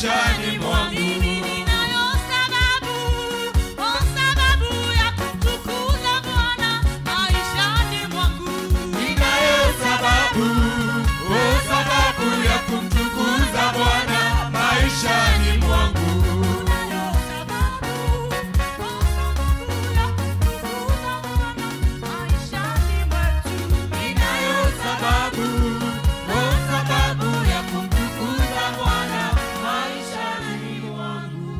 Maishani mwangu. Mimi ninayo sababu, oh sababu ya kumtukuza Bwana maishani mwangu. Ninayo sababu, oh sababu ya kumtukuza Bwana maishani mwangu. Ninayo sababu, oh sababu ya kumtukuza Bwana maishani mwetu. Ninayo sababu, oh sababu ya kumtukuza Bwana maishani mwangu.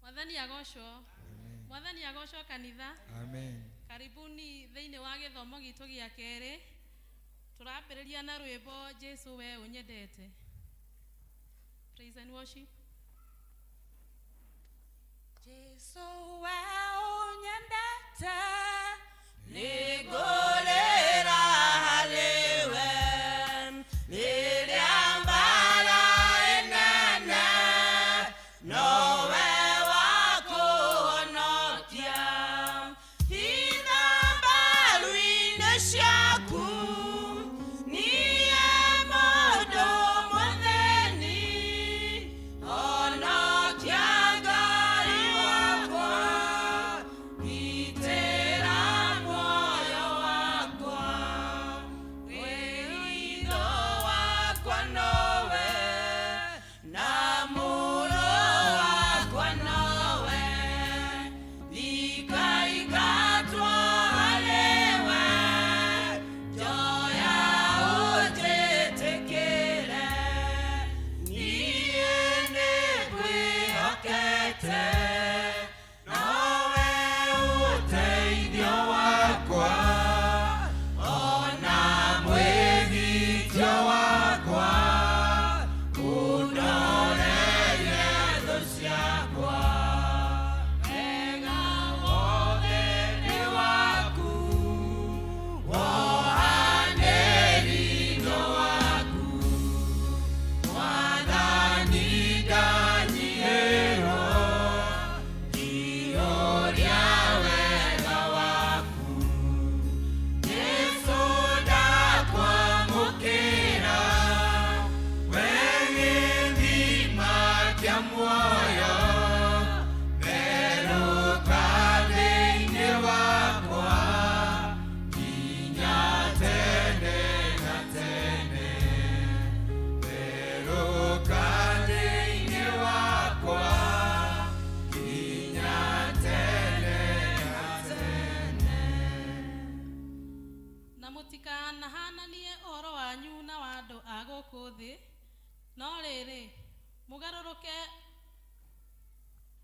Mwathani agocwo. Mwathani agocwo kanitha. Amen. Karibuni thĩinĩ wa gĩthomo gitũ gĩa kerĩ. Tũrambĩrĩria na rwĩmbo Jesu we ũnyendete. Praise and worship. Jesu we ũnyendete. Nĩngũrĩra harĩwe rĩrĩa mbara ĩnene, nowe wa kũhonokia. Hitha mbaru-inĩ ciaku, niĩ mũndũ mũthĩni, honokia Ngai wakwa, gitĩra muoyo wakwa. Wĩitho wakwa nowe, na mũro wakwa nowe, ndikaingatwo harĩwe, njoya ũnjĩtĩkĩre, niĩ nĩngwĩhokete, Nowe ũteithio wakwa, ona mwĩgitio wakwa, ũndorerie thũ ciakwa. Wega wothe nĩ waku, wohanĩri no waku. Mwathani ndanyihĩrwo, ihũria wega waku. Jesũ ndakwamũkĩra, we gĩthima kĩa muoyo, therũka thĩinĩ wakwa, nginya tene na tene. Therũka thĩinĩ wakwa, nginya tene na tene. Na mũtikanahananie ũhoro wanyu na wa andũ a gũkũ thĩ, no rĩrĩ,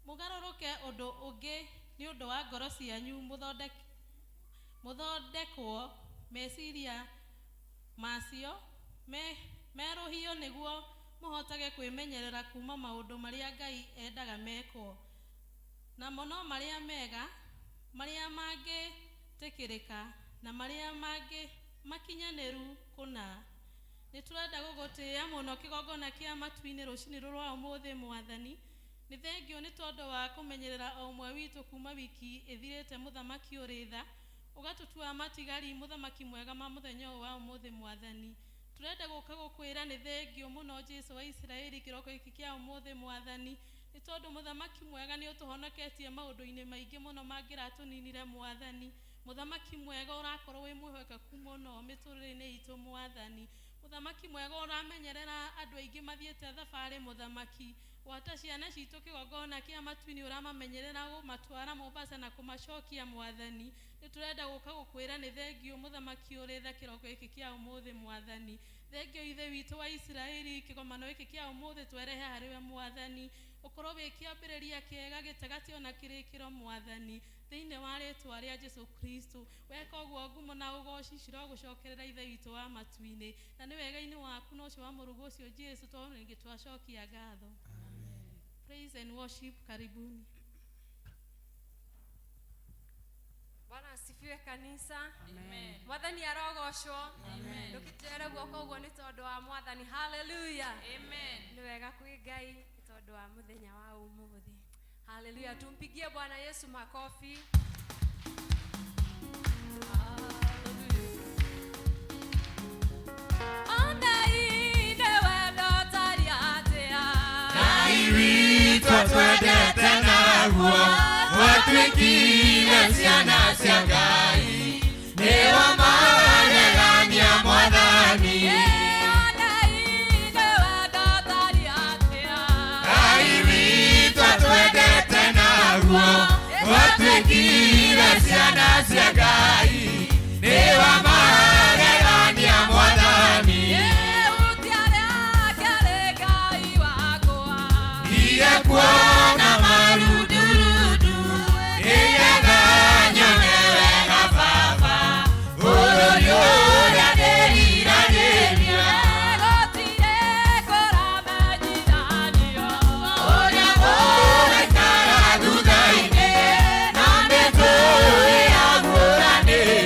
mũgarũrũke ũndũ ũngĩ nĩ ũndũ wa ngoro cianyu mũthondekwo meciria macio merũhio nĩguo mũhotage kwĩmenyerera kuma maũndũ marĩa Ngai endaga mekwo, namo no marĩa mega, marĩa mangĩtĩkĩrĩka na marĩa mangĩ makinyanĩru kũna. Nĩ tũrenda gũgũtĩĩa mũno kĩgongona kĩa matu-inĩ rũcinĩ rũrũ rwa ũmũthĩ. Mwathani, nĩ thengio nĩ tondũ wa kũmenyerera o ũmwe witũ kuma wiki ĩthirĩte. Mũthamaki ũrĩ tha, ũgatũtua matigari, mũthamaki mwega, ma mũthenya ũyũ wa ũmũthĩ. Mwathani, tũrenda gũka gũkwĩra nĩ thengio mũno, Jesu wa Isiraeli, kĩroko gĩkĩ kĩa ũmũthĩ. Mwathani, nĩ tondũ mũthamaki mwega nĩ ũtũhonoketie maũndũ-inĩ maingĩ mũno mangĩratũninire. Mwathani, mũthamaki mwega, ũrakorwo wĩ mwĩhokeku mũno mĩtũrĩre-inĩ itũ. Mwathani, mũthamaki mwega, ũramenyerera andũ aingĩ mathiĩte thabarĩ. Mũthamaki, gwata ciana citũ kĩgongona kĩa matu-inĩ, ũramamenyerera gũmatwara Mombasa na kũmacokia. Mwathani, nĩ tũrenda gũka gũkwĩra nĩ thengio, mũthamaki ũrĩ tha, kĩroko gĩkĩ kĩa ũmũthĩ. Mwathani, thengio, Ithe witũ wa Isiraeli. Kĩgomano gĩkĩ kĩa ũmũthĩ twerehe harĩ we. Mwathani, ũkorwo wĩ kĩambĩrĩria kĩega, gĩtagatĩ ona kĩrĩkĩro. Mwathani, thĩinĩ wa rĩtwa rĩa Jesu Kristo, weka ũguo, ngumo na ũgoci cirogũcokerera, Ithe witũ wa matu-inĩ, na nĩ wega-inĩ waku na ũcio wa mũrũguo ũcio Jesu tondũ rĩngĩ twacokia ngatho. Praise and worship, karibuni. Bwana asifiwe kanisa. Mwathani arogocwo. Ndũkĩnjere guoko ũguo nĩ tondũ wa Mwathani. Haleluya. Nĩ wega kwĩ Ngai nĩ tondũ wa mũthenya wa ũmũthĩ. Haleluya. Tumpigie Bwana Yesu makofi. Atwendete naguo Twatuĩkire ciana cia Ngai Nĩ wa magegania Mwathani. Ngai witũ atwendete naguo Twatuĩkire ciana cia Ngai Nĩ wa magegania Mwathani. Ngiye kuona marundurudu nĩgetha nyone wega Baba bũrũri ũrĩa ndĩriragĩria ũrĩa ũgaikara thutha-inĩ na mĩtũĩ yaguũranĩrio.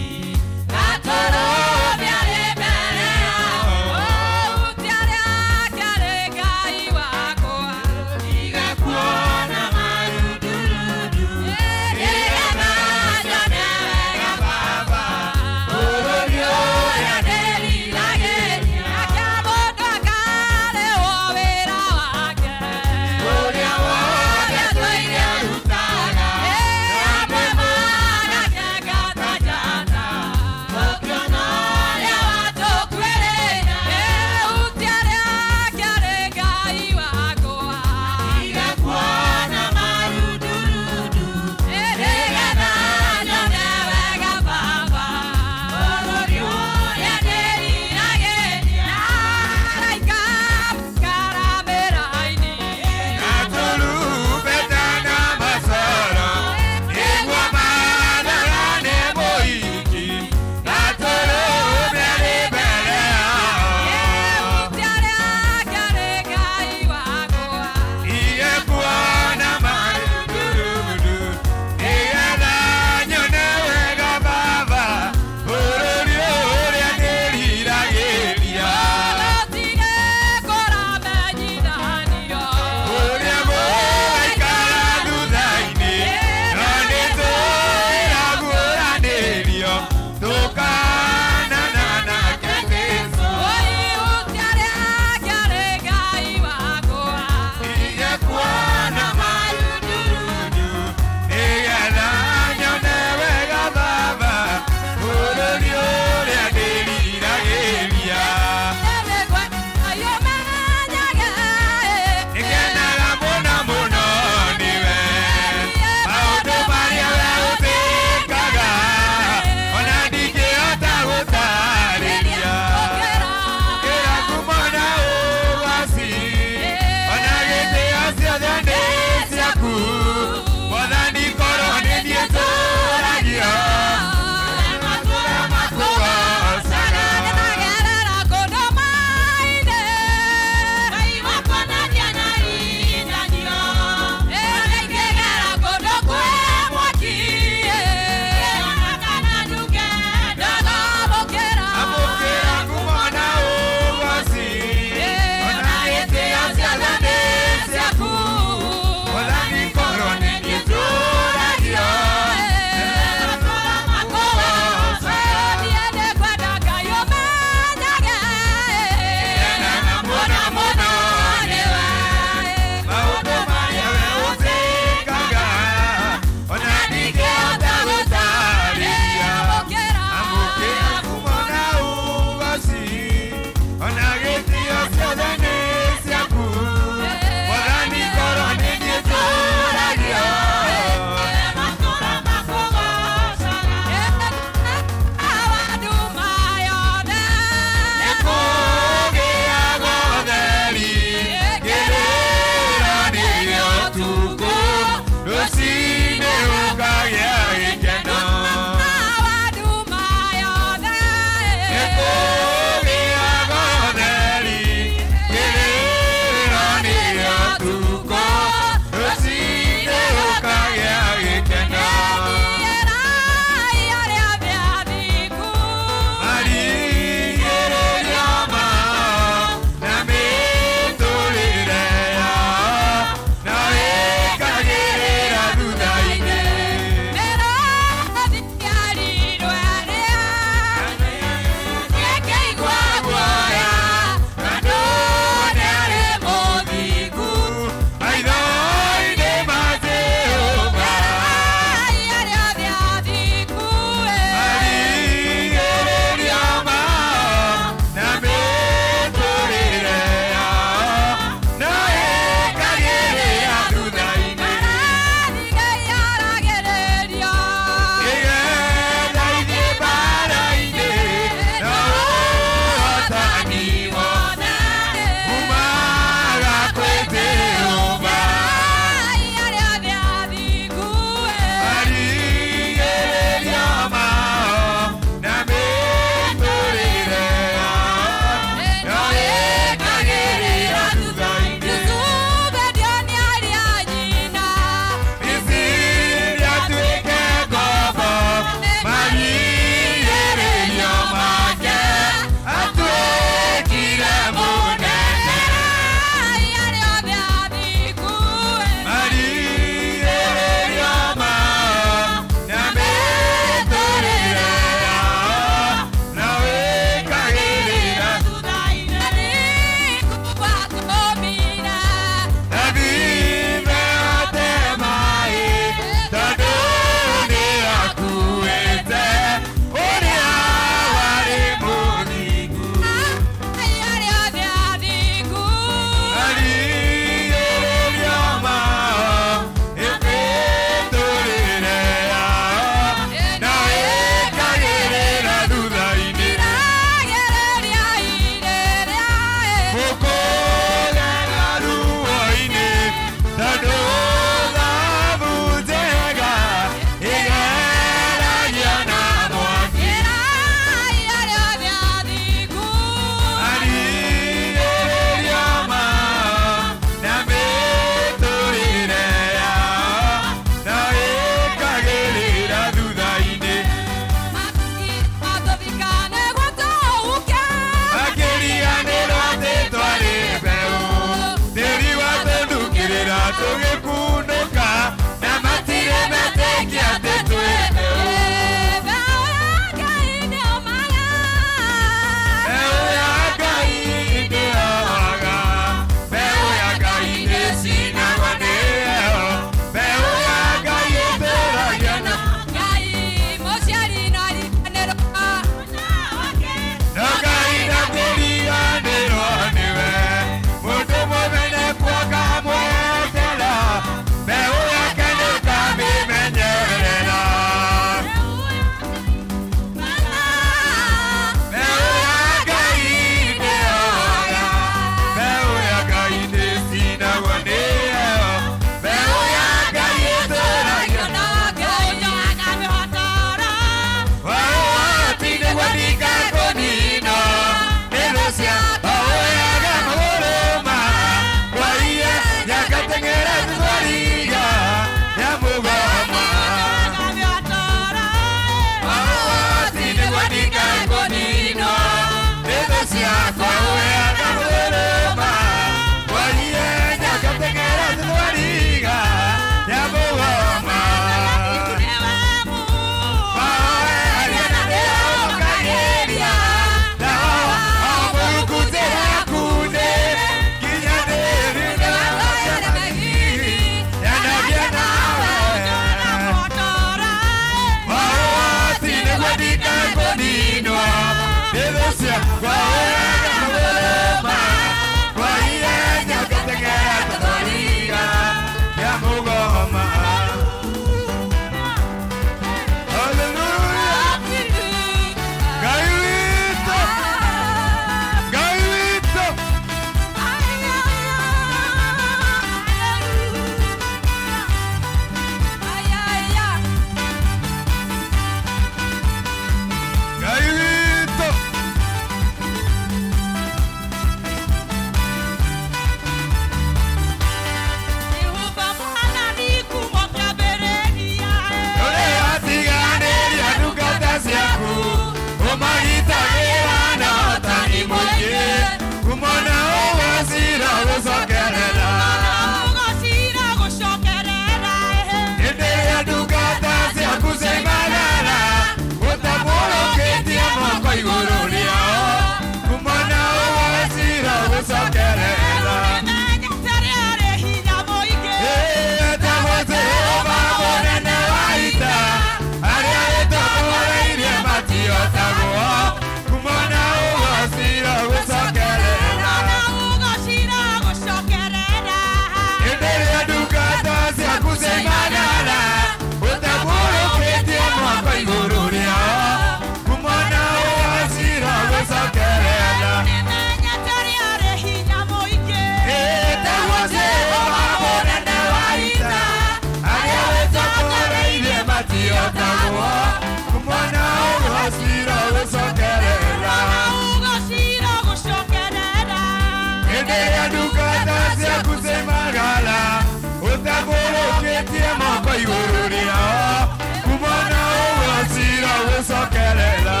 Igũrũ rĩao kumana ũguo cira gũcokerera.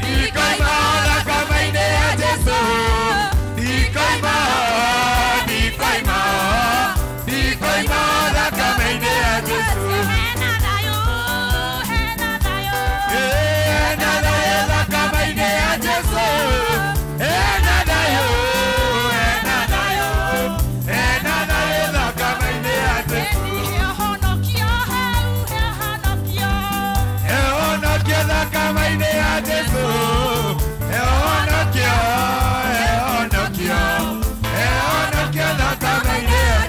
Ndikoima thakame-inĩ ya Jesũ, ndikoima, ndikoima, ndikoima thakame-inĩ ya Jesũ. Ena thayũ thakame-inĩ ya Jesũ, ena thayũ, ena thayũ, ena thayũ thakame-inĩ ya Jesũ. Ehonokio thakame-inĩ ya Jesũ, ehonokio, ehonokio, ehonokio thakame-inĩ ya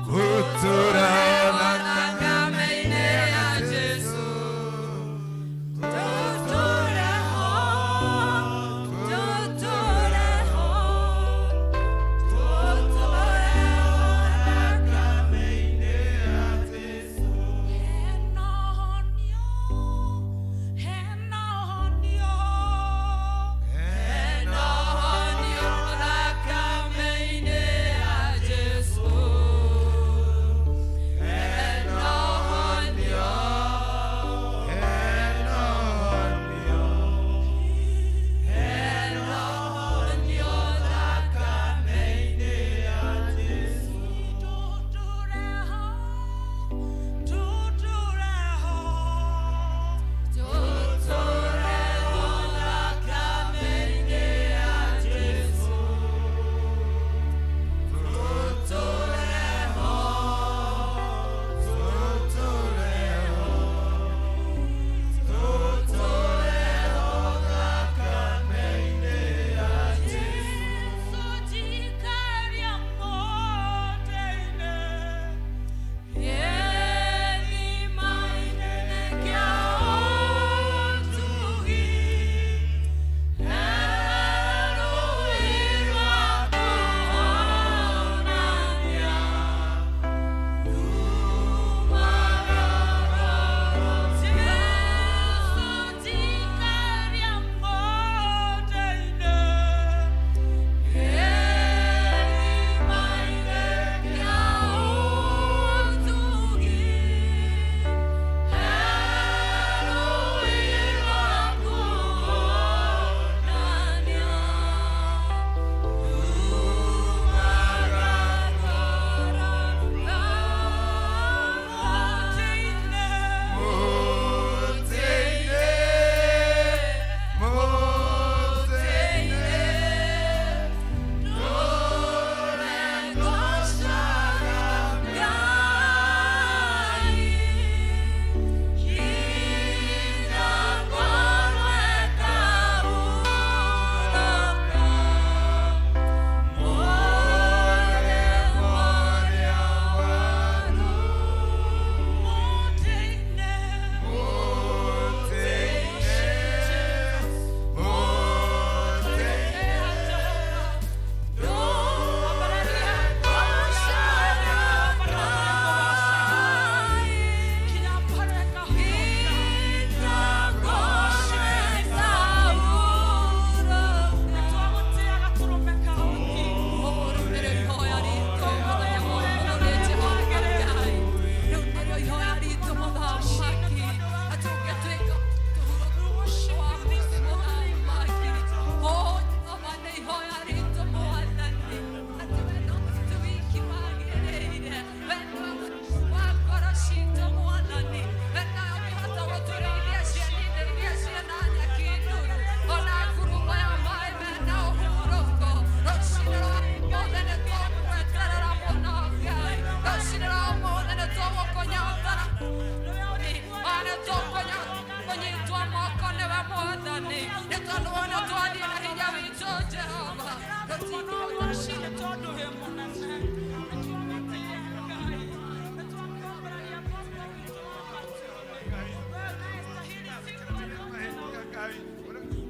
Gũtũra thakame-inĩ ya Jesũ.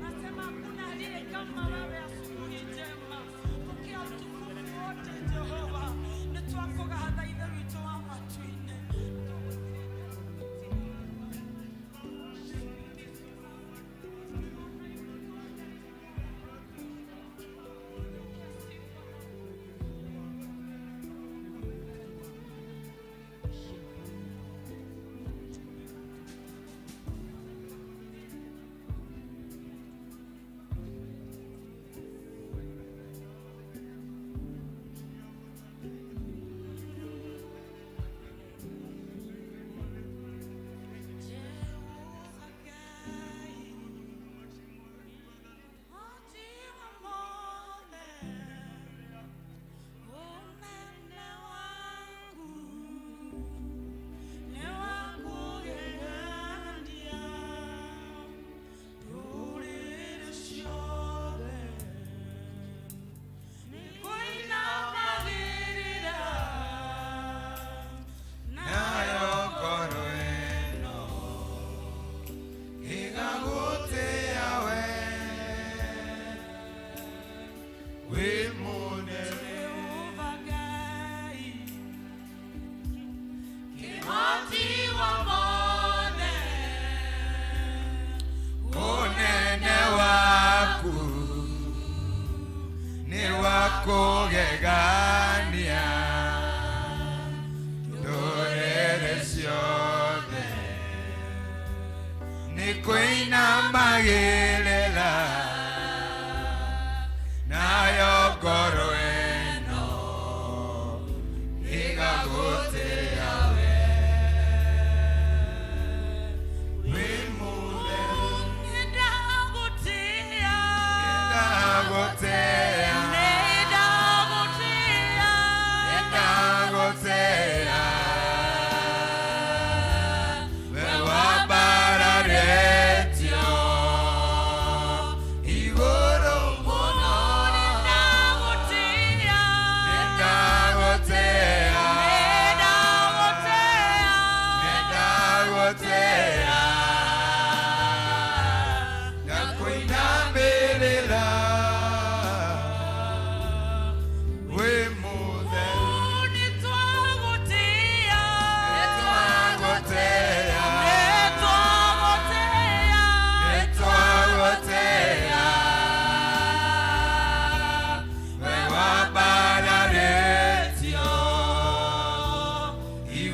Nasema hakuna aliye kama wewe. Asubuhi njema, pokea utukufu wote Jehova. Nĩtwakũgatha Ithe witũ wa matu-inĩ.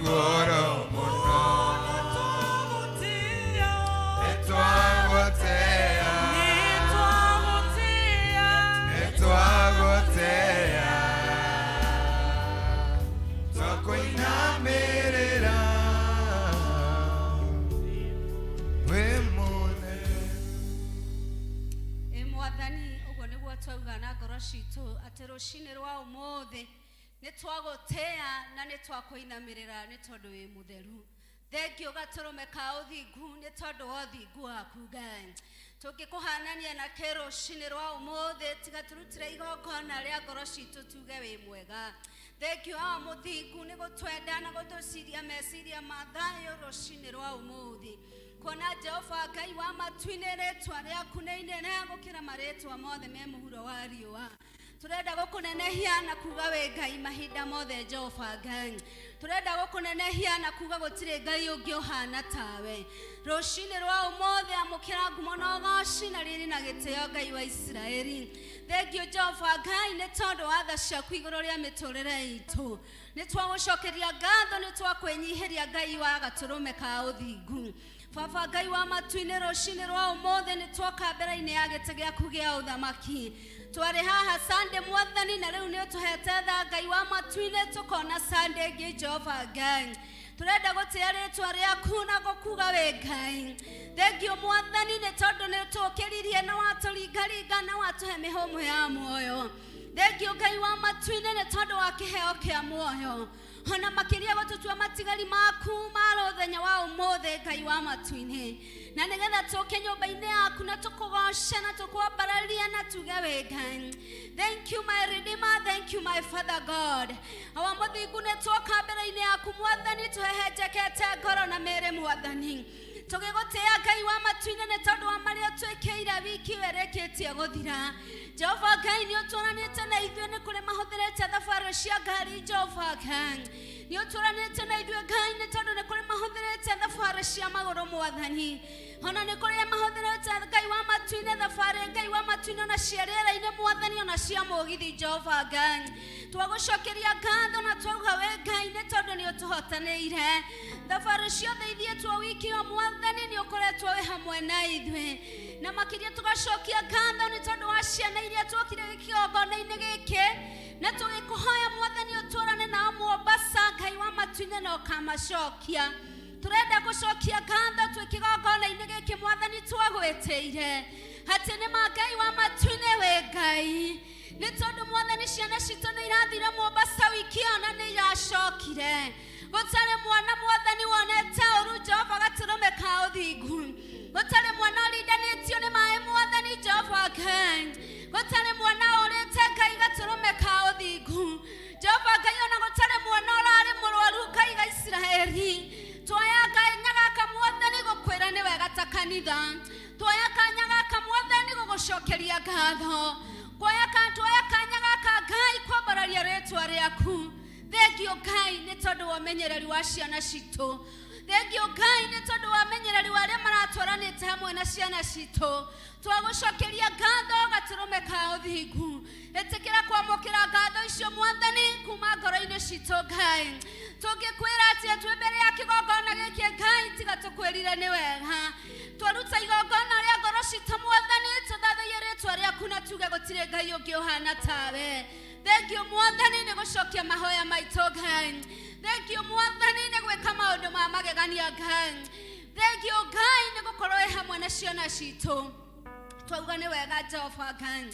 goro mũno. Nĩtwagũtĩa, nĩtwagũtĩa, twakũinamĩrĩra, wĩ mũnene. Ĩ Mwathani, ũguo nĩguo twauga na ngoro citũ atĩ rũcinĩ rwa ũmũthĩ nĩ twagũtĩa na nĩ twakũinamĩrĩra nĩ tondũ wĩ mũtheru. Thengio gatũrũme ka ũthingu nĩ tondũ wa ũthingu waku Ngai. Tũngĩkũhanania na kĩ rũcinĩ rwa ũmũthĩ, tiga tũrutĩre igongona rĩa ngoro citũ tuge wĩ mwega. Thengio wa mũthingu nĩ gũtwenda na gũtũciria meciria ma thayũ rũcinĩ rwa ũmũthĩ, kuona Jehova Ngai wa matu-inĩ, rĩtwa rĩaku nĩ inene gũkĩra marĩtwa mothe me mũhuro wa riũa. Tũrenda gũkũnenehia na kuga wĩ Ngai mahinda mothe. Jehova Ngai, tũrenda gũkũnenehia na kuga gũtirĩ Ngai ũngĩ ũhana tawe. Rũcinĩ rwa ũmũthĩ, amũkĩra ngumo na ũgoci na riri na gĩtĩo, Ngai wa Isiraeli. Thengio Jehova Ngai nĩ tondũ wa tha ciaku igũrũ rĩa mĩtũrĩre itũ. Nĩ twagũcokeria ngatho, nĩ twakwĩnyihĩria, Ngai wa gatũrũme ka ũthingu. Baba Ngai wa matu-inĩ, rũcinĩ rwa ũmũthĩ nĩ twoka mbere-inĩ ya gĩtĩ gĩaku gĩa ũthamaki. Twarĩ haha Sunday, Mwathani, na rĩu nĩ ũtũhete tha, Ngai wa matu-inĩ, tũkona Sunday ĩngĩ. Jehova Ngai, tũrenda gũtĩa rĩtwa rĩaku na gũkuga wĩ Ngai. Thengio Mwathani nĩ tondũ nĩ ũtũkĩririe na watũringaringa na watũhe mĩhũmũ ya muoyo. Thengio Ngai wa matu-inĩ nĩ tondũ wa kĩheo kĩa muoyo, ona makĩria gũtũtua matigari maku ma mũthenya wa ũmũthĩ, Ngai wa matu-inĩ, na nĩgetha tũke nyũmba-inĩ yaku na tũkũgoce na tũkwambararia na tuge wĩ Ngai. Thank you, my Redeemer. Thank you, my Father God. Awa mũthingu, nĩ twoka mbere-inĩ yaku, Mwathani, tũhehenjekete ngoro na mĩĩrĩ, Mwathani, tũgĩgũtĩa, Ngai wa matu-inĩ, nĩ tondũ wa marĩa twĩkĩire wiki ĩyo ĩrĩkĩtie gũthira. Jehova Ngai, nĩ ũtũranĩte na ithuĩ, nĩ kũrĩ mahũthĩrĩte thabarĩ cia ngari. Jehova Ngai, nĩ ũtũranĩte na ithuĩ, Ngai, nĩ tondũ nĩ kũrĩ mahũthĩrĩte thabarĩ cia magũrũ, Mwathani, ona nĩ kũrĩ mahũthĩrĩte, Ngai wa matu-inĩ, thabarĩ, Ngai wa matu-inĩ, ona cia rĩera-inĩ, Mwathani, ona cia mũgithi. Jehova Ngai, twagũcokeria ngatho na twauga wĩ Ngai nĩ tondũ nĩ ũtũhotanĩire thabarĩ ciothe ithiĩtwo wiki o. Mwathani, nĩ ũkoretwo wĩ hamwe na ithuĩ, na makĩria tũgacokia ngatho nĩ tondũ wa ciana iria tuokire kĩgongona-inĩ gĩkĩ na tũgĩkũhoya, Mwathani, ũtũrane nao Mombasa, Ngai wa matu-inĩ, na ũkamacokia. Tũrenda gũcokia ngatho twĩ kĩgongona-inĩ gĩkĩ, Mwathani, twagwĩtĩire atĩ nĩ ma, Ngai wa matu-inĩ, wĩ Ngai, nĩ tondũ, Mwathani, ciana citũ nĩ irathire Mombasa wiki ĩyo na nĩ iracokire, gũtarĩ mwana, Mwathani, wonete ũru. Jehova gatũrũme ka ũthingu, gũtarĩ mwana ũrindanĩtio nĩ maĩ, Mwathani Jehova Ngai, gũtarĩ mwana ũrĩte, Ngai gatũrũme ka ũthingu. Jehova Ngai, ona gũtarĩ mwana ũrarĩ mũrwaru, Ngai ga Isiraeli. Tuoya kanya gaka, Mwathani, gũkwĩra nĩ wega ta kanitha. Tuoya kanya gaka, Mwathani, gũgũcokeria ngatho. Tuoya kanya gaka, Ngai, kwambararia rĩtwa rĩaku. Thengio Ngai nĩ tondũ wa ũmenyereri wa ciana citũ. Thengio Ngai nĩ tondũ wa ũmenyereri wa arĩa maratwaranĩte hamwe na ciana citũ. Twagũcokeria ngatho, gatũrũme ka ũthingu. Ĩtĩkĩra kwamũkĩra ngatho icio, Mwathani, kuma ngoro-inĩ citũ. Ngai, tũngĩkwĩra atĩa twĩ mbere ya kĩgongona gĩkĩ, Ngai, tiga tũkwĩrire nĩ wega? Twaruta igongona rĩa ngoro citũ, Mwathani, tũthathaiye rĩtwa rĩaku na tuge gũtirĩ Ngai ũngĩ ũhana tawe. Thengio Mwathani nĩ gũcokia mahoya maitũ. Ngai, thengio Mwathani nĩ gwĩka maũndũ ma magegania. Ngai, thengio Ngai nĩ gũkorwo wĩ hamwe na ciana citũ. Twauga nĩ wega, Jehova Ngai.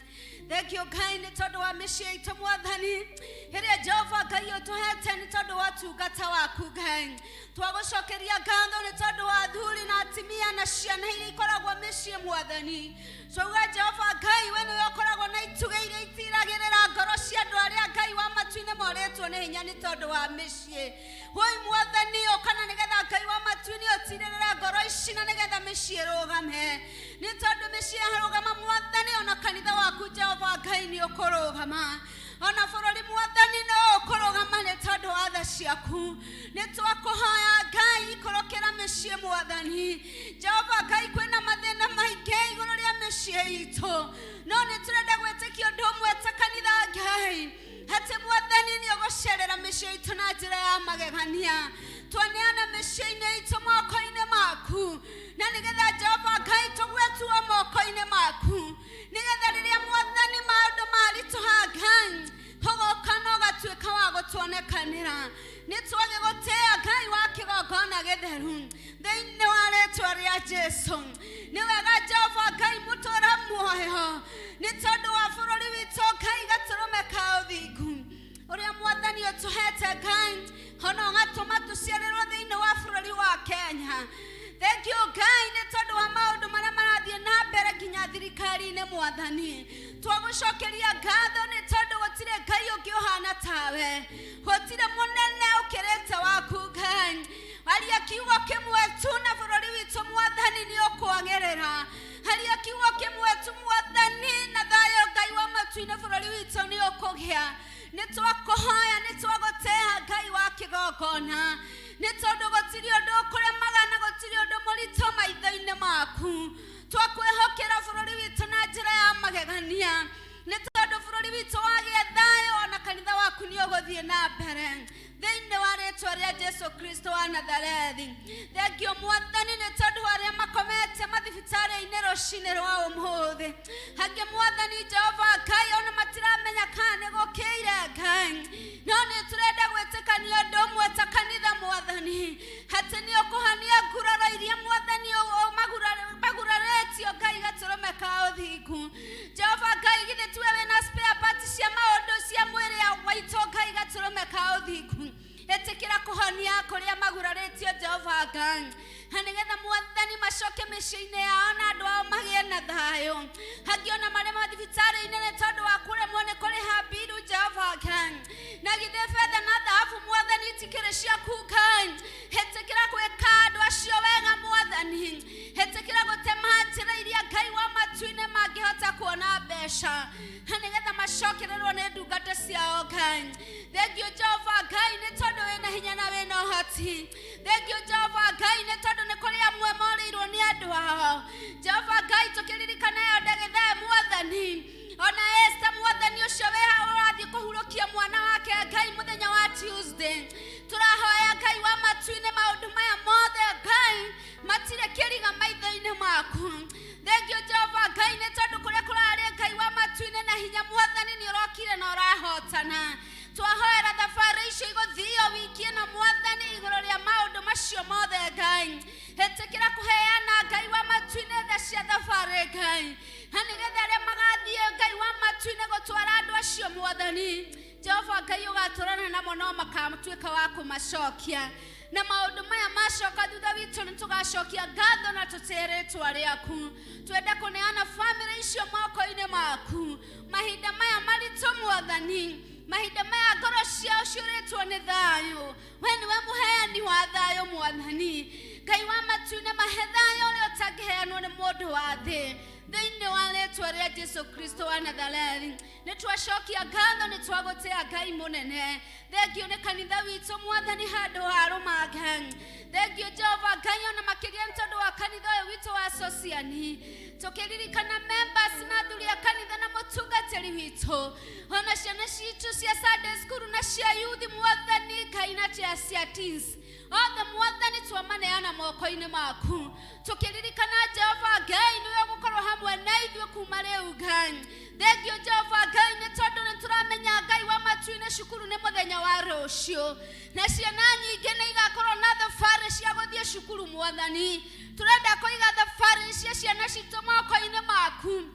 Thengio Ngai nĩ tondũ wa mĩciĩ itũ, Mwathani, ĩrĩa Jehova Ngai ũtũhete, nĩ tondũ wa tungata waku. Ngai, twagũcokeria ngatho nĩ tondũ wa athuri na atimia na ciana iria ikoragwo mĩciĩ. Mwathani, twauga Jehova Ngai, we nĩwe ũkoragwo na itugĩ iria itiragĩrĩra ngoro cia andũ arĩa, Ngai wa matu-inĩ, morĩtwo nĩ hinya nĩ tondũ wa mĩciĩ. Woi Mwathani, ũkana nĩgetha, Ngai wa matu-inĩ, ũtirĩrĩre ngoro ici na nĩgetha mĩciĩ ĩrũgame, nĩ tondũ mĩciĩ yarũgama, Mwathani, ona kanitha waku, Jehova Ngai, nĩ ũkũrũgama, ona bũrũri, Mwathani, no ũkũrũgama nĩ tondũ wa tha ciaku. Nĩ twakũhoya, Ngai, ikũrũkĩra mĩciĩ. Mwathani Jehova Ngai, kwĩna mathĩna maingĩ igũrũ rĩa mĩciĩ itũ, no nĩ tũrenda gwĩtĩkia ũndũ ũmwe ta kanitha, Ngai, atĩ Mwathani nĩ ũgũcerera mĩciĩ itũ na njĩra ya magegania. Twaneana mĩciĩ-inĩ itũ moko-inĩ maku, na nĩgetha Jehova Ngai tũgwetuo moko-inĩ maku, nĩgetha rĩrĩa Mwathani maũndũ maritũha Ngai ũgoka na ũgatuĩka wa gũtuonekanĩra. Nĩ twagĩgũtĩĩa Ngai wa kĩgongona gĩtheru thĩinĩ wa rĩtwa rĩa Jesu. Nĩ wega Jehova Ngai mũtũra muoyo, nĩ tondũ wa bũrũri witũ Ngai gatũrũme ka ũthingu ũrĩa Mwathani ũtũhete Ngai, ona ũgatũma tũciarĩrwo thĩinĩ wa bũrũri wa Kenya. Thank you Ngai nĩ tondũ wa maũndũ marĩa marathiĩ na mbere nginya thirikari-inĩ. Mwathani, twagũcokeria ngatho nĩ tondũ gũtirĩ Ngai ũngĩ ũhana tawe, gũtirĩ mũnene ũkĩrĩte waku Ngai. Aria kiugo kĩmwe tu na bũrũri witũ Mwathani nĩ ũkwagĩrĩra. Aria kiugo kĩmwe tu Mwathani na thayũ Ngai wa matu-inĩ bũrũri witũ nĩ ũkũgĩa. Nĩ twakũhoya, nĩ twagũtĩĩa Ngai wa kĩgongona, nĩ tondũ gũtirĩ ũndũ ũkũremaga na gũtirĩ ũndũ mũritũ maitho-inĩ maku. Twakwĩhokera bũrũri witũ na njĩra ya magegania, nĩ tondũ bũrũri witũ wagĩa thayũ ona kanitha waku nĩ ũgũthiĩ na mbere thĩinĩ wa rĩtwa rĩa Jesu Kristo wa Nazarethi. Thengio Mwathani nĩ tondũ arĩa makomete mathibitarĩ-inĩ rũcinĩ rwa ũmũthĩ, angĩ Mwathani Jehova Ngai ona matiramenya kana nĩ gũkĩire Ngai, no nĩ tũrenda gwĩtĩkania ũndũ ũmwe ta kanitha Mwathani, atĩ nĩ ũkũhania nguraro iria Mwathani magurarĩtio Ngai gatũrũme ka ũthingu. Jehova Ngai, githĩ tiwe wĩna spare parts cia maũndũ cia mwĩrĩ waitũ Ngai gatũrũme ka ũthingu. Ĩtĩkĩra kũhonia kũrĩa magurarĩtio Jehova Ngai, na nĩgetha Mwathani macoke mĩciĩ-inĩ yao na andũ ao magĩe na thayũ. Angĩ ona marĩ mathibitarĩ-inĩ nĩ tondũ wa kũremwo nĩ kũrĩha mbiru Jehova Ngai, na githĩ betha na thahabu Mwathani itikĩrĩ ciaku Ngai. Ĩtĩkĩra gwĩka andũ acio wega Mwathani, ĩtĩkĩra gũtema njĩra iria Ngai wa matu-inĩ mangĩhota kuona mbeca, na nĩgetha macokererwo nĩ ndungata ciao Ngai. Thengio Jehova Ngai nĩ tondũ wĩna hinya na wĩna ũhoti. Thengio Jehova Ngai nĩ tondũ nĩ kũrĩ amwe morĩirwo nĩ andũ ao. Jehova Ngai, tũkĩririkana ĩyo ndagĩthae Mwathani, ona Esther Mwathani ũcio wĩ hau ũrathiĩ kũhurũkia mwana wake Ngai mũthenya wa Tuesday, tũrahoya Ngai wa matu-inĩ maũndũ maya mothe Ngai matirĩ kĩriga maitho-inĩ maku. Thengio Jehova Ngai nĩ tondũ kũrĩa kũrarĩ Ngai wa matu-inĩ na hinya Mwathani nĩ ũrokire na ũrahotana. Twahoera thabarĩ icio igũthio wiki ĩno Mwathani igũrũ rĩa maũndũ macio mothe Ngai. Ĩtĩkĩra kũheana Ngai wa matu-inĩ tha cia thabarĩ Ngai, na nĩgetha arĩa magathiĩ Ngai wa matu-inĩ gũtwara andũ acio Mwathani Jehova Ngai ũgatũrana namo no makatuĩka wa kũmacokia, na maũndũ maya macoka thutha witũ nĩ tũgacokia ngatho na tũtĩe rĩtwa rĩaku. Twende kũneana bamĩrĩ icio moko-inĩ maku mahinda maya maritũ Mwathani, mahinda maya ngoro ciao ciũrĩtwo nĩ thayũ. We nĩwe mũheani wa thayũ Mwathani Ngai wa matu-inĩ, mahe thayũ ũrĩa ũtangĩheanwo nĩ mũndũ wa thĩ thĩinĩ wa rĩtwa rĩa Jesu Kristo wa Nazarethi. Nĩ twacokia ngatho, nĩ twagũtĩa Ngai mũnene. Thengio nĩ kanitha witũ Mwathani handũ ha rũmanga. Thengio Jehova Ngai ona makĩria nĩ tondũ wa kanitha ũyũ witũ wa Sociani, tũkĩririkana members na athuri a kanitha na mũtungatĩri witũ, ona ciana citũ cia Sunday school na cia youth Mwathani Ngai na cia teens othe Mwathani twamaneana moko-inĩ maku, tũkĩririkana Jehova Ngai nĩwe ũgũkorwo hamwe na ithuĩ kuma rĩu Ngai. Thengio Jehova Ngai nĩ tondũ nĩ tũramenya Ngai wa matu-inĩ cukuru nĩ mũthenya wa rũciũ, na ciana nyingĩ nĩ igakorwo na thabarĩ cia gũthiĩ cukuru Mwathani. Tũrenda kũiga thabarĩ cia ciana citũ moko-inĩ maku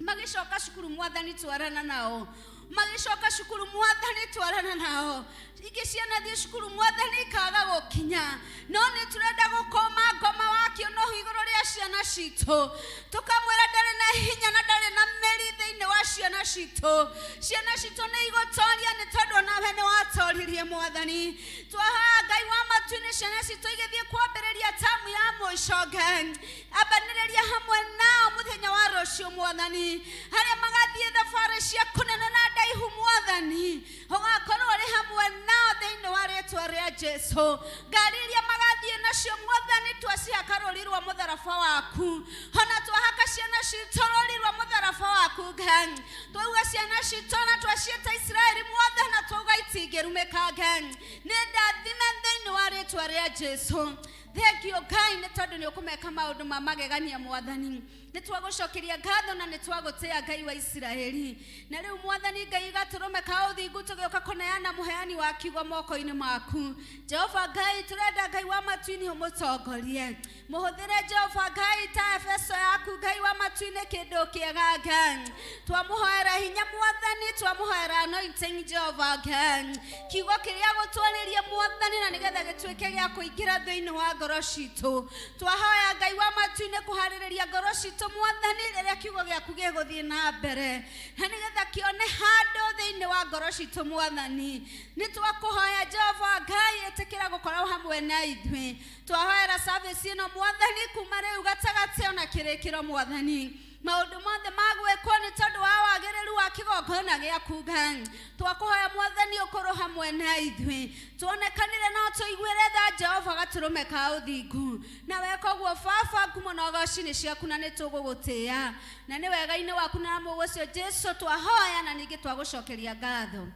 magĩcoka cukuru Mwathani, twarana nao magĩcoka cukuru Mwathani, twarana nao. Ingĩ ciana thiĩ cukuru Mwathani ikaga gũkinya, no nĩ tũrenda gũkoma ngoma wa kĩũnũhu igũrũ rĩa ciana citũ, tũkamwĩra ndarĩ na hinya na ndarĩ na mĩri thĩinĩ wa ciana citũ. Ciana citũ nĩ igũtoria nĩ tondũ onawe nĩ watoririe Mwathani. Twahoya Ngai wa matu-inĩ ciana citũ igĩthiĩ kwambĩrĩria tamu ya mũico Ngai, ambanĩrĩria hamwe nao mũthenya wa rũciũ Mwathani, arĩa magathiĩ thabarĩ cia kũnene na ndaihu Mwathani ũgakorwo ũrĩ hamwe nao thĩinĩ wa rĩtwa rĩa Jesu. Ngari iria magathiĩ nacio Mwathani twacihaka rũri rwa mũtharaba waku, ona twahaka ciana citũ rũri rwa mũtharaba waku Ngai, twauga ciana citũ na twaciĩta Isiraeli Mwathani, na twauga itingĩrumĩka Ngai, nĩ ndathime thĩinĩ wa rĩtwa rĩtwa rĩa Jesu. Thengio Ngai nĩ tondũ nĩ ũkũmeka maũndũ ma magegania mwathani. Nĩ twagũcokeria ngatho na nĩ twagũtĩa Ngai wa Isiraeli. Na rĩu mwathani Ngai gatũrũme ka ũthingu tũgĩũka kũneana mũheani wa kiugo moko-inĩ maku. Jehova Ngai tũrenda Ngai wa matu-inĩ ũmũtongorie. Mũhũthĩre Jehova Ngai ta Efeso yaku Ngai wa matu-inĩ kĩndũ kĩega Ngai. Twamũhoera hinya mwathani, twamũhoera anointing Jehova Ngai. Kiugo kĩrĩa gũtwarĩria mwathani na nĩgetha gĩtuĩke gĩa kũingĩra thĩinĩ wa ngoro citũ. Twahoya Ngai wa matu-inĩ kũharĩrĩria ngoro citũ mwathani rĩrĩa kiugo gĩaku gĩgũthiĩ na mbere na nĩgetha kĩone handũ thĩinĩ wa ngoro citũ mwathani. Nĩ twakũhoya Jehova Ngai ĩtĩkĩra gũkorwo hamwe na ithuĩ. Twahoera service ĩno mwathani kuma rĩu gatagatĩ ona kĩrĩkĩro mwathani. Maũndũ mothe magwĩkwo nĩ tondũ wa wagĩrĩru wa kĩgongona gĩaku Ngai. Twakũhoya mwathani ũkorwo hamwe na ithuĩ. Tuonekanire no tũiguĩre tha Jehova gatũrũme ka ũthingu. Na weka ũguo baba ngumo na ũgoci nĩ ciaku na nĩ tũgũgũtĩĩa. Na nĩ wega-inĩ waku na mũgũ ũcio Jesu twahoya na ningĩ twagũcokeria ngatho.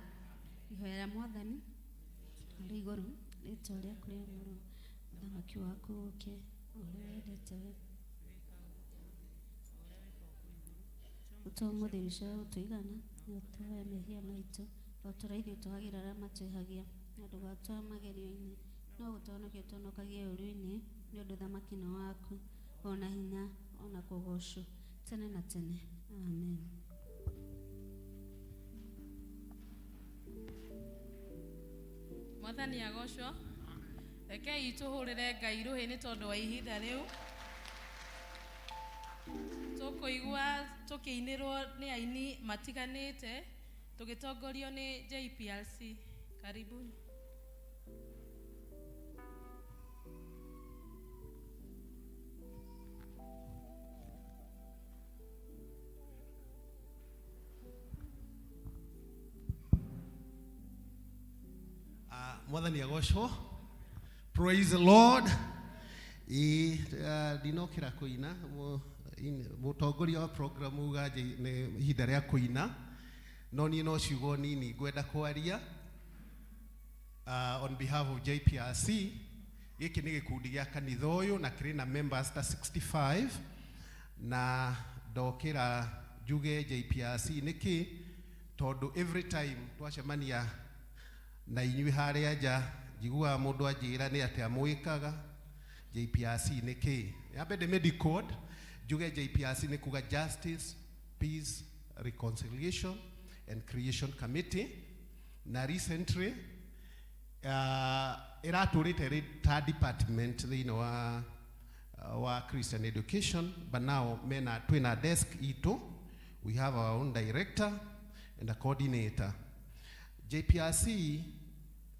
Ihoya rĩa mwathani arĩ igũrũ rĩtwa rĩaku rĩamũrwo ũthamaki waku ũke ũrĩa wendete we ũtũhe ũmũthĩ irio cia gũtũigana na ũtũhe mehia maitũ o ta ũrĩa ithuĩ tũhagĩra arĩa matwĩhagia na ndũgatũhe magerio-inĩ no gũtũhonokia ũtũhonokagie ũũru-inĩ nĩ ũndũ ũthamaki nĩ waku ona hinya ona kũgoocwo tene na tene. Amen. Mwathani agocwo. Rekei tũhũrĩre Ngai rũhĩ nĩ tondũ wa ihinda rĩu. Tũkũigua tũkĩinĩrwo nĩ aini matiganĩte tũgĩtongorio nĩ JPRC. Karibuni. Mwathani agocwo. Praise the Lord. Ĩ ndinokĩra kũina mũtongoria wa program uga nĩ ihinda rĩa kũina no niĩ no ciugo nini ngwenda kwaria on behalf of JPRC. Gĩkĩ nĩ gĩkundi gĩa kanitha ũyũ na kĩrĩ na members ta 65 na ndokĩra njuge JPRC nĩkĩ tondũ every time twacemania na inyuĩ harĩa nja njiguaga mũndũ anjĩra nĩ atĩa mwĩkaga JPRC nĩ kĩ. Nyambe ndĩmĩ decode njuge JPRC nĩ kuga Justice, Peace, Reconciliation and Creation Committee na recently ĩratũrĩte ĩrĩ ta department thĩinĩ wa Christian education, but now mena twĩna desk itũ. We have our own director and a coordinator. JPRC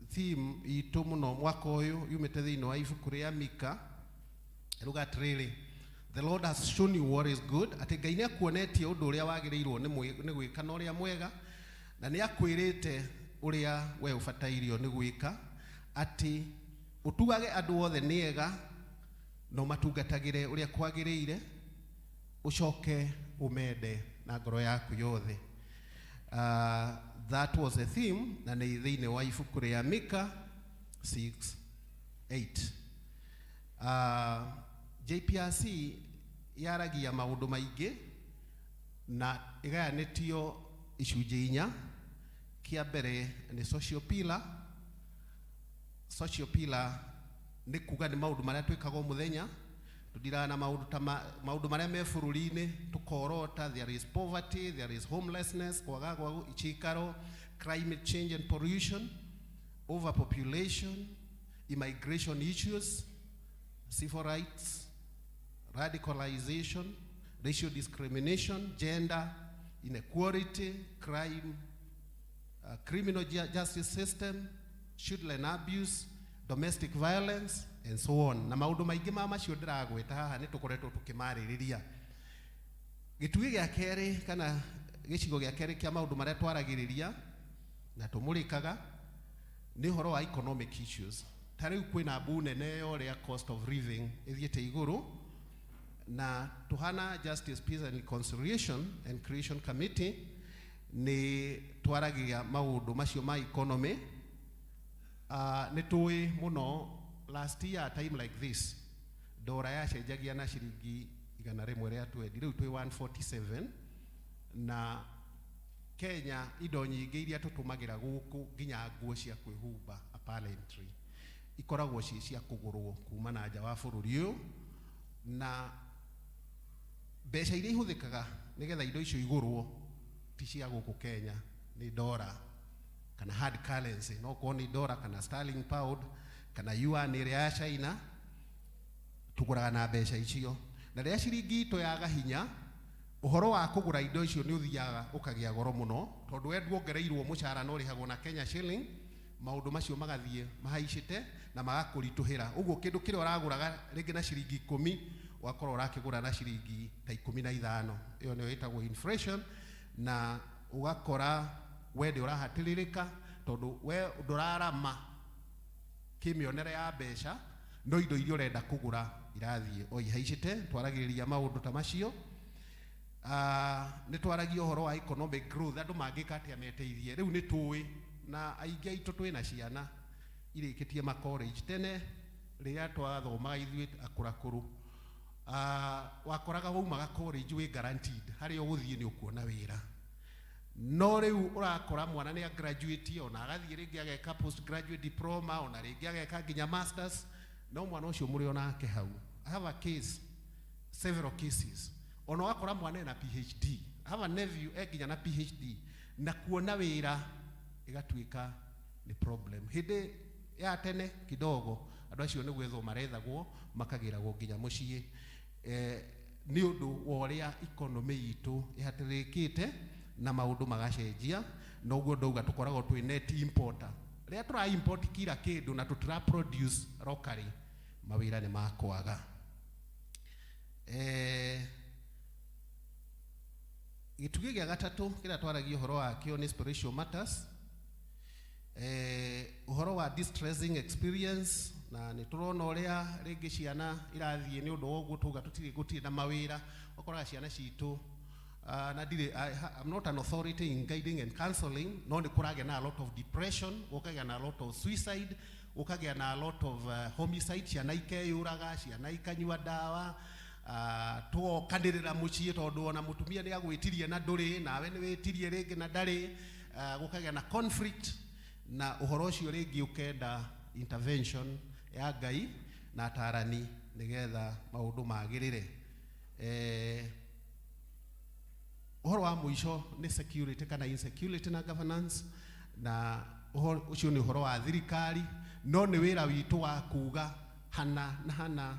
theme itũ mũno mwaka ũyũ yumĩte thĩinĩ wa ibuku rĩa Mika ruga atĩrĩrĩ, the Lord has shown you what is good, atĩ Ngai nĩ akuonetie ũndũ ũrĩa wagĩrĩirwo nĩ gwĩka na ũrĩa mwega na nĩ akwĩrĩte ũrĩa we ũbatairio nĩ gwĩka, atĩ ũtugage andũ othe nĩ ega na ũmatungatagĩre ũrĩa kwagĩrĩire, ũcoke ũmende na ngoro yaku yothe. That was the theme na nĩ thĩinĩ wa ibuku rĩa Mika 6:8. JPRC yaragia maũndũ maingĩ na ĩgayanĩtio icunjĩ inya. Kĩa mbere nĩ social pillar. Social pillar nĩ kuga nĩ maũndũ marĩa twĩkaga o mũthenya, tũndiraga na maũndũ ta maũndũ marĩa me bũrũri-inĩ tũkorota. There is poverty, there is homelessness, kwaga gwa cikaro, climate change and pollution, overpopulation, immigration issues, civil rights, radicalization, racial discrimination, gender inequality, crime, criminal justice system, children abuse, domestic violence, and so on. Na maũndũ maingĩ ma macio ndĩragweta haha nĩ tũkoretwo tũkĩmarĩrĩria. Gĩtugĩ gĩa kerĩ kana gĩcigo gĩa kerĩ kĩa maũndũ marĩa twaragĩrĩria na tũmũrĩkaga nĩ ũhoro wa economic issues. Ta rĩu kwĩna mbu nene ya ũrĩa cost of living ĩthiĩte igũrũ, na tũhana Justice, Peace and Reconciliation and Creation Committee nĩ twaragia maũndũ macio ma economy. Nĩ tũĩ mũno Last year, a time like this, ndora yacenjagia na ciringi 120, rĩu twĩ 147. Na Kenya indo nyingĩ iria tũtũmagĩra gũkũ, nginya nguo cia kwĩhumba, apparently ikoragwo ciĩ cia kũgũrwo kuma na nja wa bũrũri ũyũ, na mbeca iria ihũthĩkaga nĩgetha indo icio igũrwo ti cia gũkũ Kenya, nĩ ndora kana hard currency, no korwo nĩ ndora kana sterling pound kana yuan ĩrĩa ya China. Tũgũraga na mbeca icio, na rĩrĩa ciringi itũ yaga hinya, ũhoro wa kũgũra indo icio nĩ ũthiaga ũkagĩa goro mũno, tondũ we nduongereirwo mũcara no ũrĩhagwo na Kenya shilling. Maũndũ macio magathiĩ mahaicĩte na magakũritũhĩra. Ũguo kĩndũ kĩrĩa ũragũraga rĩngĩ na ciringi 10, ũgakorwo ũrakĩgũra na ciringi ta 15. Ĩyo nĩyo ĩtagwo inflation, na ũgakora we nĩ ũrahatĩrĩrĩka tondũ we ndũrarama kĩmĩonere ya mbeca, no indo iria ũrenda kũgũra irathiĩ o ihaicĩte. Twaragĩrĩria maũndũ ta macio. Nĩ twaragia ũhoro wa economic growth, andũ mangĩka atĩa meteithie. Rĩu nĩ tũĩ na aingĩ aitũ twĩna ciana irĩkĩtie ma college. Tene rĩrĩa twathomaga ithuĩ akũrakũrũ, wakoraga waumaga college wĩ guaranteed harĩa ũgũthiĩ nĩ ũkuona wĩra. No rĩu ũrakora mwana nĩ agraduate, ona agathiĩ rĩngĩ ageka postgraduate diploma, ona rĩngĩ ageka nginya masters, no mwana ũcio mũrĩ onake hau. I have a case, several cases, ona ũgakora mwana ena PhD. I have a nephew e nginya na PhD, na kuona wĩra ĩgatuĩka nĩ problem. Hĩndĩ ya tene kidogo andũ acio nĩ gwethwo marethagwo, makagĩragwo nginya mũciĩ. Nĩ ũndũ wa ũrĩa economy itũ ĩhatĩrĩrĩkĩte na maũndũ magacenjia, noguo ndauga tũkoragwo twĩ net importer. Rĩrĩa tũra import kila kĩndũ na tũtira produce locally, mawĩra nĩ makwaga. Gĩtugĩ gĩa gatatũ kĩrĩa twaragia ũhoro wakĩo nĩ spiritual matters, ũhoro wa distressing experience, na nĩ tũrona ũrĩa rĩngĩ ciana irathiĩ nĩ ũndũ wa ũguo tuga tũtirĩ gũtirĩ na mawĩra. Ũkoraga ciana citũ, na ndirĩ, I'm not an authority in guiding and counseling, no nĩ kũragĩa na a lot of depression, gũkagĩa na a lot of suicide, gũkagĩa na a lot of homicide, ciana ikeyũraga, ciana ikanyua ndawa, tũgokanĩrĩra mũciĩ tondũ ona mũtumia nĩ agwĩtirie na ndũrĩ, nawe nĩ wĩtirie rĩngĩ na ndarĩ, gũkagĩa na conflict, na ũhoro ũcio rĩngĩ ũkenda intervention ya Ngai na atarani nĩgetha maũndũ magĩrĩre. Ũhoro wa mũico nĩ security kana insecurity na governance, na ũhoro ũcio nĩ ũhoro wa thirikari, no nĩ wĩra witũ wa kuga hana na hana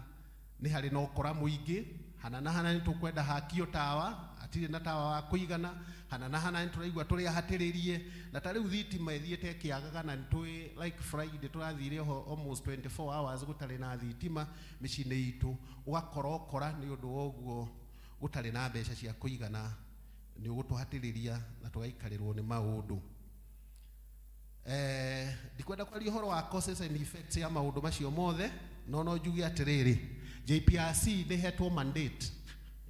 nĩ harĩ na ũkora mũingĩ, hana na hana nĩ tũkwenda hakio tawa, hatirĩ na tawa wa kũigana, hana na hana nĩ tũraigua tũrĩ ahatĩrĩrie, na ta rĩu thitima ĩthiĩte ĩkĩagaga, na nĩtũĩ like Friday tũrathire ho almost 24 hours gũtarĩ na thitima mĩciĩ-inĩ itũ. Ũgakora ũkora nĩ ũndũ wa ũguo gũtarĩ na mbeca cia kũigana nĩ ũgũtũhatĩrĩria na tũgaikarĩrwo nĩ maũndũ. Ndikwenda kwaria ũhoro wa causes and effects ya maũndũ macio mothe, no njuge atĩrĩrĩ, JPRC nĩ hetwo mandate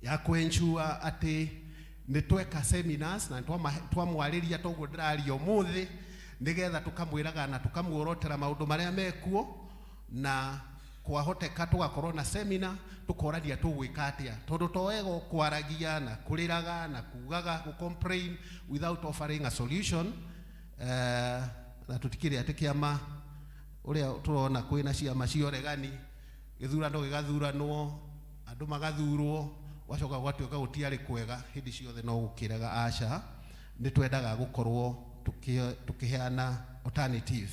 ya kũensure atĩ nĩ tweka seminars na twamwarĩria toguo ndĩraria ũmũthĩ, nĩgetha tũkamwĩraga na tũkamuorotera maũndũ marĩa mekuo, na kwahoteka tũgakorwo na seminar tũkorania tũgwĩka atĩa, tondũ to wega kwaragia na kũrĩraga na kugaga gũ complain without offering a solution. Na tũtikĩrĩ atĩ kĩama ũrĩa tũrona kwĩna ciama cia ũregani, gĩthurano gĩgathuranwo, andũ magathurwo, gwacoka gwatuĩka gũtiarĩ kwega hĩndĩ ciothe no gũkĩrega. Aca, nĩ twendaga gũkorwo tũkĩheana alternative.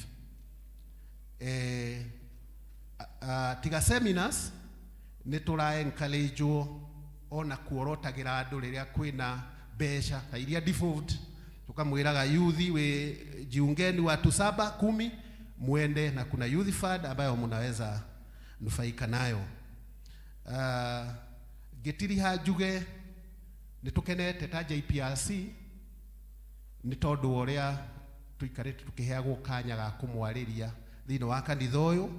Tiga seminars, nĩ tũra encouragewo ona kuorotagĩra andũ rĩrĩa kwĩna mbeca ta iria devolved, tukamwĩraga youth we jiungeni watu 7, 10, muende na kuna youth fund ambayo mnaweza nufaika nayo. Ngĩtiriha njuge nĩ tũkenete ta JPRC nĩ tondũ wa ũrĩa tũikarĩte tũkĩheagwo kanya ga kũmwarĩria thĩinĩ wa kanitha ũyũ,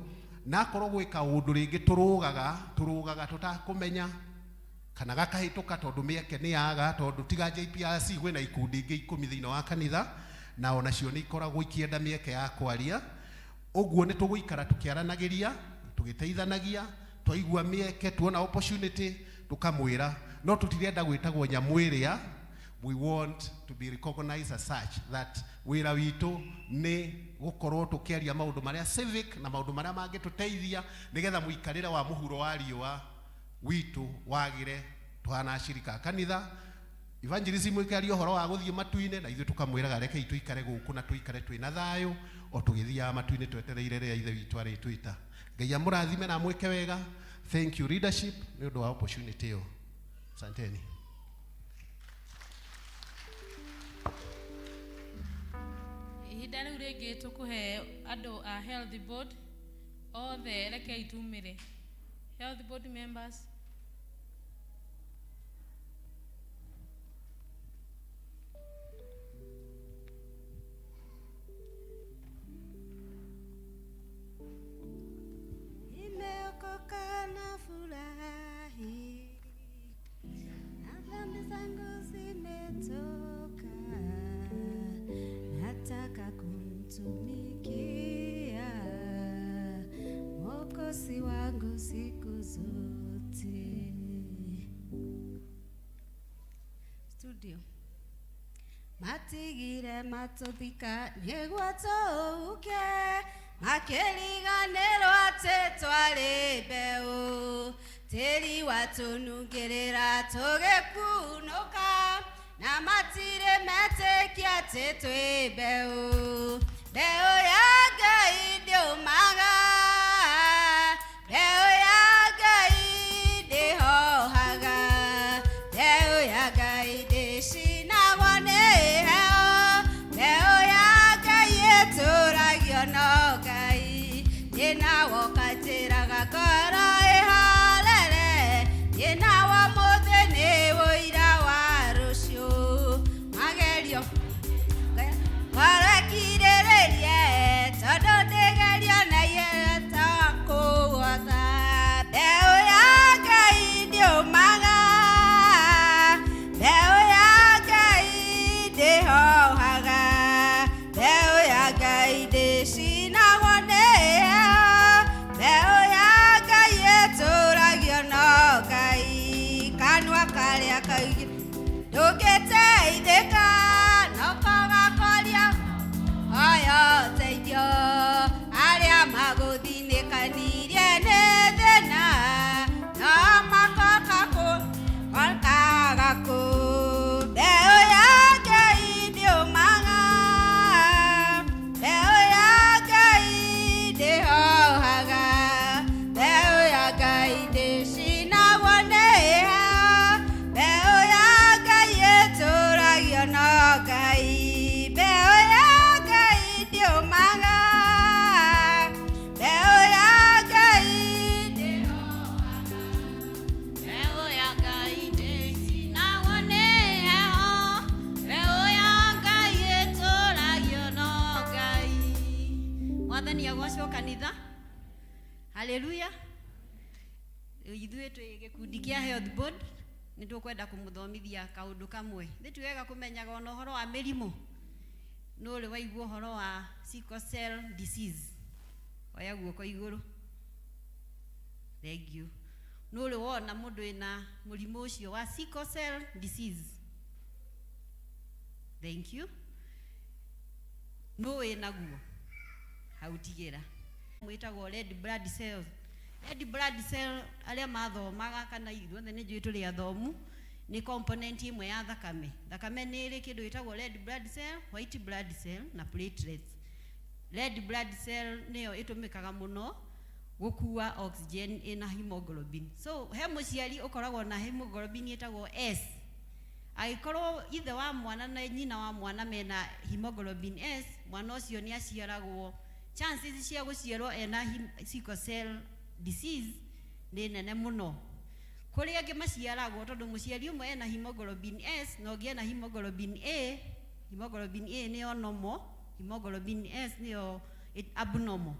na akorwo gwĩ kaũndũ rĩngĩ tũrũgaga tũtakũmenya kana gakahĩtũka tondũ mĩeke nĩ yaga, tondũ tiga JPRC kwĩna ikundi ingĩ 10 thĩinĩ wa kanitha, na onacio nĩ ikoragwo ikĩenda mĩeke ya kwaria. Ũguo nĩ tũgũikara tũkĩaranagĩria. Tũgĩteithanagia, twaigua mĩeke, tuona opportunity, tũkamwĩra no tũtirenda gwĩtagwo nyamũ ĩrĩa. We want to be recognized as such that wĩra witũ nĩ gũkorwo tũkĩaria maũndũ marĩa civic na maũndũ marĩa mangĩtũteithia nĩgetha mũikarĩre wa mũhuro wa riũa witũ wagĩre. Tũhana acirika a kanitha, evangelism ĩkĩaria ũhoro wa gũthiĩ matu-inĩ, na ithuĩ tũkamwĩraga rekei tũikare gũkũ na tũikare twĩna thayũ o tũgĩthiaga matu-inĩ twetereire rĩrĩa Ithe witũ arĩtwĩta. Ngai amũrathime na amwĩke wega. Thank you, leadership, nĩ ũndũ wa opportunity ĩyo. Asanteni. Ihinda rĩu rĩngĩ tũkũhe andũ a health board othe. Rekei tumĩre health board members. Nimeokoka na furahi, na dhambi zangu zimetoka, nataka kumtumikia Mwokozi wangu siku zote. Studio matigire matũthika nĩguo tũũke, makĩriganĩrwo atĩ twarĩ mbeũ, tĩri watũnungĩrĩra tũgĩkunũka, na matirĩ metĩkia atĩ twĩ mbeũ. Mbeũ ya Ngai ndĩũmaga, mbeũ ya Ngai ndĩhohaga, mbeũ ya Ngai ndĩcinagwo nĩ heho, mbeũ ya Ngai ĩtũragio no Ngai. Nyina woka njĩraga ngoro ĩhorere, nyina wa mũthĩ nĩ ũira wa rũciũ. Magerio ngoro ĩkirĩrĩrie, tondũ ndĩgerio na iheta kũhota. Mbeũ ya Ngai ndĩũmaga, mbeũ ya Ngai ndĩhohaga, mbeũ ya Ngai ndĩcinagwo nĩ heho, mbeũ ya Ngai ĩtũragio no Ngai. Kanua karĩa kaingĩ ndũngĩteithĩka, noko gakoria hoya ũteithio. Arĩa magũthinĩkanirie nĩ thĩna, no makoka kũ okaga kũ. Mbeũ ya Ngai ndĩũmaga, mbeũ ya Ngai ndĩhohaga, mbeũ ya Ngai ndĩcinagwo nĩ heho, mbeũ ya Ngai ĩtũragio no Ngai. Mbeũ ya Ngai ndĩũmaga, mbeũ ya Ngai ndĩhohaga, Mbeũ ya Ngai ndĩcinagwo nĩ heho, mbeũ ya Ngai ĩtũragio no Ngai. Mwathani agocwo kanitha. Haleluya. Ithuĩ twĩ gĩkundi kĩa health board, nĩ tũkwenda kũmũthomithia kaũndũ kamwe. Nĩ ti wega kũmenyaga ona ũhoro wa mĩrimũ. Nũ ũrĩ waigua ũhoro wa sickle cell disease? Oya guoko igũrũ. Thank you. Nũ ũrĩ wona mũndũ wĩna mũrimũ ũcio wa sickle cell disease? Thank you. Nũ wĩnaguo hau? Tigĩra mwĩtagwo red blood cells. Red blood cell, arĩa mathomaga kana ithuothe nĩ njũĩ tũrĩ athomu, nĩ component ĩmwe ya thakame. Thakame nĩ ĩrĩ kĩndũ gĩtagwo red blood cell, white blood cell na platelets. Red blood cell nĩyo ĩtũmĩkaga mũno gũkua oxygen ĩna hemoglobin. So he mũciari ũkoragwo na hemoglobin ĩtagwo S. Angĩkorwo ithe wa mwana na nyina wa mwana mena hemoglobin S, mwana ũcio nĩ aciaragwo, chances cia gũciarwo ena sickle cell disease nĩ nene mũno. Kũrĩ angĩ maciaragwo tondũ mũciari ũmwe ena hemoglobin S na ũngĩ ena hemoglobin A. Hemoglobin A nĩyo normal, hemoglobin S nĩyo abnormal.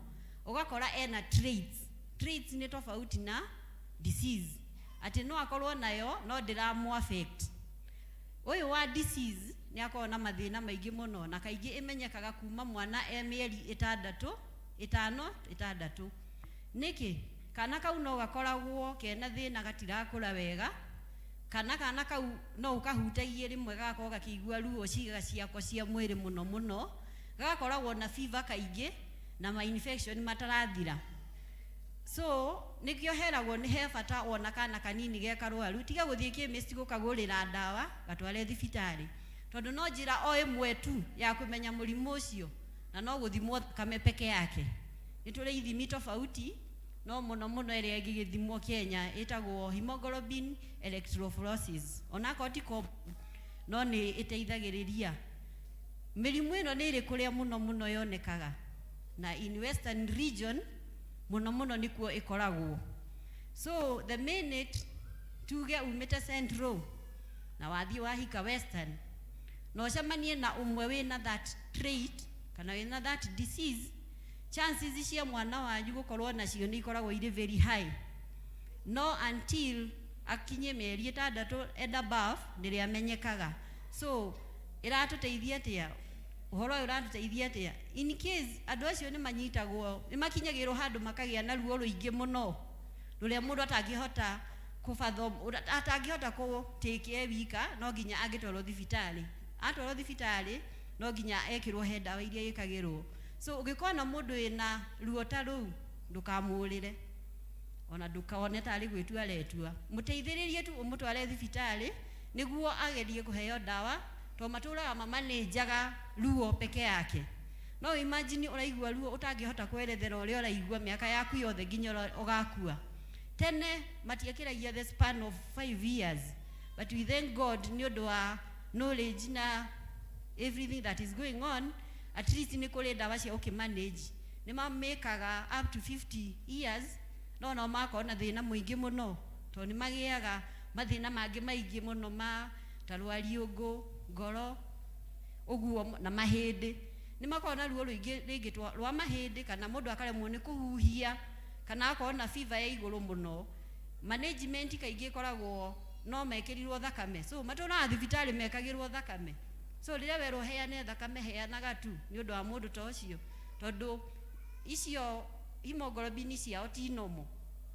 Ũgakora ena traits. Traits nĩ tofauti na disease, atĩ no akorwo nayo no ndĩramũ affect. Ũyũ wa disease nĩ akoragwo na mathĩna maingĩ mũno, na kaingĩ ĩmenyekaga kuma mwana e mĩeri 6, 5, 6. Nĩkĩ? Kana kau no gakoragwo kena thĩna gatirakũra wega, kana kana kau no ũkahutagie rĩmwe gagakorwo gakĩigua ruo ciĩga ciako cia mwĩrĩ mũno mũno, gagakoragwo na fever kaingĩ na ma infection matarathira. So nikio heragwo nĩ he bata wona kana kanini ge karwaru, tiga gũthiĩ chemist gũkagũrĩra ndawa, gatware thibitarĩ, tondũ no njĩra o ĩmwe tu ya kũmenya mũrimũ ũcio na no gũthimwo thakame peke yake. Nĩ tũrĩ ithimi tofauti, no mũno mũno ĩrĩa ĩngĩgĩthimwo Kenya ĩtagwo hemoglobin electrophoresis, onakorwo ti common, no nĩ ĩteithagĩrĩria. Mĩrimũ ĩno nĩ ĩrĩ kũrĩa mũno mũno yonekaga, na in western region mũno mũno nĩkuo ĩkoragwo. So the minute tuge umĩte central na wathiĩ wahika western na ũcemanie na ũmwe wĩna that trait kana wĩna that disease, chances cia mwana wanyu gũkorwo nacio nĩ ikoragwo irĩ very high. No until akinye mĩeri 6 and above nĩrĩo amenyekaga. So ĩratũteithia atĩa ũhoro ũyũ? Ũratũteithia atĩa? In case andũ acio nĩ manyitagwo, nĩ makinyagĩrwo handũ makagĩa na ruo rũingĩ mũno rũrĩa mũndũ atangĩhota kũfathom, atangĩhota kũ take e wika, no nginya angĩtwarwo thibitarĩ. Atwarwo thibitarĩ, no nginya ekĩrwo he ndawa iria ĩkagĩrwo. So ũngĩkorwo na mũndũ wĩna ruo ta rũu, ndũkamũrĩre ona ndũkone tarĩ gwĩtua aretua, mũteithĩrĩrie tu ũmũtware thibitarĩ nĩguo agerie kũheo ndawa, to matũraga mamanĩnjaga ruo peke yake. No imagine ũraigua ruo ũtangĩhota kwerethera ũrĩa ũraigua mĩaka yaku yothe nginya ũgakua. Tene matiekĩragia the span of 5 years, but we thank God nĩ ũndũ wa knowledge na everything that is going on, at least nĩ kũrĩ ndawa cia ũkĩmanage, nĩ mamĩkaga up to 50 years. No nao makorwo na thĩna mũingĩ mũno, tondũ nĩ magĩaga mathĩna mangĩ maingĩ mũno ma ta rwariũngũ, ngoro ũguo na mahĩndĩ. Nĩ makoragwo na ruo rũingĩ rĩngĩ rwa mahĩndĩ, kana mũndũ akaremwo nĩ kũhuhia, kana akorwo na fever ya igũrũ mũno. Management kaingĩ ĩkoragwo no mekĩrirwo thakame, so matũraga thibitarĩ mekagĩrwo thakame. So rĩrĩa werwo heane thakame, heanaga tu nĩ ũndũ wa mũndũ ta ũcio, tondũ icio hemoglobin ciao ti normal,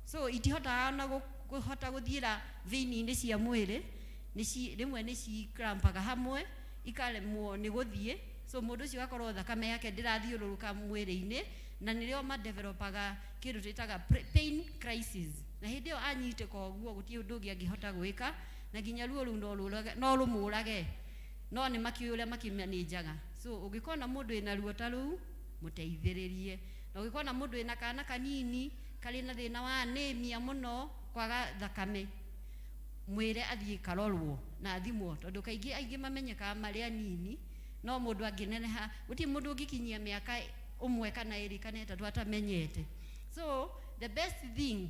so itihotaga ona kũhota gũthiĩra vein-inĩ cia mwĩrĩ. Rĩmwe nĩ cikrampaga hamwe, ikaremwo nĩ gũthiĩ, so mũndũ ũcio agakorwo thakame yake ndĩrathiũrũrũka mwĩrĩ-inĩ, na nĩrĩo madevelopaga kĩndũ twĩtaga pain crisis. Na hĩndĩ ĩyo anyitĩka ũguo, gũtirĩ ũndũ ũngĩ angĩhota gwĩka, na nginya ruo rũu no rũmũrage, no nĩ makĩũĩ ũrĩa makĩmanĩnjaga. So ũngĩkorwo na mũndũ wĩna ruo ta rũu, mũteithĩrĩrie. Na ũngĩkorwo na mũndũ wĩna kana kanini karĩ na thĩna wa anemia mũno, kwaga thakame, mwĩre athiĩ karorwo na athimwo, tondũ kaingĩ aingĩ mamenyekaga marĩ anini, no mũndũ angĩneneha, gũtirĩ mũndũ ũngĩkinyia mĩaka 1 kana 2 kana 3 atamenyete. So the best thing,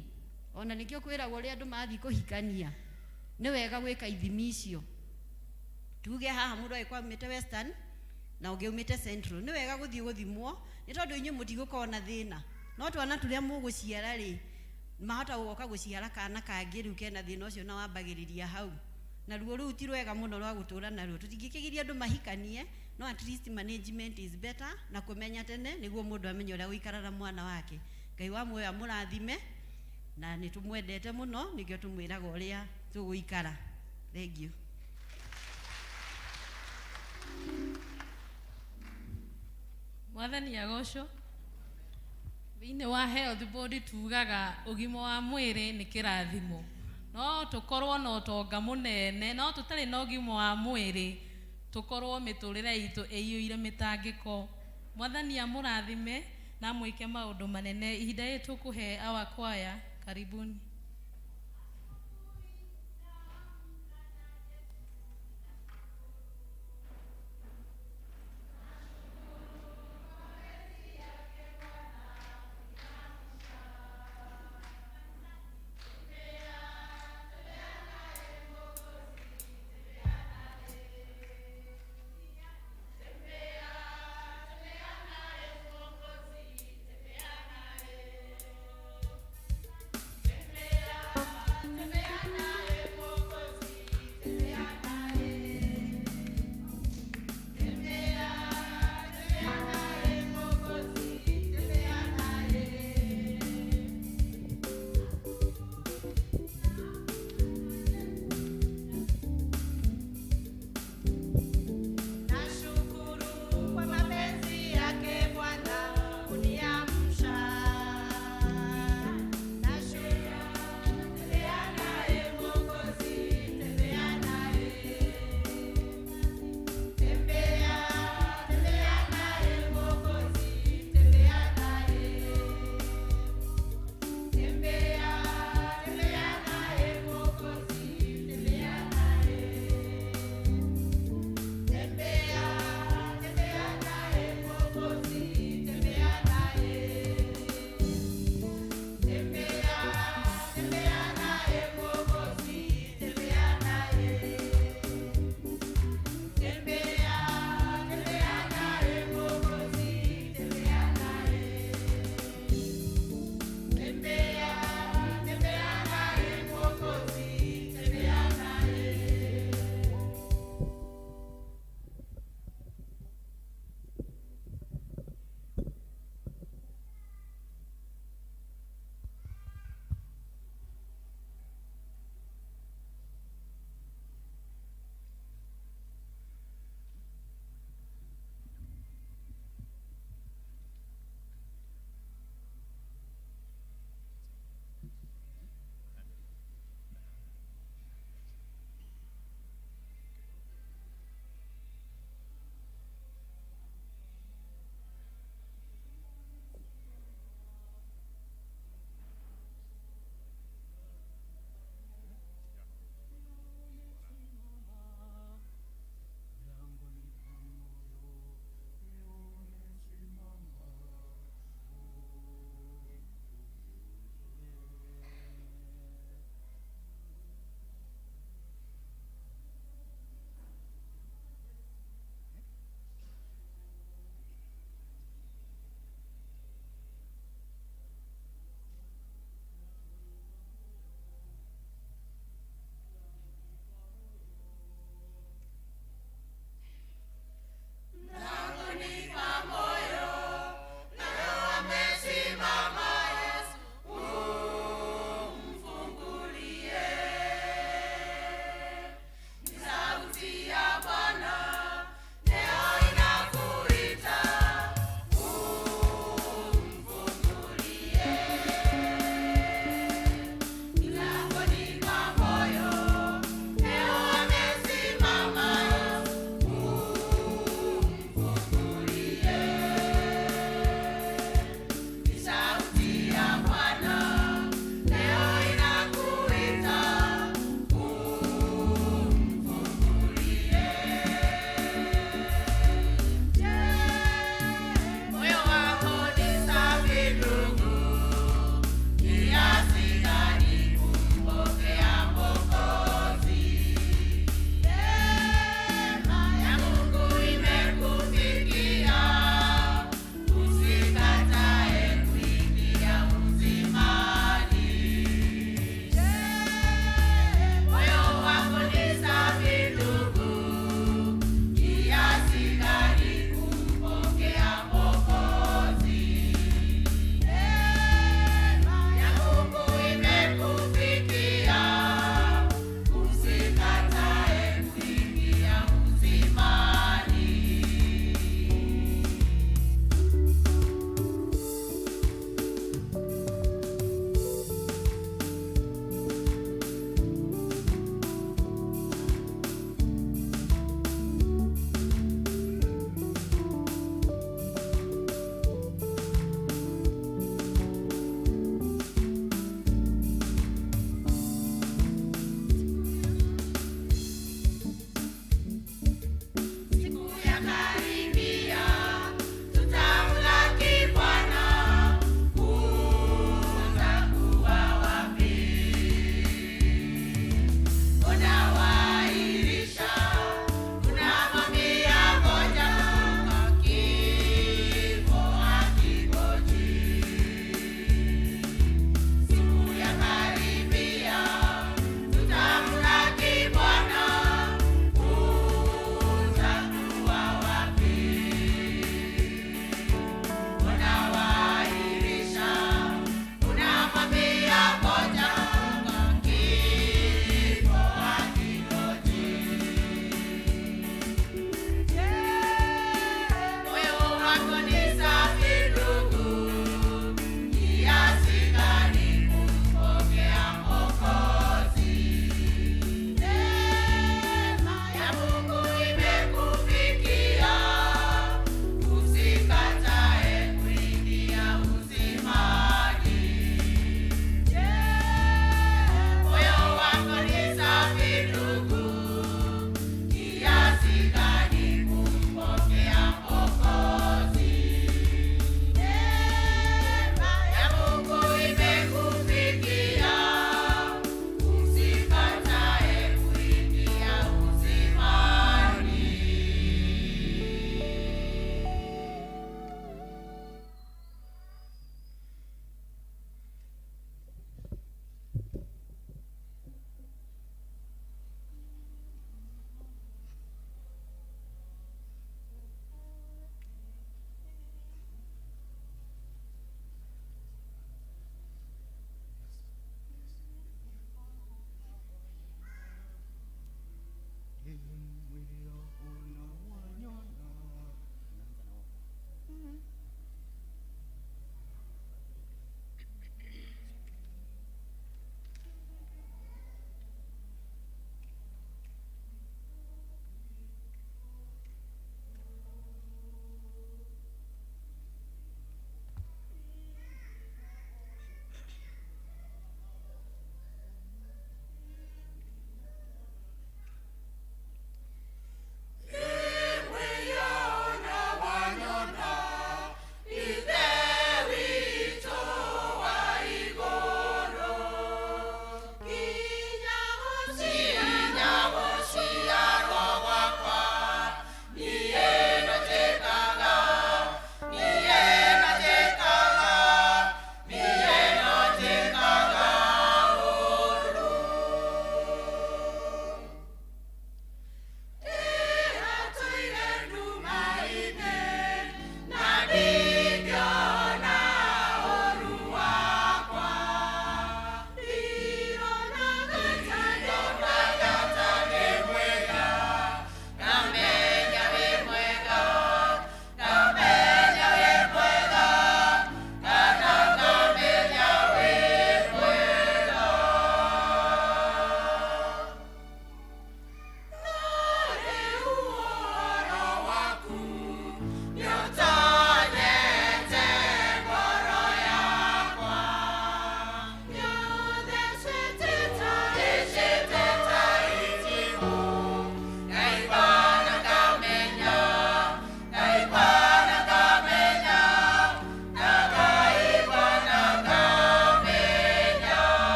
ona nĩkĩo kwĩragwo ũrĩa andũ mathiĩ kũhikania, nĩ wega gwĩka ithimi icio. Tuge haha mũndũ agĩkorwo aumĩte western na ũngĩ aumĩte central, nĩ wega gũthiĩ gũthimwo, nĩ tondũ inyuĩ mũtigũkorwo na thĩna, no twana tũrĩa mũgũciara rĩ, mahota gũgoka gũciara kana kangĩ rĩu kena thĩna ũcio, na wambagĩrĩria hau, na ruo rũu ti rwega mũno rwa gũtũra naruo. Tũtingĩkĩgiria andũ mahikanie, no at least management is better, na kũmenya tene nĩguo mũndũ amenye ũrĩa gũikara na mwana wake. Ngai wa muoyo amũrathime, na nĩ tũmwendete mũno, nĩkĩo tũmwĩraga ũrĩa tũgũikara. Thank you. Mwathani agocwo. Thĩinĩ wa health board tugaga ũgima wa mwĩrĩ nĩ kĩrathimo. No tũkorwo na ũtonga mũnene, no tũtarĩ na ũgima wa mwĩrĩ, tũkorwo mĩtũrĩre itũ ĩiyũire mĩtangĩko. Mwathani amũrathime na amwĩke maũndũ manene. Ihinda rĩrĩ tũkũhe our choir. Karibuni.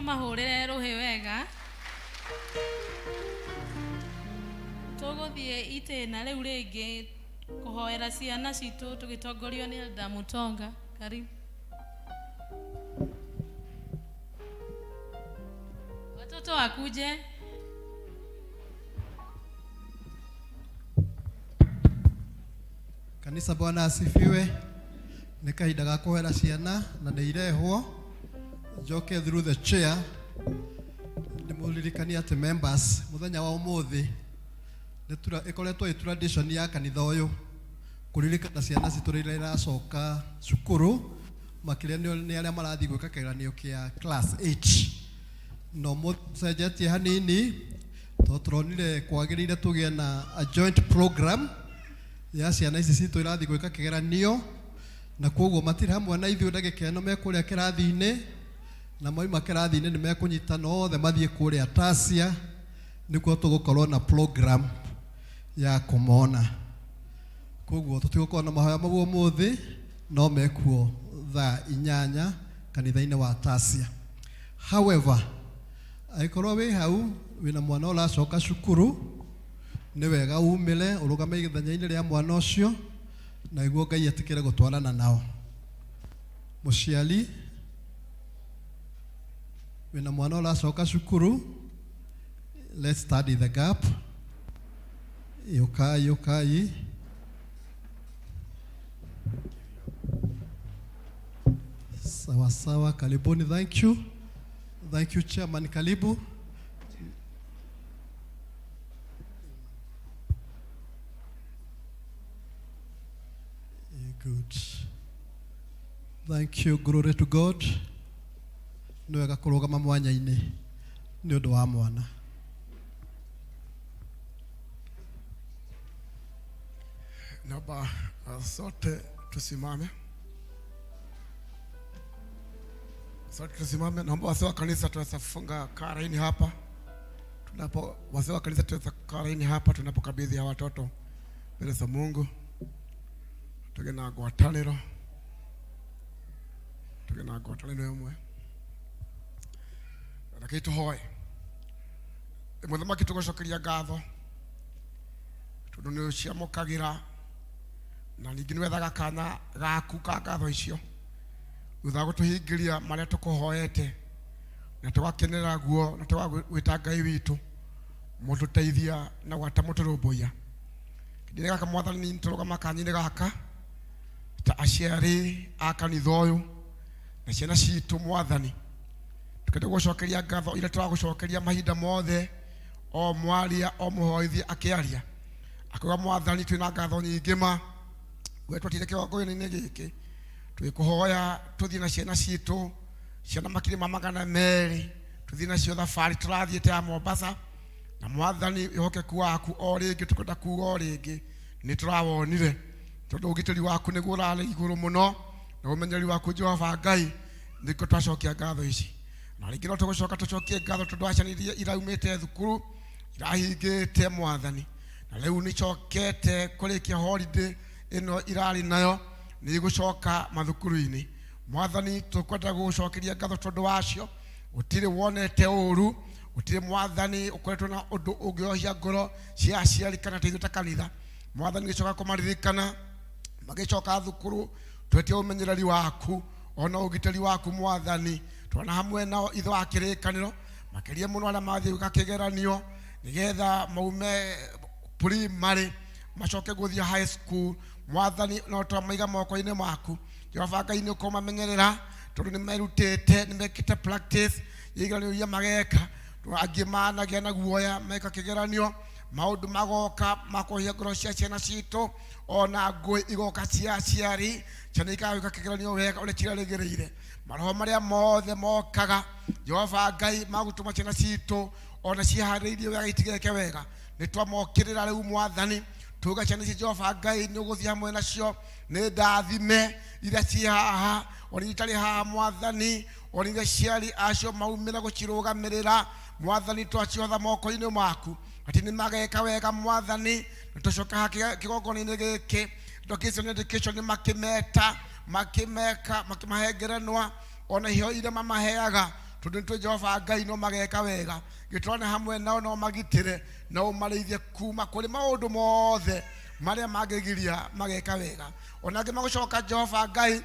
Tũmahũrĩre rũhĩ wega. Tũgũthiĩ itĩna rĩu rĩngĩ kũhoera ciana citũ tũgĩtongorio nĩ Elda Mutonga. Karibu. Watoto wakuje. Kanisa, Bwana asifiwe. Nĩ kahinda ga kũhoera ciana na nĩ irehwo njoke through the chair ndĩmũririkanie atĩ members mũthenya wa ũmũthĩ nĩ ĩkoretwo ĩ tradition ya kanitha ũyũ kũririkana ciana citũ rĩrĩa iracoka cukuru, makĩria nĩ arĩa marathiĩ gwĩka kĩgeranio kĩa class 8. No mũcenjetie hanini tondũ tũronire kwagĩrĩire tũgĩe na a joint program ya ciana ici citũ irathiĩ gwĩka kĩgeranio, na koguo matirĩ hamwe na ithuĩ ndagĩka ĩno, me kũrĩa kĩrathi-inĩ, na mauma kĩrathi-inĩ nĩ mekũnyitana othe mathiĩ kũrĩa Tasia, nĩkuo tũgũkorwo na program ya kũmona. Koguo tũtigũkorwo na mahoya mau ũmũthĩ, no mekuo thaa 8 kanitha-inĩ wa Tasia. However, angĩkorwo wĩ hau wĩna mwana ũracoka cukuru, nĩ wega umĩre ũrũgame ithenya-inĩ rĩa mwana ũcio na nĩguo Ngai etĩkĩre gũtwarana nao. Mũciari wĩna mwana ũracoka cukuru, let's study the gap. Yũkai, yũkai. Sawa sawa, karibuni. Thank you, thank you chairman, karibu. Good, thank you. Glory to God. Nĩ wega kũrũgama mwanya-inĩ nĩ ũndũ wa mwana. Naomba sote tusimame, sote tusimame. Naomba wazee wa kanisa tuweza kufunga karaini hapa tunapo, wazee wa kanisa tuweza karaini hapa tunapokabidhi hawa watoto mbele za Mungu, tuge na ngwatanĩro, tuge na ngwatanĩro ĩmwe. Rekei tũhoe. Mũthamaki, tũgũcokeria ngatho tondũ nĩ ũciamũkagĩra na ningĩ nĩ wethaga kanya gaku ka ngatho icio thutha wa gũtũhingĩria marĩa tũkũhoete na tũgakenera guo na tũgagwĩta Ngai witũ mũtũteithia na gwata mũtũrũmbũiya. Kĩndĩ gaka Mwathani, tũrũgama kanya-inĩ gaka ta aciari a kanitha ũyũ na ciana citũ. Mwathani, tukenda gũcokeria ngatho iria tũragũcokeria mahinda mothe, o mwaria o mũhoithia akĩaria akauga, Mwathani, twĩna ngatho nyingĩ ma we twatire kĩgongona-inĩ gĩkĩ twĩkũhoya tũthiĩ na ciana citũ, ciana makĩria ma 200, tũthiĩ nacio thabarĩ tũrathiĩte ya Mombasa. Na Mwathani, wĩhokeku waku o rĩngĩ tũkwenda kuga o rĩngĩ nĩ tũrawonire, tondũ ũgitĩri waku nĩguo ũrarĩ igũrũ mũno na ũmenyereri waku, Jehova Ngai, nĩkĩo twacokia ngatho ici. Na rĩngĩ no tũgũcoka tũcokie ngatho tondũ wa ciana iria iraumĩte thukuru irahingĩte, Mwathani, na rĩu nĩcokete kũrĩkia holiday ĩno irarĩ nayo, nĩ igũcoka mathukuru-inĩ. Mwathani, tũkwenda gũgũcokeria ngatho tondũ wacio gũtirĩ wonete ũru, gũtirĩ, Mwathani, ũkoretwo na ũndũ ũngĩohia ngoro cia aciari kana ta ithuĩ ta kanitha. Mwathani, gĩcoka kũmaririkana magĩcoka thukuru, twetie ũmenyereri waku ona ũgitĩri waku, Mwathani, twana hamwe nao ithe wa kĩrĩkanĩro, makĩria mũno arĩa mathiĩ gwĩka kĩgeranio nĩgetha maume primary macoke gũthiĩ high school. Mwathani, no twamaiga moko-inĩ maku, Jehova Ngai, nĩ ũkũmamenyerera tondũ nĩ merutĩte, nĩ mekĩte practice ya igeranio iria mageka. Angĩ managĩa na guoya meka kĩgeranio, maũndũ magoka makũhia ngoro cia ciana citũ, ona ngũĩ igoka cia aciari, ciana ikaga gwĩka kĩgeranio wega ũrĩa cirarĩgĩrĩire. Maroho marĩa mothe mokaga, Jehova Ngai, magũtũma ciana citũ ona ciharĩirie wega itigeke wega, nĩ twamokĩrĩra rĩu, Mwathani. Tuga ciana ici, Jehova Ngai, nĩ ũgũthiĩ hamwe nacio, nĩ ndathime iria ciĩ haha ona iria itarĩ haha, Mwathani, ona iria aciari acio maumĩra gũcirũgamĩrĩra. Mwathani, twaciotha moko-inĩ maku atĩ nĩ mageka wega, Mwathani, na tũcoke haha kĩgongona-inĩ gĩkĩ. Vocation education nĩ makĩmeta, makĩmeka, makĩmahengerenwa ona iheo iria mamaheaga. Tondũ nĩ tũĩ Jehova Ngai no mageka wega, gĩtwarane hamwe nao no magitĩre na ũmarĩithie kuma kũrĩ maũndũ mothe marĩa mangĩgiria mageka wega. Ona angĩ magũcoka Jehova Ngai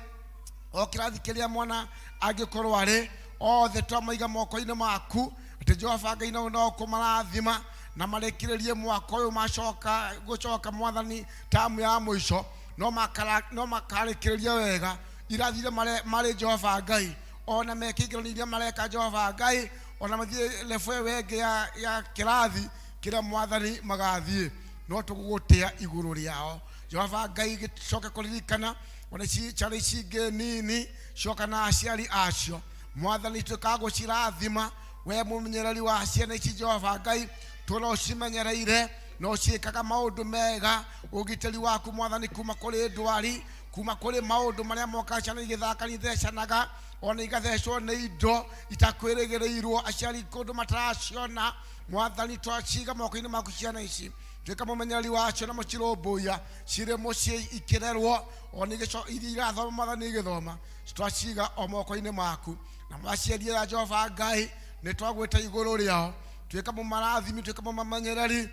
o kĩrathi kĩrĩa mwana angĩkorwo arĩ, othe twamaiga moko-inĩ maku atĩ Jehova Ngai no no kũmarathima na marĩkĩrĩrie mwaka ũyũ macoka gũcoka Mwathani tamu ya mũico no makarĩkĩrĩria wega irathi iria marĩ Jehova Ngai, ona meke igeranio iria mareka Jehova Ngai, ona mathiĩ level ĩyo ĩngĩ ya kĩrathi kĩrĩa Mwathani magathiĩ, no tũgũgũtĩa igũrũ rĩao. Jehova Ngai gĩcoke kũririkana ona ciana ici ingĩ nini cioka na aciari acio, Mwathani tuĩkaga gũcirathima. We mũmenyereri wa ciana ici Jehova Ngai, tũra ũcimenyereire na ũciĩkaga maũndũ mega, ũgitĩri waku Mwathani kuma kũrĩ ndwari, kuma kũrĩ maũndũ marĩa mokaga ciana igĩthaka nĩithecanaga, ona igathecwo nĩ indo itakwĩrĩgĩrĩirwo, aciari kũndũ mataraciona. Mwathani twaciga moko-inĩ maku ciana ici, tuĩka mũmenyereri wacio na mũcirũmbũiya cirĩ mũciĩ ikĩrerwo, ona iria irathoma Mwathani igĩthoma, twaciga o moko-inĩ maku. Na maciari aya Jehova Ngai nĩ twagwĩta igũrũ rĩao, tuĩka mũmarathimi, tuĩka mũmamenyereri,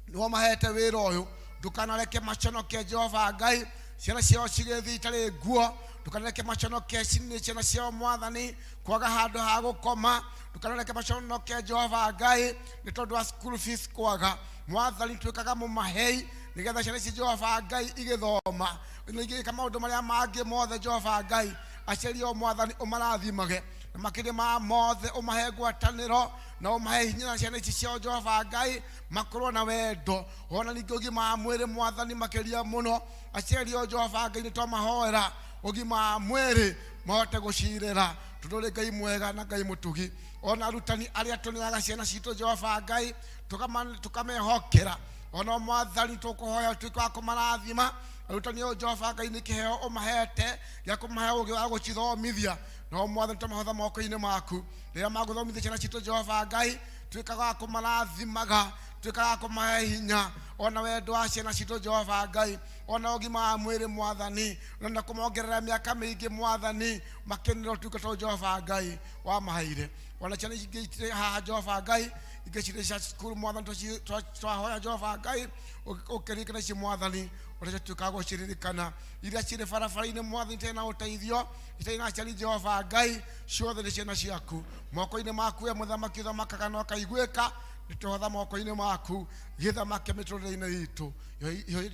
nĩwe mahete wĩra ũyũ, ndũkanareke maconoke Jehova Ngai, ciana ciao cigĩthiĩ itarĩ nguo, ndũkanareke maconoke nĩ ciana ciao Mwathani kwaga handũ ha gũkoma, ndũkanareke maconoke Jehova Ngai nĩ tondũ wa school fees kwaga. Mwathani tuĩkaga mũmahei nĩgetha ciana ici Jehova Ngai igĩthoma na igĩka maũndũ marĩa mangĩ mothe Jehova Ngai, aciari ao Mwathani ũmarathimage na makĩria ma mothe ũmahe ngwatanĩro na ũmahe hinya na ciana ici ciao Jehova Ngai makorwo na wendo ona ningĩ ũgima wa mwĩrĩ Mwathani makĩria mũno. Aciari ao Jehova Ngai nĩ twamahoera ũgima wa mwĩrĩ mahote gũcirĩra, tondũ ũrĩ Ngai mwega na Ngai mũtugi. Ona arutani arĩa tũneaga ciana citũ Jehova Ngai tũkamehokera, ona Mwathani tũkũhoya ũtuĩke wa kũmarathima. Arutani ao Jehova Ngai nĩ kĩheo ũmahete gĩa kũmahe ũũgĩ wa gũcithomithia, no Mwathani twamahotha moko-inĩ maku rĩrĩa magũthomithia ciana citũ Jehova Ngai, tuĩkaga wa kũmarathimaga, tuĩkaga wa kũmahe hinya ona wendo wa ciana citũ Jehova Ngai, ona ũgima wa mwĩrĩ Mwathani, na kũmongerera mĩaka mĩingĩ Mwathani, makenera ũtungata ũyũ Jehova Ngai wamaheire. Ona ciana ingĩ itirĩ haha Jehova Ngai, ingĩ cirĩ cia cukuru Mwathani, twahoya Jehova Ngai ũkĩririkana ici Mwathani, ũrĩa tuĩkaga gũciririkana, iria cirĩ barabara-inĩ Mwathani itarĩ na ũteithio, itarĩ na aciari Jehova Ngai, ciothe nĩ ciana ciaku moko-inĩ maku. We mũthamaki ũthamakaga na ũkaiguĩka, nĩtũhotha moko-inĩ maku gĩthamake mĩtũrĩre-inĩ itũ,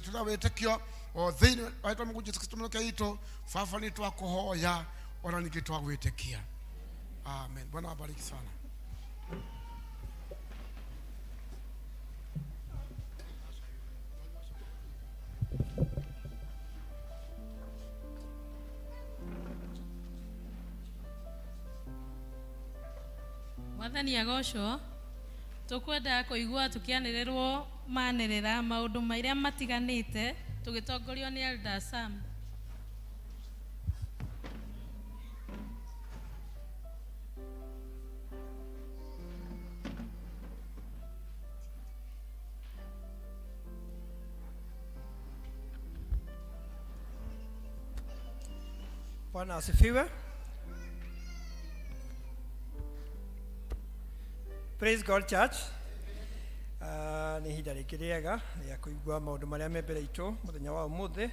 tũna wĩtĩkio o thĩinĩ wa rĩĩtwa rĩa Jesũ Kristo mũnokia witũ. Baba nĩ twakũhoya ona ningĩ twagwĩtĩkia. Amen. Bwana wabariki sana. Mwathani agocwo. Tũkwenda kũigua tũkĩanĩrĩrwo manĩrĩra maũndũ marĩa matiganĩte tũgĩtongorio nĩ Elder Sam. Bwana asifiwe. Praise God Church. Nĩ ihinda rĩngĩ rĩega rĩa kũigua maũndũ marĩa me mbere itũ mũthenya wa ũmũthĩ.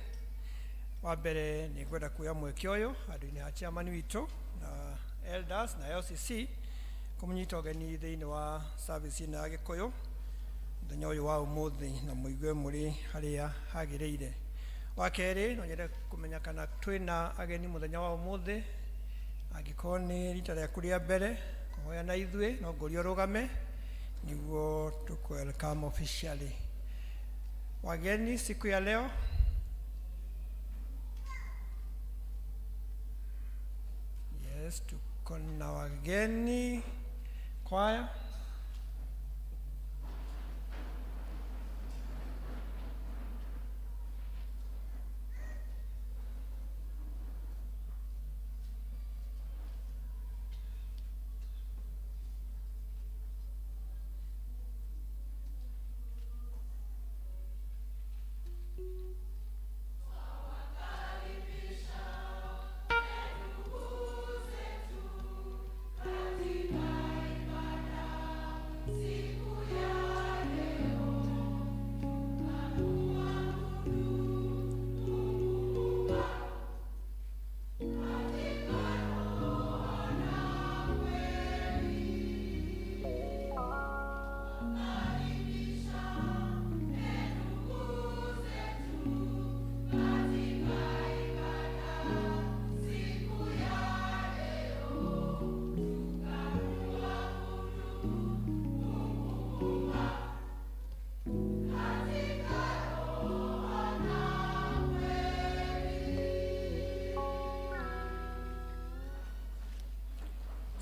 Wa mbere nĩ ngwenda kuoya mweke ũyũ handũ-inĩ ha chairman witũ na elders na LCC kũmũnyita ũgeni thĩinĩ wa service ĩno ya Gĩkũyũ mũthenya ũyũ wa ũmũthĩ, na mũigue mũrĩ harĩa hagĩrĩire. Wa kerĩ, no nyende kũmenya kana twĩna ageni mũthenya wa ũmũthĩ. Angĩkorwo nĩ rita rĩaku rĩa mbere kũhoya na ithuĩ, no ngũrie ũrũgame nĩguo tũkũ welcome officially. Wageni siku ya leo, yes, tuko na wageni kwaya.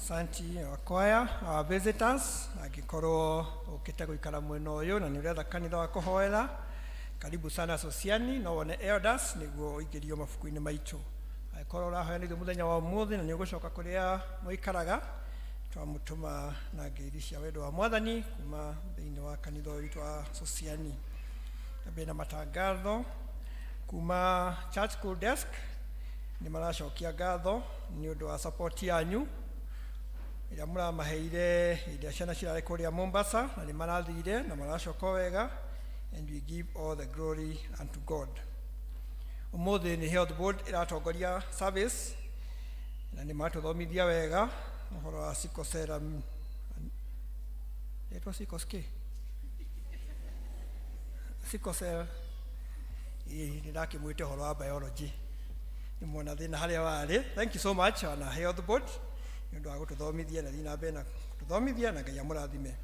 Asanti wa choir, our visitors, angĩkorwo ũkĩte gũikara mwena ũyũ na nĩ ũretha kanitha wa kũhoera, karibu sana Sosiani, no wone elders nĩguo ũingĩrio mabuku-inĩ maitũ. Angĩkorwo ũrahoya nĩ ithuĩ mũthenya wa ũmũthĩ na nĩ ũgũcoka kũrĩa mũikaraga, twamũtũma na ngeithi cia wendo wa Mwathani kuma thĩinĩ wa kanitha ũyũ witũ wa Sosiani. Twambie na matangatho kuma Church School Desk nĩ maracokia ngatho nĩ ũndũ wa support yanyu ĩrĩa mũramaheire hĩndĩ ĩrĩa ciana cirarĩ kũrĩa Mombasa, na nĩ marathire na maracoka o wega, and we give all the glory unto God. Ũmũthĩ nĩ Health Board ĩratongoria service na nĩ matũthomithia wega ũhoro wa sickle cell, ĩtwo sickle kĩ? Sickle cell. Ĩĩ, nĩ ndakĩmwĩte ũhoro wa biology, nĩ mwona thĩna harĩa warĩ. Thank you so much ona Health Board nĩ ũndũ wa gũtũthomithia na thiĩ na mbere na gũtũthomithia, na Ngai amũrathime.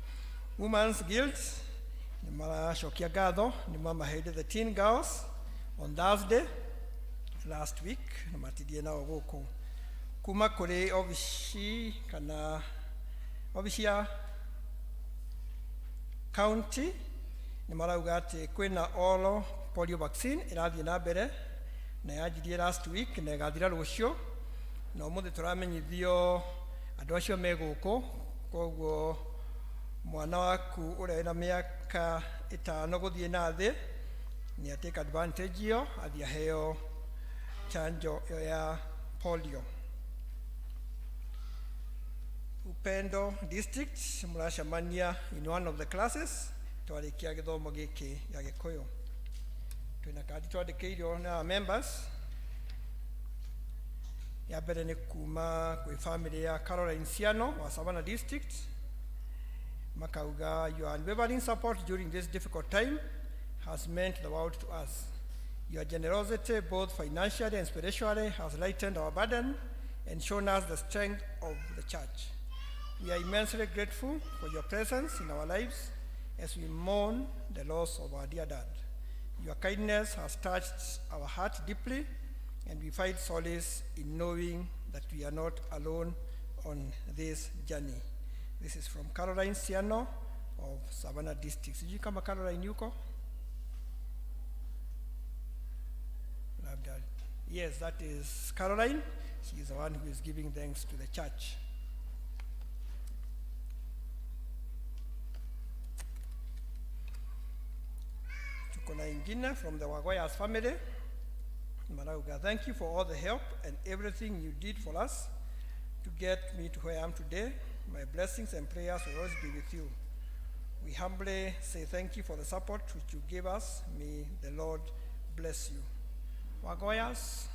Women's Guild nĩ maracokia ngatho, nĩ mamaheire the teen girls on Thursday last week na matithie nao gũkũ. Kuma kũrĩ obici kana obici ya county nĩ marauga atĩ kwĩna oral polio vaccine ĩrathiĩ na mbere na yanjirie last week na ĩgathira rũciũ, na ũmũthĩ tũramenyithio andũ acio me gũkũ, koguo mwana waku ũrĩa wĩna mĩaka 5 gũthiĩ na thĩ nĩ atake advantage ĩyo athiĩ aheo chanjo ĩyo ya polio. Upendo District mũracemania in one of the classes twarĩkia gĩthomo gĩkĩ gĩa Gĩkũyũ. Twĩna kandi twandĩkĩirwo na our members. Ya mbere nĩ kuma kwĩ family ya Caroline Siano wa Savannah District, makauga, "Your unwavering support during this difficult time has meant the world to us. Your generosity, both financially and spiritually, has lightened our burden and shown us the strength of the church. We are immensely grateful for your presence in our lives as we mourn the loss of our dear dad. Your kindness has touched our heart deeply, and we find solace in knowing that we are not alone on this journey." This is from Caroline Siano of Savannah District. Sijui kama Caroline yuko? Labda. Yes, that is Caroline. She is the one who is giving thanks to the church. Tuko na ingine from the Wagoyas family. Marauga, "Thank you for all the help and everything you did for us to get me to where I am today. My blessings and prayers will always be with you. We humbly say thank you for the support which you gave us. May the Lord bless you." Wagoyas,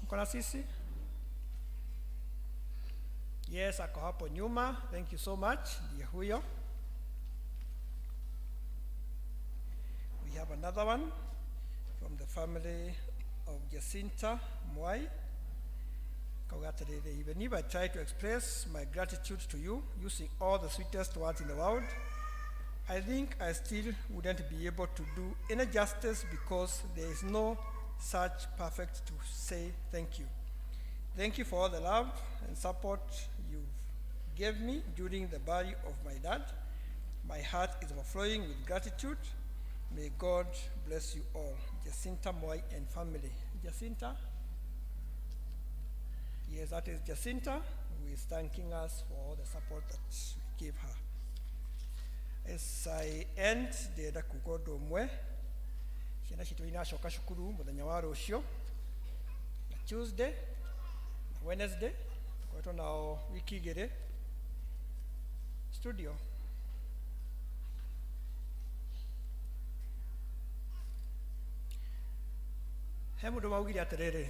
mko na sisi? Yes, ako hapo nyuma. Thank you so much. Ndiye huyo. We have another one from the family of Jacinta Mwai. Kauga atĩrĩrĩ, "Even if I try to express my gratitude to you using all the sweetest words in the world, I think I still wouldn't be able to do any justice because there is no such perfect to say thank you. Thank you for all the love and support you've gave me during the burial of my dad. My heart is overflowing with gratitude. May God bless you all. Jacinta Mwai and family." Jacinta? Yes, that is Jacinta, who is thanking us for all the support that we gave her. As I end, ndĩrenda kuga ũndũ ũmwe. Ciana citũ iracoka cukuru mũthenya wa rũciũ, na Tuesday na Wednesday, tũkoretwo nao wiki 2. Studio. He mũndũ maugire atĩrĩrĩ,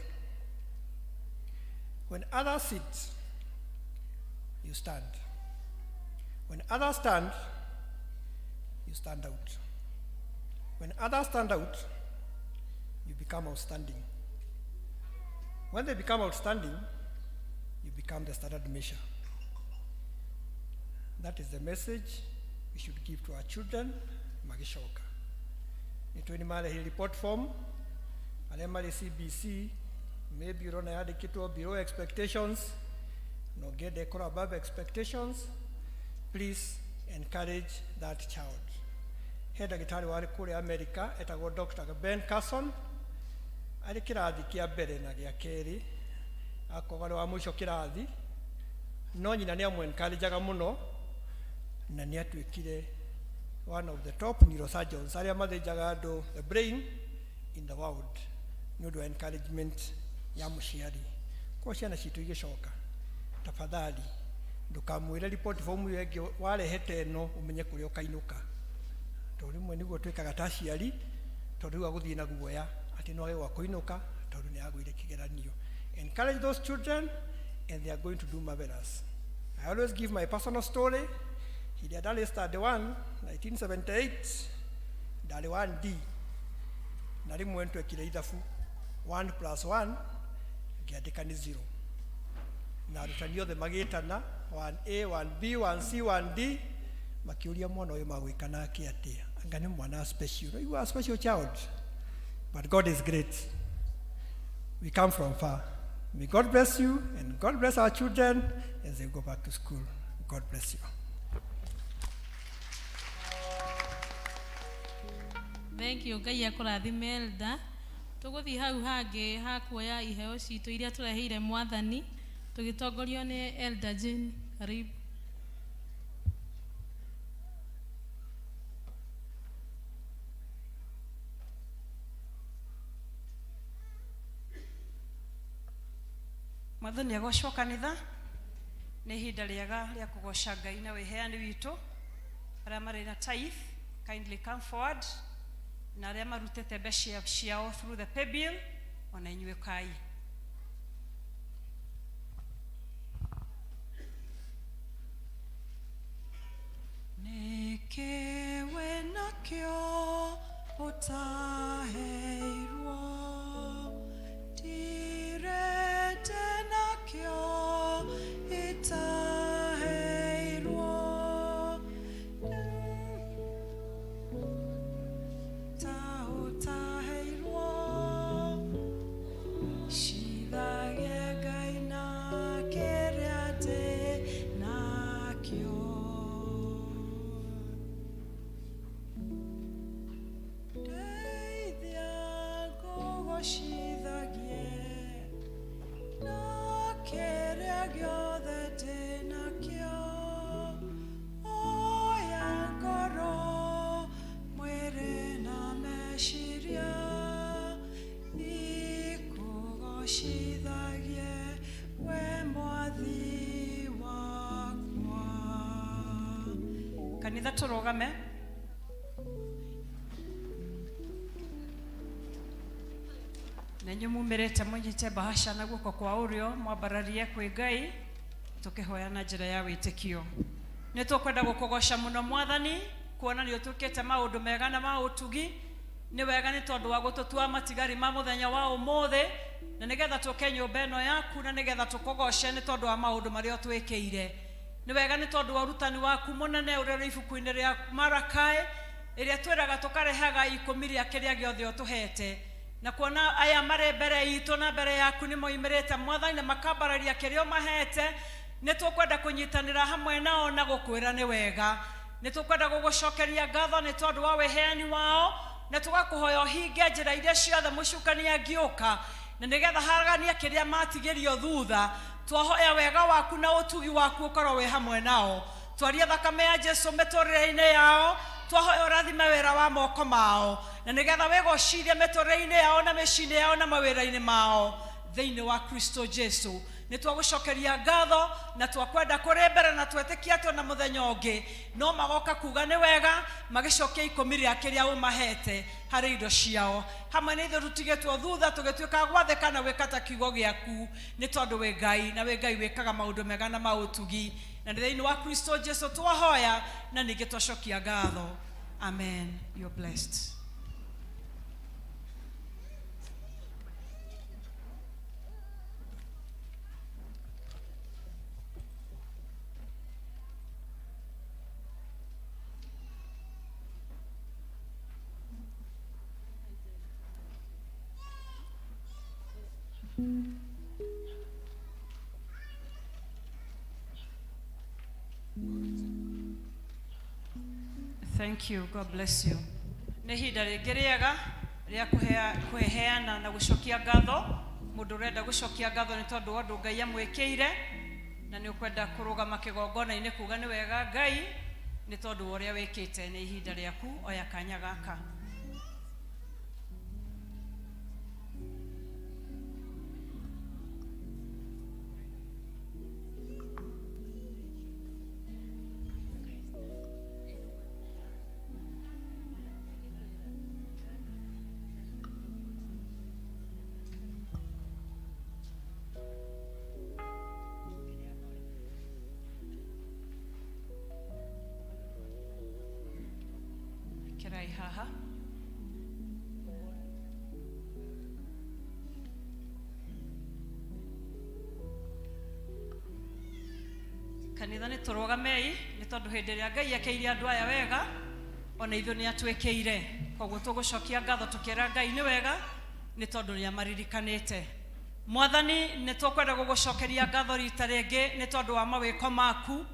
"When others sit, you stand. When others stand, you stand out. When others stand out, you become outstanding. When they become outstanding, you become the standard measure." That is the message we should give to our children magĩcoka. Nĩ tũĩ nĩ marehire report form arĩa marĩ CBC, maybe ũrona yandĩkĩtwo below expectations. Na ũngĩenda ĩkorwo above expectations, please encourage that child. He ndagĩtarĩ warĩ kũrĩa America etagwo Dr. Ben Carson, arĩ kĩrathi kĩa mbere na gĩa kerĩ, akorwo arĩ wa mũico kĩrathi, no nyina nĩ amũ-encourageaga mũno na nĩ atuĩkire one of the top neurosurgeons arĩa mathĩnjaga andũ the brain in the world nĩ ũndũ wa encouragement ya mũciari. Kwa ciana citũ igĩcoka, tafadhali ndũkamwĩre report form ĩyo ĩngĩ warehete ĩno ũmenye kũrĩa ũkainũka, tondũ rĩmwe nĩguo twĩkaga ta aciari, tondũ rĩu agũthiĩ na guoya atĩ no age gwa kũinũka tondũ nĩ agũire kĩgeranio. Encourage those children and they are going to do marvelous. I always give my personal story. Hĩndĩ ĩrĩa ndarĩ study 1 1978, ndarĩ 1D, na rĩmwe twekire ithabu 1 plus 1 ngĩandĩka nĩ 0, na arutani othe magĩtana 1A, 1B, 1C, 1D, makĩũria mwana ũyũ magwĩka nake atĩa, anga nĩ mwana special. You are a special child, but God is great. We come from far. May God bless you and God bless our children as they go back to school. God bless you. Thank you. Ngai akũrathime, Elda. Tũgũthiĩ hau hangĩ ha kuoya iheo citũ iria tũreheire mwathani tũgĩtongorio nĩ Elda Jane. Karibu. Mwathani agocwo. Kanitha, nĩ ihinda rĩega rĩa kũgoca Ngai na wĩheani witũ. Arĩa marĩ na tithe, kindly come forward, na arĩa marutĩte mbeca ciao through the paybill, ona inyuĩ kai. Nĩkĩ wĩnakĩo ũtaheirwo? Ndirĩte nakĩo itaheirwo. Ta ũtaheirwo. Cithagie Ngai na kĩrĩa ndĩ nakĩo. Ndeithia ngũgocithagie na kĩrĩa gĩothe ndĩ nakĩo. Oya ngoro, mwĩrĩ na meciria, ikũgocithagie we mwathi wakwa. Kanitha, tũrũgame. Na inyuĩ mumĩrĩte mũnyite bahasha na guoko kwa ũrĩo, mwambararie kwĩ Ngai tũkĩhoya na njĩra ya wĩtĩkio. Nĩ tũkwenda gũkũgoca mũno mwathani, kuona nĩ ũtwĩkĩte maũndũ mega na ma ũtugi. Nĩ wega nĩ tondũ wa gũtũtua matigari ma mũthenya wa ũmũthĩ, na nĩgetha tũke nyũmba ĩno yaku, na nĩgetha tũkũgoce nĩ tondũ wa maũndũ marĩa ũtwĩkĩire. Nĩ wega nĩ tondũ wa ũrutani waku mũnene ũrĩa ũrĩ ibuku-inĩ rĩa Marakai, ĩrĩa twĩraga tũkarehaga ikũmi rĩa kĩrĩa gĩothe ũtũhete, na kuona aya marĩ mbere itũ na mbere yaku nĩ moimĩrĩte mwathani na makambararia kĩrĩa ũmahete, nĩ tũkwenda kũnyitanĩra hamwe nao na gũkwĩra nĩ wega. Nĩ tũkwenda gũgũcokeria ngatho nĩ tondũ wa wĩheani wao, na tũgakũhoya ũhinge njĩra iria ciothe mũcukani angĩũka na nĩgetha haragania kĩrĩa matigĩrio thutha. Twahoya wega waku na ũtugi waku ũkorwo wĩ hamwe nao. Twaria thakame ya Jesu mĩtũrĩre-inĩ yao. Twahoya ũrathime wĩra wa moko mao, na nĩgetha wĩgocithie mĩtũrĩre-inĩ yao na mĩciĩ-inĩ yao na mawĩra-inĩ mao thĩinĩ wa Kristo Jesu. Nĩ twagũcokeria ngatho na twakwenda kũrĩ mbere, na twetĩkia atĩ ona mũthenya ũngĩ no magoka kuga nĩ wega magĩcokia ikũmi rĩa kĩrĩa ũmahete harĩ indo ciao. Hamwe na ithuĩ tũtigĩtwo thutha, tũgĩtuĩka gwathĩka na gwĩka ta kiugo gĩaku, nĩ tondũ wĩ Ngai na wĩ Ngai wĩkaga maũndũ mega na ma ũtugi. Na nĩ thĩinĩ wa Kristo Jesu twahoya na ningĩ twacokia ngatho. Amen. You're blessed. Thank you. God bless you. Nĩ ihinda rĩngĩ rĩega rĩa kũheana na gũcokia ngatho. Mũndũ ũrenda gũcokia ngatho nĩ tondũ wa ũndũ Ngai amwĩkĩire, na nĩ ũkwenda kũrũgama kĩgongona-inĩ kuga nĩ wega Ngai nĩ tondũ wa ũrĩa wĩkĩte. Nĩ ihinda rĩaku, oya kanya gaka. Kĩrai haha. Kanitha nĩ tũrũgamei nĩ tondũ hĩndĩ ĩrĩa Ngai ekeire andũ aya wega, ona ithuĩ nĩ atwĩkĩire. Koguo tũgũcokia ngatho tũkĩra Ngai nĩ wega nĩ tondũ nĩ amaririkanĩte. Mwathani, nĩ tũkwenda gũgũcokeria ngatho rita rĩngĩ nĩ tondũ wa mawĩko maku.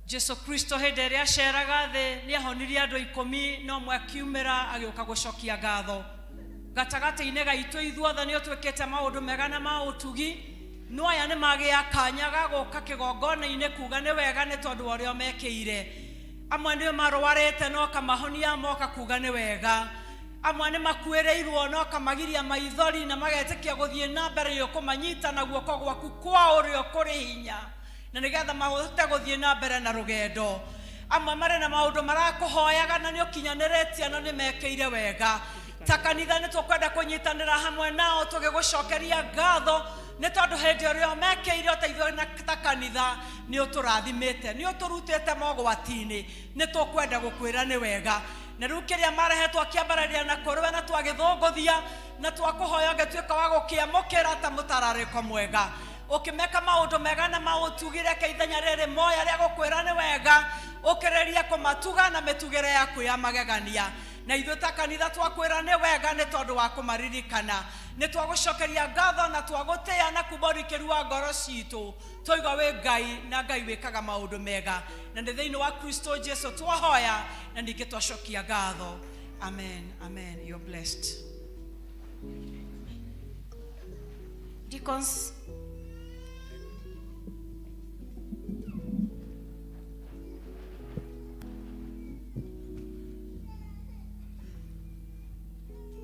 Jesu Kristo hĩndĩ ĩrĩa aceraga thĩ nĩ ahonirie andũ 10, no ũmwe akiumĩra agĩũka gũcokia ngatho. Gatagatĩ-inĩ gaitũ ithuothe nĩ ũtwĩkĩte maũndũ mega na ma ũtugi, no aya nĩ magĩa kanya ga gũka kĩgongona-inĩ kuga nĩ wega nĩ tondũ wa ũrĩa ũmekĩire. Amwe nĩ marwarĩte no kamahonia moka kuga nĩ wega. Amwe nĩ makuĩrĩirwo no kamagiria maithori na magetĩkia gũthiĩ na mbere nĩ ũkũmanyita na guoko gwaku kwa ũrĩo kũrĩ hinya, na nĩgetha mahote gũthiĩ na mbere na rũgendo. Amwe marĩ na maũndũ marakũhoyaga na nĩ ũkinyanĩrĩtie na nĩ mekĩire wega. Ta kanitha nĩ tũkwenda kũnyitanĩra hamwe nao tũgĩgũcokeria ngatho nĩ tondũ hĩndĩ ĩrĩa mekĩire ũteithio na ta kanitha nĩ ũtũrathimĩte, nĩ ũtũrutĩte mogwati-inĩ, nĩ tũkwenda gũkwĩra nĩ wega. Na rĩu kĩrĩa marehetwo kĩambararia na kũrĩwe na twagĩthũngũthia na twakũhoya ũngĩtuĩka wa gũkĩamũkĩra ta mũtararĩko mwega, ũkĩmeka maũndũ mega na maũtugire ke ithenya rĩrĩ moya rĩa gũkwĩra nĩ wega, ũkĩrĩrie kũmatuga na mĩtugĩre yaku ya magegania. Na ithuĩ ta kanitha twakwĩra nĩ wega nĩ tondũ wa kũmaririkana. Nĩ twagũcokeria ngatho na twagũtĩĩa na kuma ũrikĩru wa ngoro citũ, twaigua wĩ Ngai na Ngai wĩkaga maũndũ mega. Na nĩ thĩinĩ wa Kristo Jesu twahoya na ningĩ twacokia ngatho. Amen, amen. You're blessed. Deacons.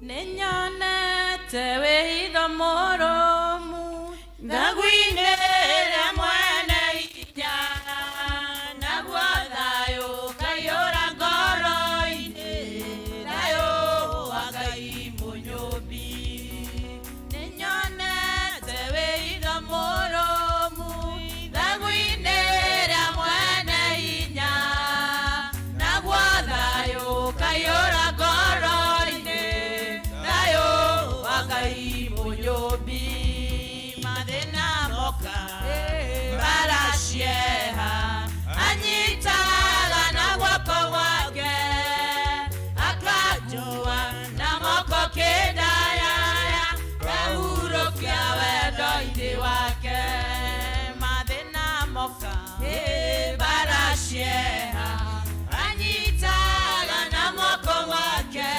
Nĩnyonete wĩitho mũrũmu Thagu-inĩ rĩa mwene hinya, naguo thayũ ũkaiyũra ngoro-inĩ, thayũ wa Ngai mũnyũmbi. Nĩnyonete wĩitho mũrũmu thagu-inĩ rĩa mwene hinya, naguo thayũ ũkaiyũra ngoro-inĩ, thayũ wa Ngai mũnyũmbi. Mathĩna moka baracieha, anyitaga na guoko gwake, akanjua na moko kĩndayaya, ngahurũkia wendo-inĩ wake. Mathĩna moka baracieha, anyitaga na moko gwake,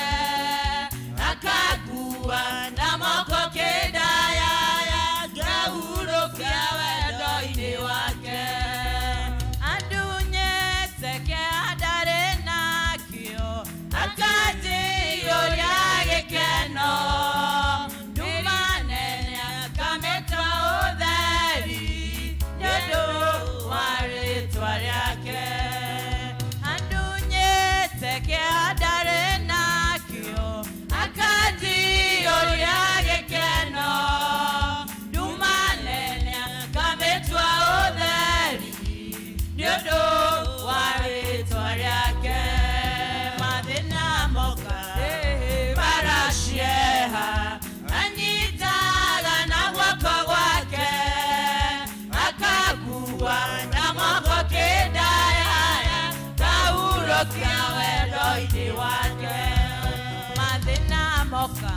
akangua na moko kĩndayaya, ngahurũkia wendo-inĩ wake. Andunyĩte kĩeha ndarĩ nakĩo, akanjiyũria gĩkeno, nduma nene akamĩtua ũtheri, nĩ ũndũ wa rĩĩtwa rĩake. Andunyĩte kĩeha ndarĩ nakĩo, akanjiyũria gĩkeno, nduma nene akamĩtua ũtheri, nĩ ũndũ wa rĩĩtwa rĩake. Mathĩna moka baracieha, anyitaga na guoko gwake, akangua na moko kĩndayaya, ngahurũkia wendo-inĩ wake. Mathĩna moka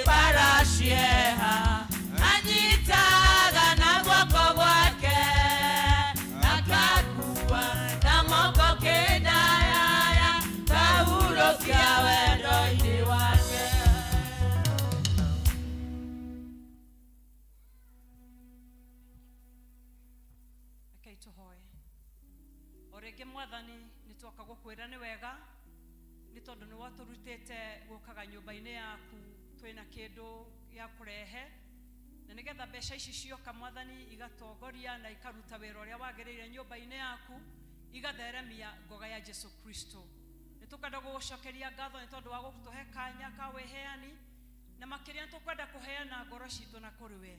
baracieha, anyitaga na guoko gwake, akangua na moko kĩndayaya, Mwathani nĩ twoka gũkwĩra nĩ wega nĩ tondũ nĩ watũrutĩte gũkaga nyũmba-inĩ yaku twĩna kĩndũ gĩa kũrehe na nĩgetha mbeca ici cioka Mwathani igatongoria na ikaruta wĩra ũrĩa wagĩrĩire nyũmba-inĩ yaku igatheremia ngoga ya Jesu Kristo. Nĩ tũkwenda gũgũcokeria ngatho nĩ tondũ wa gũtũhe kanya ka wĩheani na makĩria nĩ tũkwenda kũheana ngoro citũ na kũrĩ we.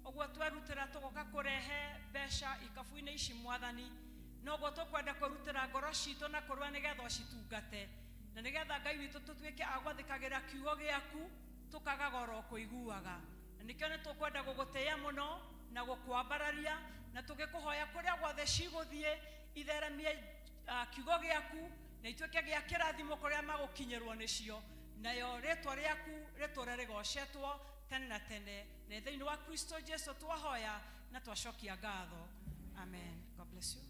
Ũguo twerutĩra tũgoka kũrehe mbeca ikabu-inĩ ici Mwathani, noguo tũkwenda kwĩrutĩra ngoro citũ na kũrĩ we nĩgetha ũcitungate na nĩgetha Ngai witũ tũtuĩke a gwathĩkagĩra kiugo gĩaku tũkaga oro kũiguaga. Na nĩkĩo nĩ tũkwenda gũgũtĩĩa mũno na gũkwambararia na tũgĩkũhoya kũrĩa guothe cigũthiĩ itheremie kiugo gĩaku na ituĩke gĩa kĩrathimo kũrĩa magũkinyĩrwo nĩcio, nayo rĩtwa rĩaku rĩtũre rĩgocetwo tene na tene. Na thĩinĩ wa Kristo Jesu twahoya na twacokia ngatho. Amen. God bless you.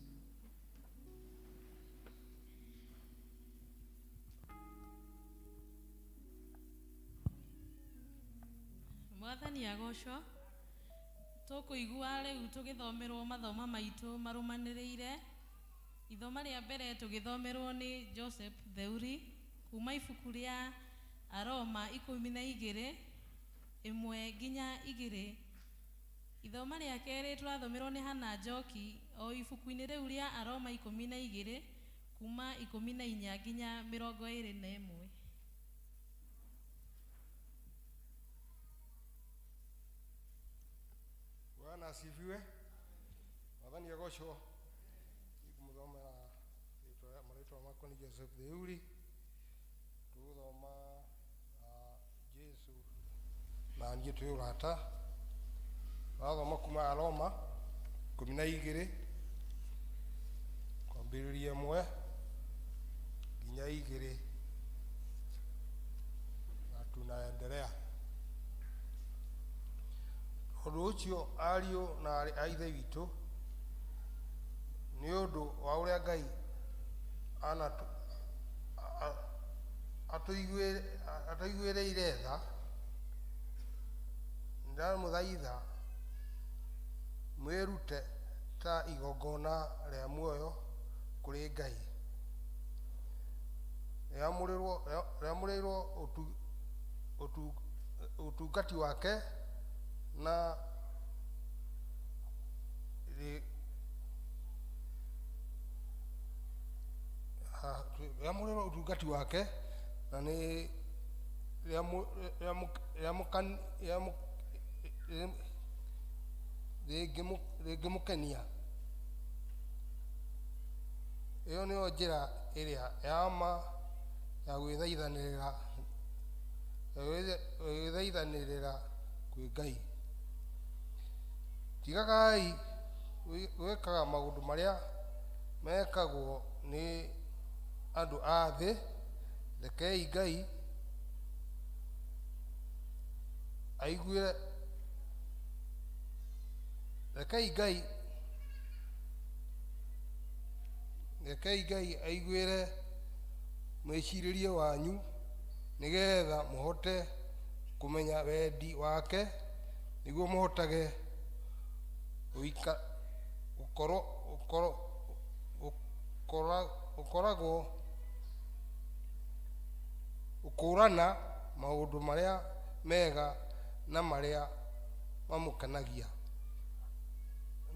Mwathani agocwo. Tũkũigua rĩu tũgĩthomerwo mathoma maitũ marũmanĩrĩire. Ithoma rĩa mbere tũgĩthomerwo nĩ Joseph Theuri kuma ibuku rĩa Aroma 12 1 nginya 2. Ithoma rĩa kerĩ tũrathomerwo nĩ Hannah Njoki o ibuku-inĩ rĩu rĩa Aroma 12 kuma 14 nginya 21. Bwana asifiwe. Mwathani agocwo. Nikumuthomera marĩtwa makwa nĩ Joseph Theuri. Tũgũthoma Jesu na niĩ twĩ ũrata. Tũrathoma kuma Aroma 12 kwambĩrĩria 1 nginya 2 na tunaendelea. Tondũ ũcio ariũ na aarĩ a Ithe witũ, nĩ ũndũ wa ũrĩa Ngai atũiguĩrĩire tha, ndamũthaitha mwĩrute ta igongona rĩa muoyo kũrĩ Ngai, rĩamũrĩrwo ũtungati wake na rĩamũrĩrwo ũtungati wake na nĩ rĩngĩmũkenia. Ĩyo nĩyo njĩra ĩrĩa ya ma ya gwĩthaithanĩrĩra kwĩ Ngai. Tigagai gwĩkaga maũndũ marĩa mekagwo nĩ andũ a thĩ, rekei Ngai aiguĩre, rekei Ngai aiguĩre mwĩcirĩrie wanyu nĩgetha mũhote kũmenya wendi wake, nĩguo mũhotage gũkoragwo gũkũũrana maũndũ marĩa mega na marĩa mamũkenagia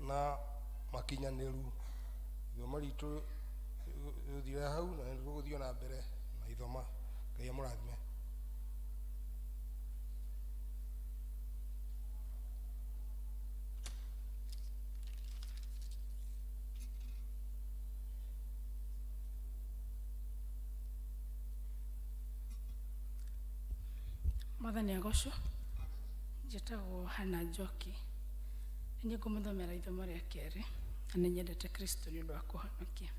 na makinyanĩru. Ithoma ritũ rĩthire hau na nĩtũgũthiĩ na mbere na ithoma. Ngai amũrathime. Mwathani agocwo. Njĩtagwo Hannah Njoki. Nĩ ngũmũthomera ithomo rĩa kerĩ na nĩ nyendete Kristo nĩ ũndũ wa kũhonokia.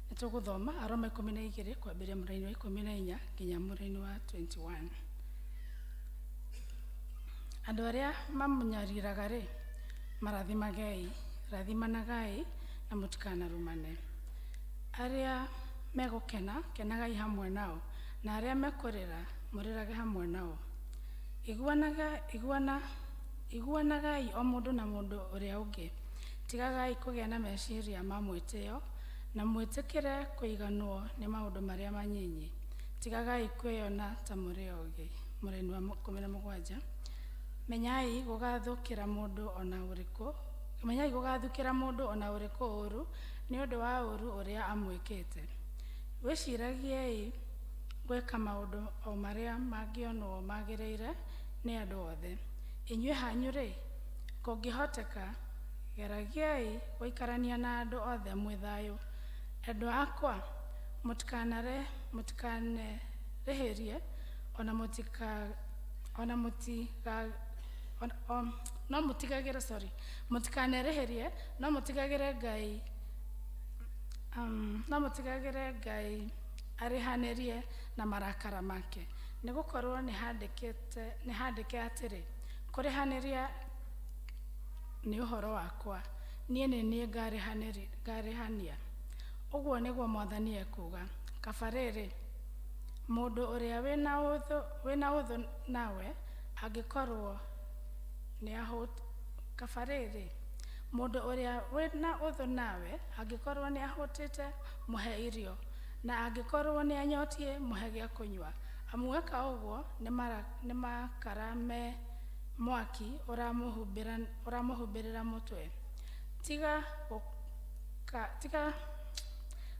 Nĩ tũgũthoma Aroma 12 kwambĩrĩria mũraini wa 14 nginya mũraini wa 21. Andũ arĩa mamũnyariraga rĩ, marathimagei, rathimanagai na mũtikanarumane. Arĩa megũkena, kenagai hamwe nao, na arĩa mekũrĩra, mũrĩrage hamwe nao. Iguanagai o mũndũ na mũndũ ũrĩa ũngĩ. Tigagai kũgĩa na meciria ma mwĩtĩo, Na mwĩtĩkĩre kũiganwo nĩ maũndũ marĩa manyinyi. Tigagai kwĩyona ta mũrĩ ogĩ. Mũreni wa 17. Menyai gũgathũkĩra mũndũ ona ũrĩkũ, menyai gũgathũkĩra mũndũ ona ũrĩkũ ũũru nĩ ũndũ wa ũũru ũrĩa amwĩkĩte. Wĩciragiei gwĩka maũndũ o marĩa mangĩonwo magĩrĩire nĩ andũ othe. Inyuĩ hanyu-rĩ, kũngĩhoteka, geragiai gũikarania na andũ othe mwĩ thayũ. Endwa akwa, mũtikanerĩhĩrie, ona mũtika ona mũtiga ona, no mũtigagĩre, sorry, mũtikanerĩhĩrie, no mũtigagĩre Ngai, no mũtigagĩre Ngai arĩhanĩrie na marakara make, nĩ gũkorwo nĩ handĩke atĩrĩ, kũrĩhanĩria nĩ ũhoro wakwa, niĩ nĩ niĩ ngarĩhania. Ũguo nĩguo Mwathani ekuuga. Kaba rĩrĩ, mũndũ ũrĩa wĩna ũthũ nawe angĩkorwo nĩ kaba rĩrĩ, mũndũ ũrĩa wĩna ũthũ nawe angĩkorwo nĩ ahũtĩte, mũhe irio, na angĩkorwo nĩ anyotiĩ, mũhe gĩa kũnyua. Amu weka ũguo nĩ makara me mwaki ũramũhumbĩrĩra mũtwe. Tiga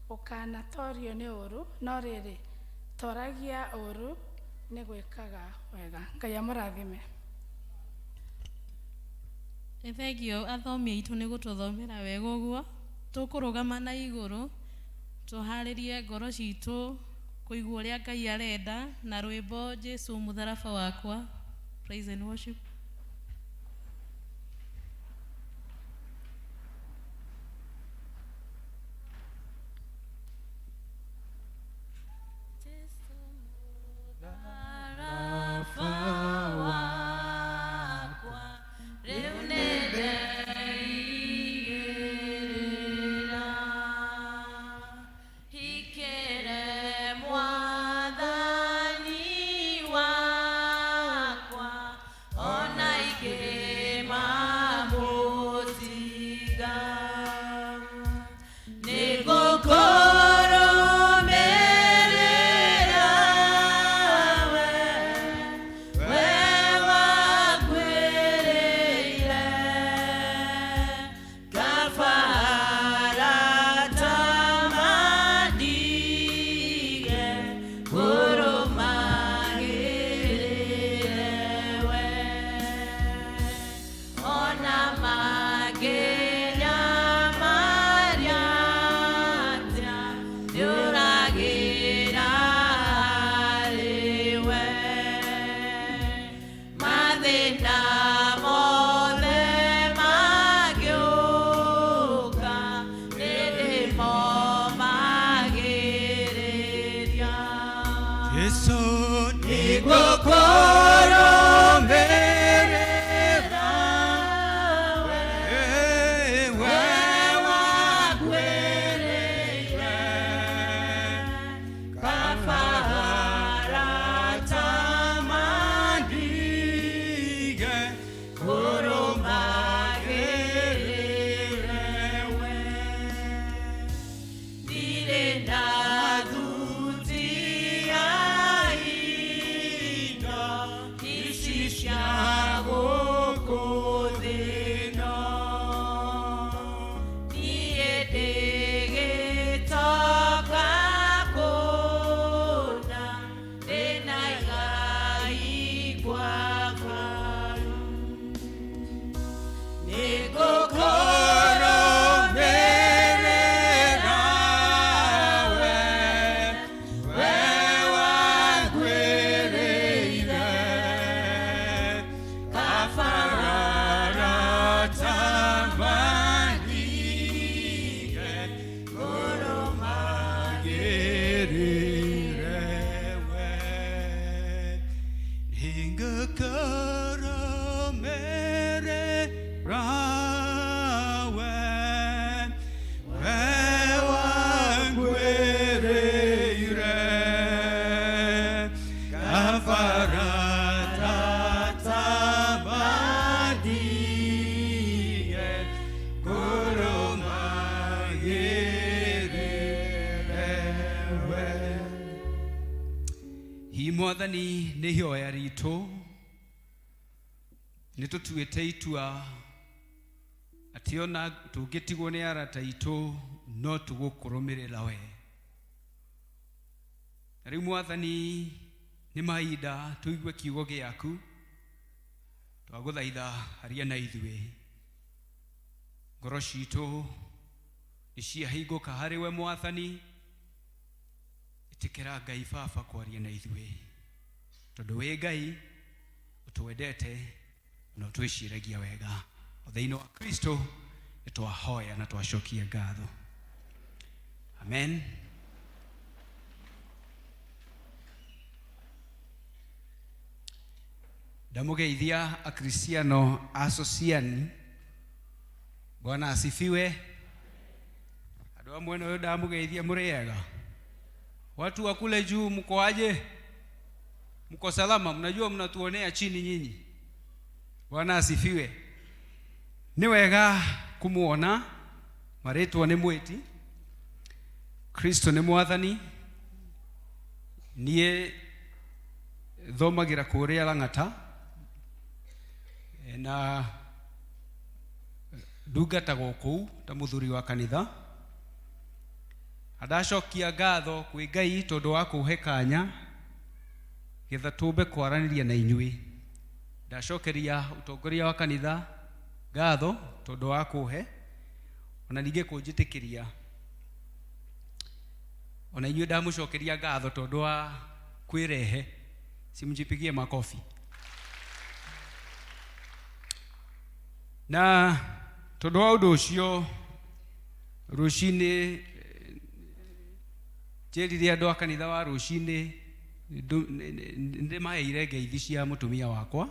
gũkanatorio nĩ ũũru, no rĩrĩ, toragia ũũru nĩ gwĩkaga wega. Ngai amũrathime. Nĩ thengio athomi aitũ nĩ gũtũthomera wega ũguo. Tũkũrũgama na igũrũ tũharĩrie ngoro citũ kũigua ũrĩa Ngai arenda na rwĩmbo Jesu mũtharaba wakwa. Praise and worship. Mũtharaba wakwa rĩu nĩndeigĩrĩra, hikĩre Mwathani wakwa, ona ingĩmamũtiga. Nĩngũkũrũmĩrĩra we, we wakuĩrĩire, kaba arata mandige, ngũrũmagĩrĩre we. Ona mangĩnyamaria atĩa, ndĩũragĩra harĩ we. Mathĩna mothe mangĩũka, nĩndĩmomagĩrĩria. Jesu nĩngũkũrũmĩrĩra we, we wakuĩrĩire, kaba arata mandige, ngũrũmagĩrĩre we. Ndirĩ ndathutia indo ici cia Hihi Mwathani nĩ ihoya ritũ nĩ tũtuĩte itua atĩ ona tũngĩtigwo nĩ arata aitũ no tũgũkũrũmĩrĩra we. Na rĩu Mwathani nĩ mahinda tũigue kiugo gĩaku, twagũthaitha aria na ithuĩ. Ngoro citũ nĩ ciahingũka harĩ we Mwathani, ĩtĩkĩra Ngai Baba kwaria na ithuĩ, tondũ wĩ Ngai ũtwendete na ũtwĩciragia wega. Thĩinĩ wa Kristo nĩ twahoya na twacokia ngatho, amen. Ndamũgeithia Akristiano a Sosiani. Bwana asifiwe. Andũ a mwena ũyũ ndamũgeithia, mũrĩega? Watu wa kule juu mko aje? Mko salama? Mnajua mnatuonea chini nyinyi. Bwana asifiwe. Nĩ wega kumuona, marĩtwa nĩ mwĩti Kristo nĩ Mwathani. Niĩ thomagĩra kũrĩa Lang'ata na ndungatagwo kũu ta mũthuri wa kanitha. Na ndacokia ngatho kwĩ Ngai tondũ wa kũhe kanya getha tũmbe kwaranĩria na inyuĩ. Ndacokeria ũtongoria wa kanitha ngatho tondũ wa kũhe ona ningĩ kũnjĩtĩkĩria. Ona inyuĩ ndamũcokeria ngatho tondũ wa kwĩrehe. Simjipigie makofi. Na tondũ wa ũndũ ũcio, rũcinĩ njĩrire andũ a kanitha wa rũcinĩ ndĩmaheire ngeithi cia mũtumia wakwa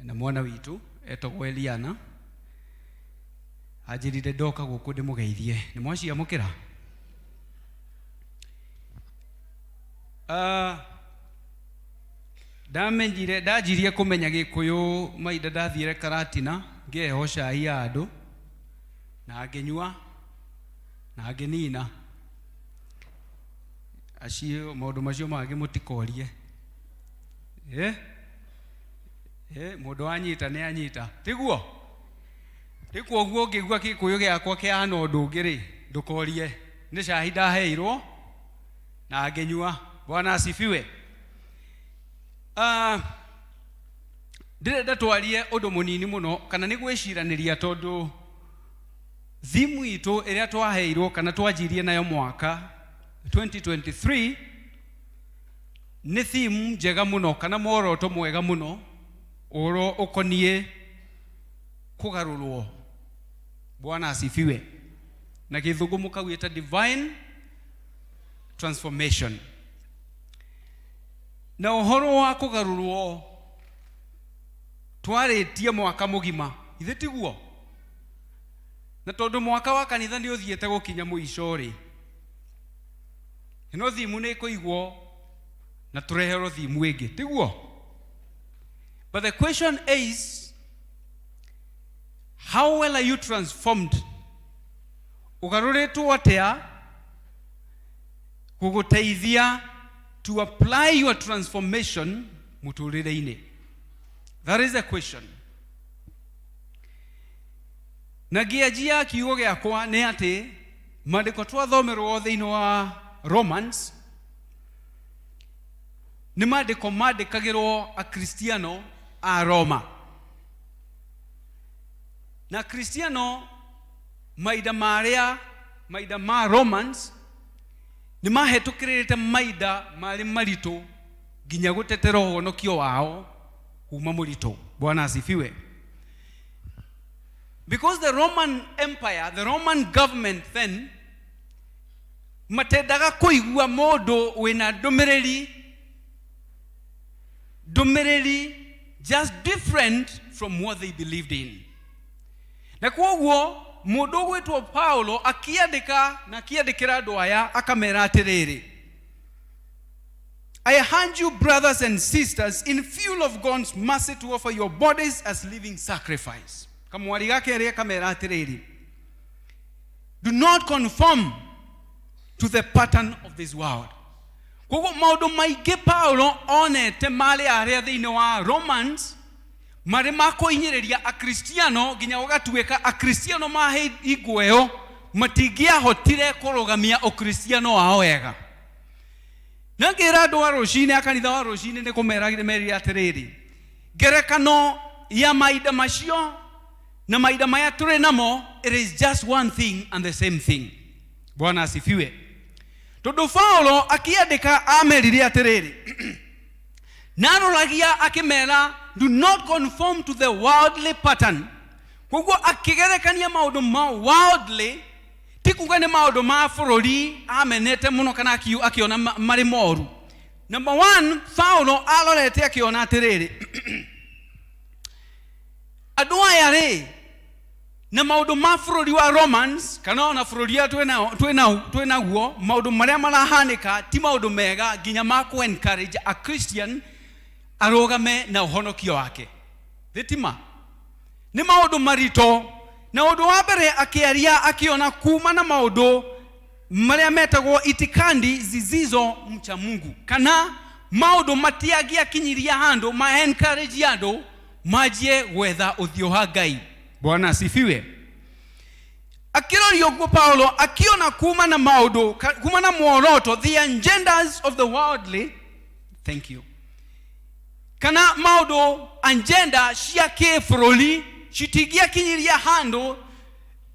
na mwana witũ etagwo Eliana. Anjĩrire ndoka gũkũ ndĩmũgeithie. Nĩ mwaciamũkĩra? Ndamenyire ndanjirie kũmenya Gĩkũyũ mahinda ndathiire Karatina, ngĩheo cai ya andũ na ngĩnyua na ngĩnina. Acio maũndũ macio mangĩ mũtikorie. Mũndũ anyita nĩ anyita, tiguo? Rĩu kwoguo ũngĩigua Gĩkũyũ gĩakwa kĩhana ũndũ ũngĩ rĩ, ndũkorie, nĩ cai ndaheirwo na ngĩnyua. Bwana asifiwe. Ndĩrenda twarie ũndũ mũnini mũno kana nĩ gwĩciranĩria, tondũ thimu itũ ĩrĩa twaheirwo kana twanjirie nayo mwaka 2023 nĩ thimu njega mũno kana muoroto mwega mũno ũhoro ũkoniĩ kũgarũrwo. Bwana asifiwe. Na Gĩthũngũ mũkawĩta divine transformation. Na ũhoro wa kũgarũrwo twarĩtie mwaka mũgima, ithe tiguo? Na tondũ mwaka wa kanitha nĩ ũthiĩte gũkinya mũico rĩ, ĩno thimu nĩ ĩkũigwo na tũreherwo thimu ĩngĩ, tiguo? But the question is, how well are you transformed? Ũgarũrĩtwo atĩa gũgũteithia to apply your transformation mũtũrĩre-inĩ? That is the question. Na ngĩanjia kiugo gĩakwa nĩ atĩ maandĩko twathomerwo thĩinĩ wa Romans nĩ maandĩko mandĩkagĩrwo Akristiano a Roma. Na Akristiano mahinda marĩa mahinda ma Romans nĩ mahetũkĩrĩte mahinda marĩ maritũ nginya gũtetera ũhonokio wao kuma mũritũ. Bwana asifiwe. Because the Roman Empire, the Roman government then, matendaga kũigua mũndũ wĩna ndũmĩrĩri just different from what they believed in. Na kwoguo mũndũ ũgwĩtwo Paulo akĩandĩka na akĩandĩkĩra andũ aya akamera atĩrĩrĩ, "I urge you, brothers and sisters, in view of God's mercy, to offer your bodies as living sacrifice." Kamwari ga kerĩ akamera atĩrĩrĩ, "Do not conform to the pattern of this world." Koguo maũndũ maingĩ Paulo onete marĩ arĩa thĩinĩ wa Romans marĩ ma kũhinyĩrĩria Akristiano, nginya gũgatuĩka Akristiano ma hingo ĩyo matingĩahotire kũrũgamia ũkristiano wao wega. Na ngĩra andũ a rũcinĩ, a kanitha wa rũcinĩ, nĩ kũmera merire atĩrĩrĩ, ngerekano ya mahinda macio na mahinda maya tũrĩ namo, it is just one thing and the same thing. Bwana asifiwe. Tondũ Paulo akĩandĩka amerire atĩrĩrĩ, naroragia akĩmera, do not conform to the worldly pattern. Koguo akĩgerekania maũndũ ma worldly, ti kuga nĩ maũndũ ma bũrũri amenete mũno kana akĩona marĩ moru. Number one, Paulo arorete akĩona atĩrĩrĩ, andũ aya rĩ na maũndũ ma bũrũri wa Romans kana ona bũrũri ũrĩa twĩnaguo, maũndũ marĩa marahanĩka ti maũndũ mega nginya ma kũ encourage a Christian arũgame na ũhonokio wake. Thitima nĩ maũndũ maritũ. Na ũndũ wa mbere akĩaria akĩona kuma na maũndũ marĩa metagwo itikadi zisizo mcha Mungu, kana maũndũ matiangĩakinyiria handũ ma encourage andũ manjie gwetha ũthiũ wa Ngai. Bwana asifiwe. Akĩroria ũguo Paulo akiona kuma na maũndũ kuma na muoroto, the agendas of the worldly, thank you, kana maũndũ agenda cia kĩbũrũri citingĩakinyiria handũ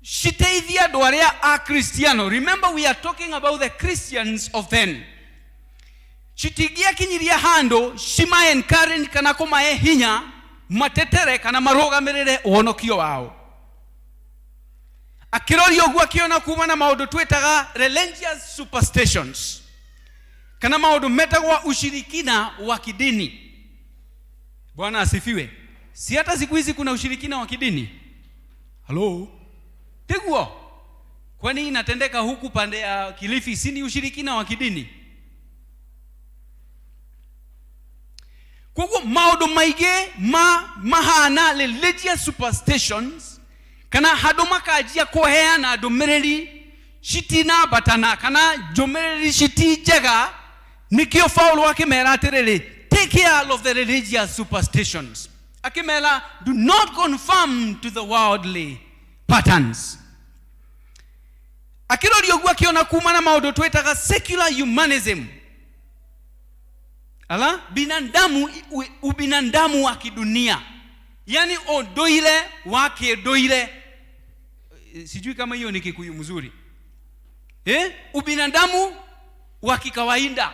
citeithie andũ arĩa a Kristiano. Remember, we are talking about the Christians of then. Citingĩakinyiria handũ cima encourage kana kũmahe hinya matetere kana marũgamĩrĩre ũhonokio wao. Akĩroria ũguo akĩona kuma na maũndũ twĩtaga religious superstitions, kana maũndũ metagwo ushirikina wa kidini. Bwana asifiwe. Si hata siku hizi kuna ushirikina wa kidini? Halo? Tiguo? Kwani inatendeka huku pande ya Kilifi, si ni ushirikina wa kidini? Koguo maũndũ maingĩ ma mahana religious superstitions, kana handũ makanjia kũheana ndũmĩrĩri citinambatana kana ndũmĩrĩri citi njega. Nĩkĩo Paulo akĩmera atĩrĩrĩ, take care of the religious superstitions. Akĩmera, do not conform to the worldly patterns. Akĩroria ũguo akĩona kuma na maũndũ twĩtaga secular humanism, ala binadamu, ubinadamu wa kidunia, yani ũndũire wa kĩndũire. Sijui kama hiyo ni Kikuyu mzuri, eh? Ubinadamu wa kikawaida,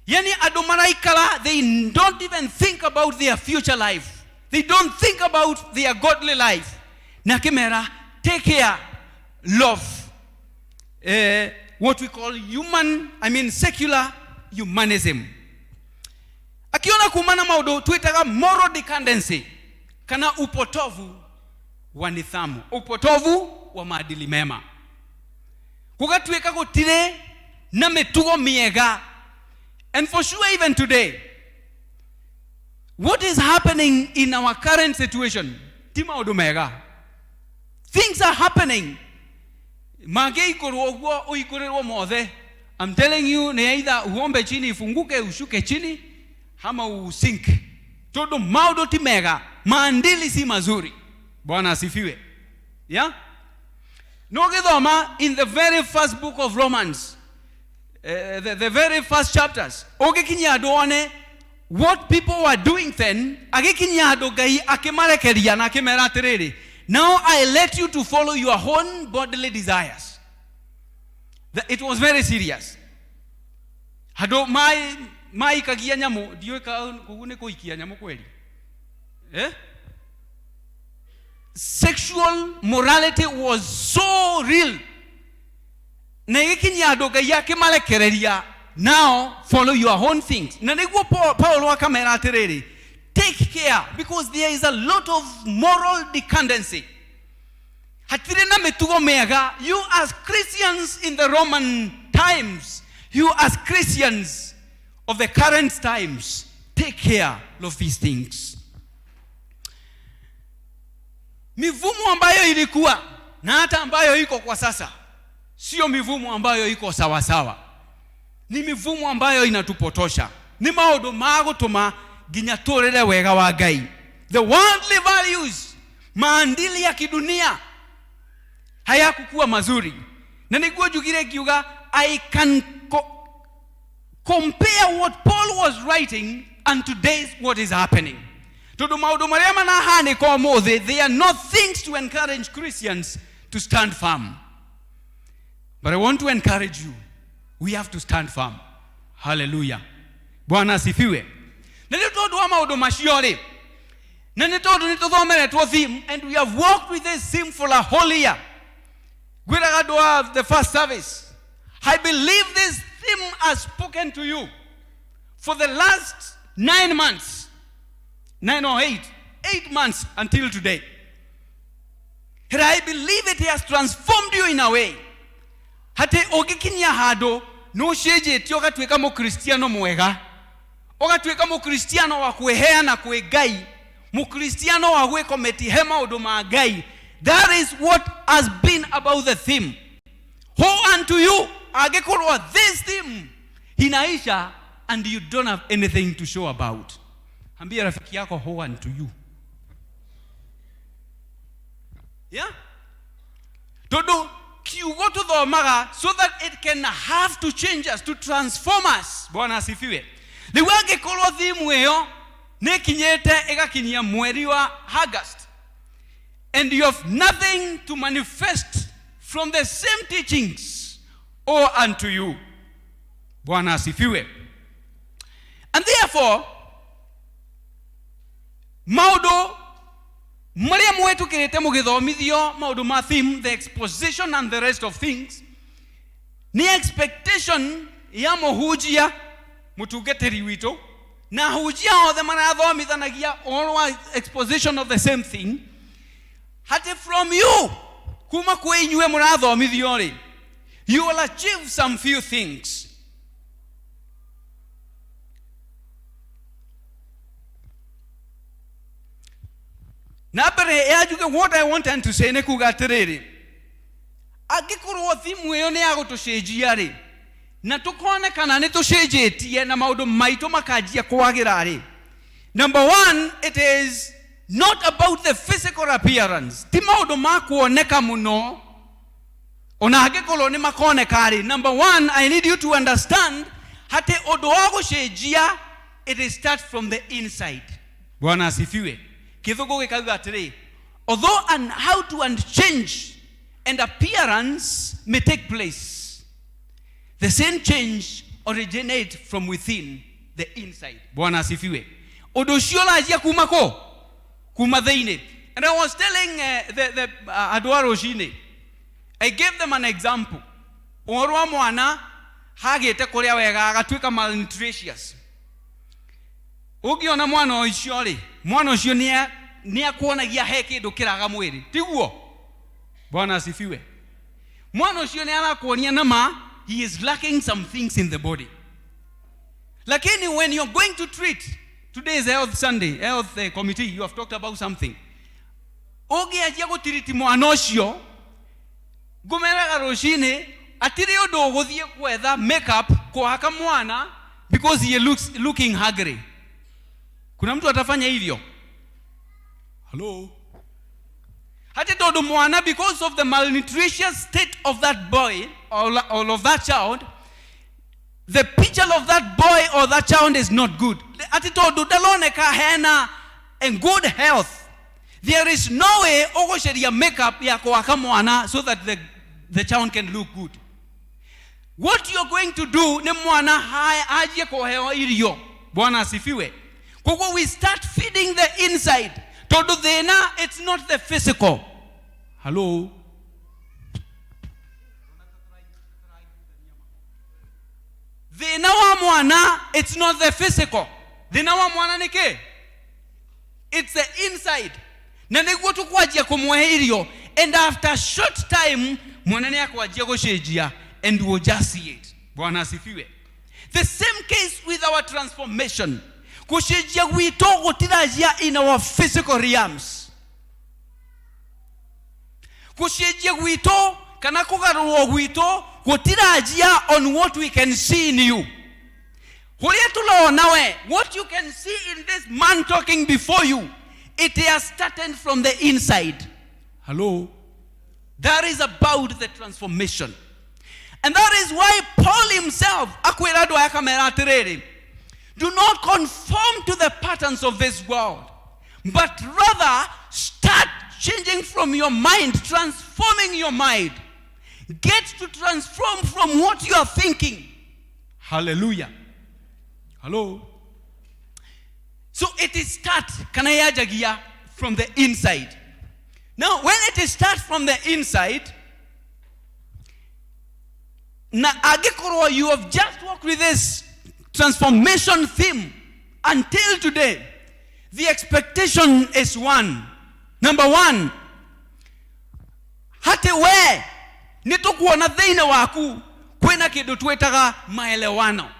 yani andũ maraikara, they don't even think about their future life, they don't think about their godly life. Na akĩmera, take care love, what we call human, I mean secular humanism. Akiona kumana maũndũ twĩtaga moral decadency, kana upotovu wa nidhamu, upotovu wa maadili mema, gũgatuĩka gũtirĩ na mĩtugo mĩega. And for sure, even today, what is happening in our current situation ti maũndũ mega. Things are happening mangĩikũrwo ũguo ũikũrĩrwo mothe. I'm telling you, ni either uombe chini ifunguke ushuke chini ama usink, tondu maũndũ ti mega, maandili si mazuri. Bwana asifiwe. Yeah? No gĩthoma in the very first book of Romans, the very first chapters, ũgĩkinyia andũ one what people were doing then, agĩkinyia andũ Ngai akĩmarekeria na akĩmera atĩrĩrĩ, now I let you to follow your own bodily desires. It was very serious. Andũ maikagia nyamũ, ndiũĩ kũu nĩ kũikia nyamũ kweli, eh? Sexual morality was so real, na ĩgĩkinyia andũ Ngai akĩmarekereria, now follow your own things. Na nĩguo Paulo akamera atĩrĩrĩ, take care, because there is a lot of moral decadency, hatirĩ na mĩtugo mĩega. You as Christians in the Roman times, you as Christians of the current times, take care of these things. Mivumo ambayo ilikuwa na hata ambayo iko kwa sasa sio mivumo ambayo iko sawasawa. Ni mivumo ambayo inatupotosha, ni maundu ma gutuma nginya turire wega wa Ngai. The worldly values, maandili ya kidunia hayakukuwa mazuri, na niguo njugire ngiuga I can compare what Paul was writing and today's what is happening, tondu maundu maria manahanika umuthi, they are not things to encourage Christians to stand firm. But I want to encourage you, we have to stand firm. Hallelujah. Bwana asifiwe. Na nĩ tondũ wa maũndũ macio rĩ, na nĩ tondũ nĩ tũthomeretwo theme and we have walked with this theme for a whole year, ngwĩraga andũ a the first service, I believe this theme has spoken to you for the last 9 months, 9 or 8, 8 months until today. And I believe it has transformed you in a way atĩ ũngĩkinyia handũ nĩ ũcenjetie, ũgatuĩka mũkristiano mwega, ũgatuĩka mũkristiano wa kwĩheana kwĩ Ngai, mũkristiano wa gwĩkometi he maũndũ ma Ngai. That is what has been about the theme. Woe unto you angĩkorwo this theme inaisha and you don't have anything to show about. Ambia rafiki yako, "Woe unto you." Yeah, tondu kiugo tuthomaga so that it can have to change us, to transform us. Bwana asifiwe. Rĩu angĩkorwo thimu ĩyo nĩ ĩkinyĩte ĩgakinyia mweri wa August and you have nothing to manifest from the same teachings, woe unto you. Bwana asifiwe. And therefore maũndũ marĩa mwĩtũkĩrĩte mũgĩthomithio, maũndũ ma theme, the exposition and the rest of things, nĩ expectation ya mũhunjia, mũtungatĩri witũ na hunjia othe marathomithanagia ũhoro wa exposition of the same thing, hati from you, kuma kwĩ inyuĩ mũrathomithio rĩ, you will achieve some few things. Na mbere ya njuge what I want to say, nĩ kuga atĩrĩrĩ, angĩkorwo thimu ĩyo nĩ ya gũtũcenjia rĩ, na tũkonekana nĩ tũcenjetie na maũndũ maitũ makanjia kwagĩra rĩ, number one, it is not about the physical appearance. Ti maũndũ ma kuoneka mũno, ona angĩkorwo nĩ makoneka rĩ. Number one, I need you to understand atĩ ũndũ wa gũcenjia, it is start from the inside. Bwana asifiwe. Kĩthũngũ gĩkauga atĩrĩ, although an outward change and appearance may take place, the same change originate from within, the inside. Bwana asifiwe. Ũndũ ũcio ũranjia kuma kũ? Kuma thĩinĩ. And I was telling the andũ a rũcinĩ, I gave them an example, ũhoro wa mwana hagĩte kũrĩa wega, agatuĩka malnutritious. Ũngĩona mwana ũcio rĩ, mwana ũcio nĩ akuonagia he kĩndũ kĩraga mwĩrĩ, tiguo? Bwana asifiwe. Mwana ũcio nĩ arakuonia nama he is lacking some things in the body. Lakini when you're going to treat, today is Health Sunday, health committee, you have talked about something, ũngĩanjia gũtiriti mwana ũcio, ngũmeraga rũcinĩ, atirĩ ũndũ ũgũthiĩ gwetha makeup kũhaka mwana because he looks looking hungry. Kuna mtu atafanya hivyo? Hello? Hati tondu mwana, because of the malnutritious state of that boy or of that child, the picture of that boy or that child is not good, ati tondu ndaroneka hena a good health, there is no way ũgũcaria makeup ya kũhaka mwana so that the child can look good. What you're going to do nĩ mwana anjie kũheo irio. Bwana asifiwe. Koguo we start feeding the inside, tondu thĩna, it's not the physical. Hello? Thĩna wa mwana, it's not the physical. Thĩna wa mwana nĩ kĩ? It's the inside. Na nĩguo tũkwanjia kũmũhe irio, and after short time mwana nĩ akwanjia gũcenjia and we'll just see it. Bwana asifiwe. The same case with our transformation. Gũcenjia gwitũ gũtiranjia in our physical realms. Gũcenjia gwitũ Kana kũgarũrwo gwitũ gũtiranjia on what we can see in you, kũrĩa tũrona we, what you can see in this man talking before you, it has started from the inside. Hello? That is about the transformation, and that is why Paul himself akwĩra andũ aya akamera atĩrĩrĩ, "Do not conform to the patterns of this world, but rather start changing from your mind, transforming your mind. Get to transform from what you are thinking." Hallelujah. Hello? So it is start kana yanjagia from the inside. Now, when it is start from the inside, na angĩkorwo you have just walked with this transformation theme until today, the expectation is one. Number one, hati we nĩ tũkuona thĩinĩ waku kwĩna kĩndũ twĩtaga maelewano.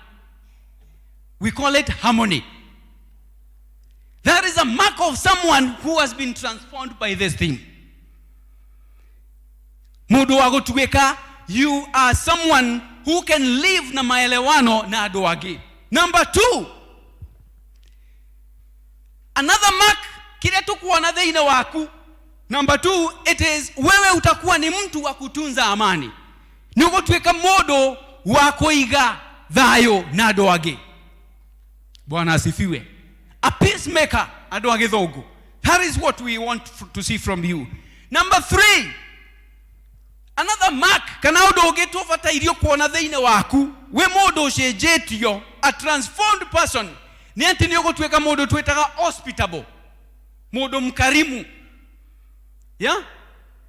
We call it harmony. That is a mark of someone who has been transformed by this thing. Mũndũ wa gũtuĩka, you are someone who can live na maelewano na andũ angĩ. Number two, another mark kĩrĩa tũkuona thĩinĩ waku, number two, it is wewe utakuwa ni mtu wa kutunza amani. Nĩ ũgũtuĩka mũndũ wa kũiga thayũ na andũ angĩ. Bwana asifiwe. A peacemaker, andũ a gĩthũngũ. That is what we want to see from you. Number three, another mark kana ũndũ ũngĩ tũbatairio kuona thĩinĩ waku wĩ mũndũ ũcenjetio, a transformed person, nĩ atĩ nĩ ũgũtuĩka mũndũ twĩtaga hospitable, mũndũ mkarimu, yeah?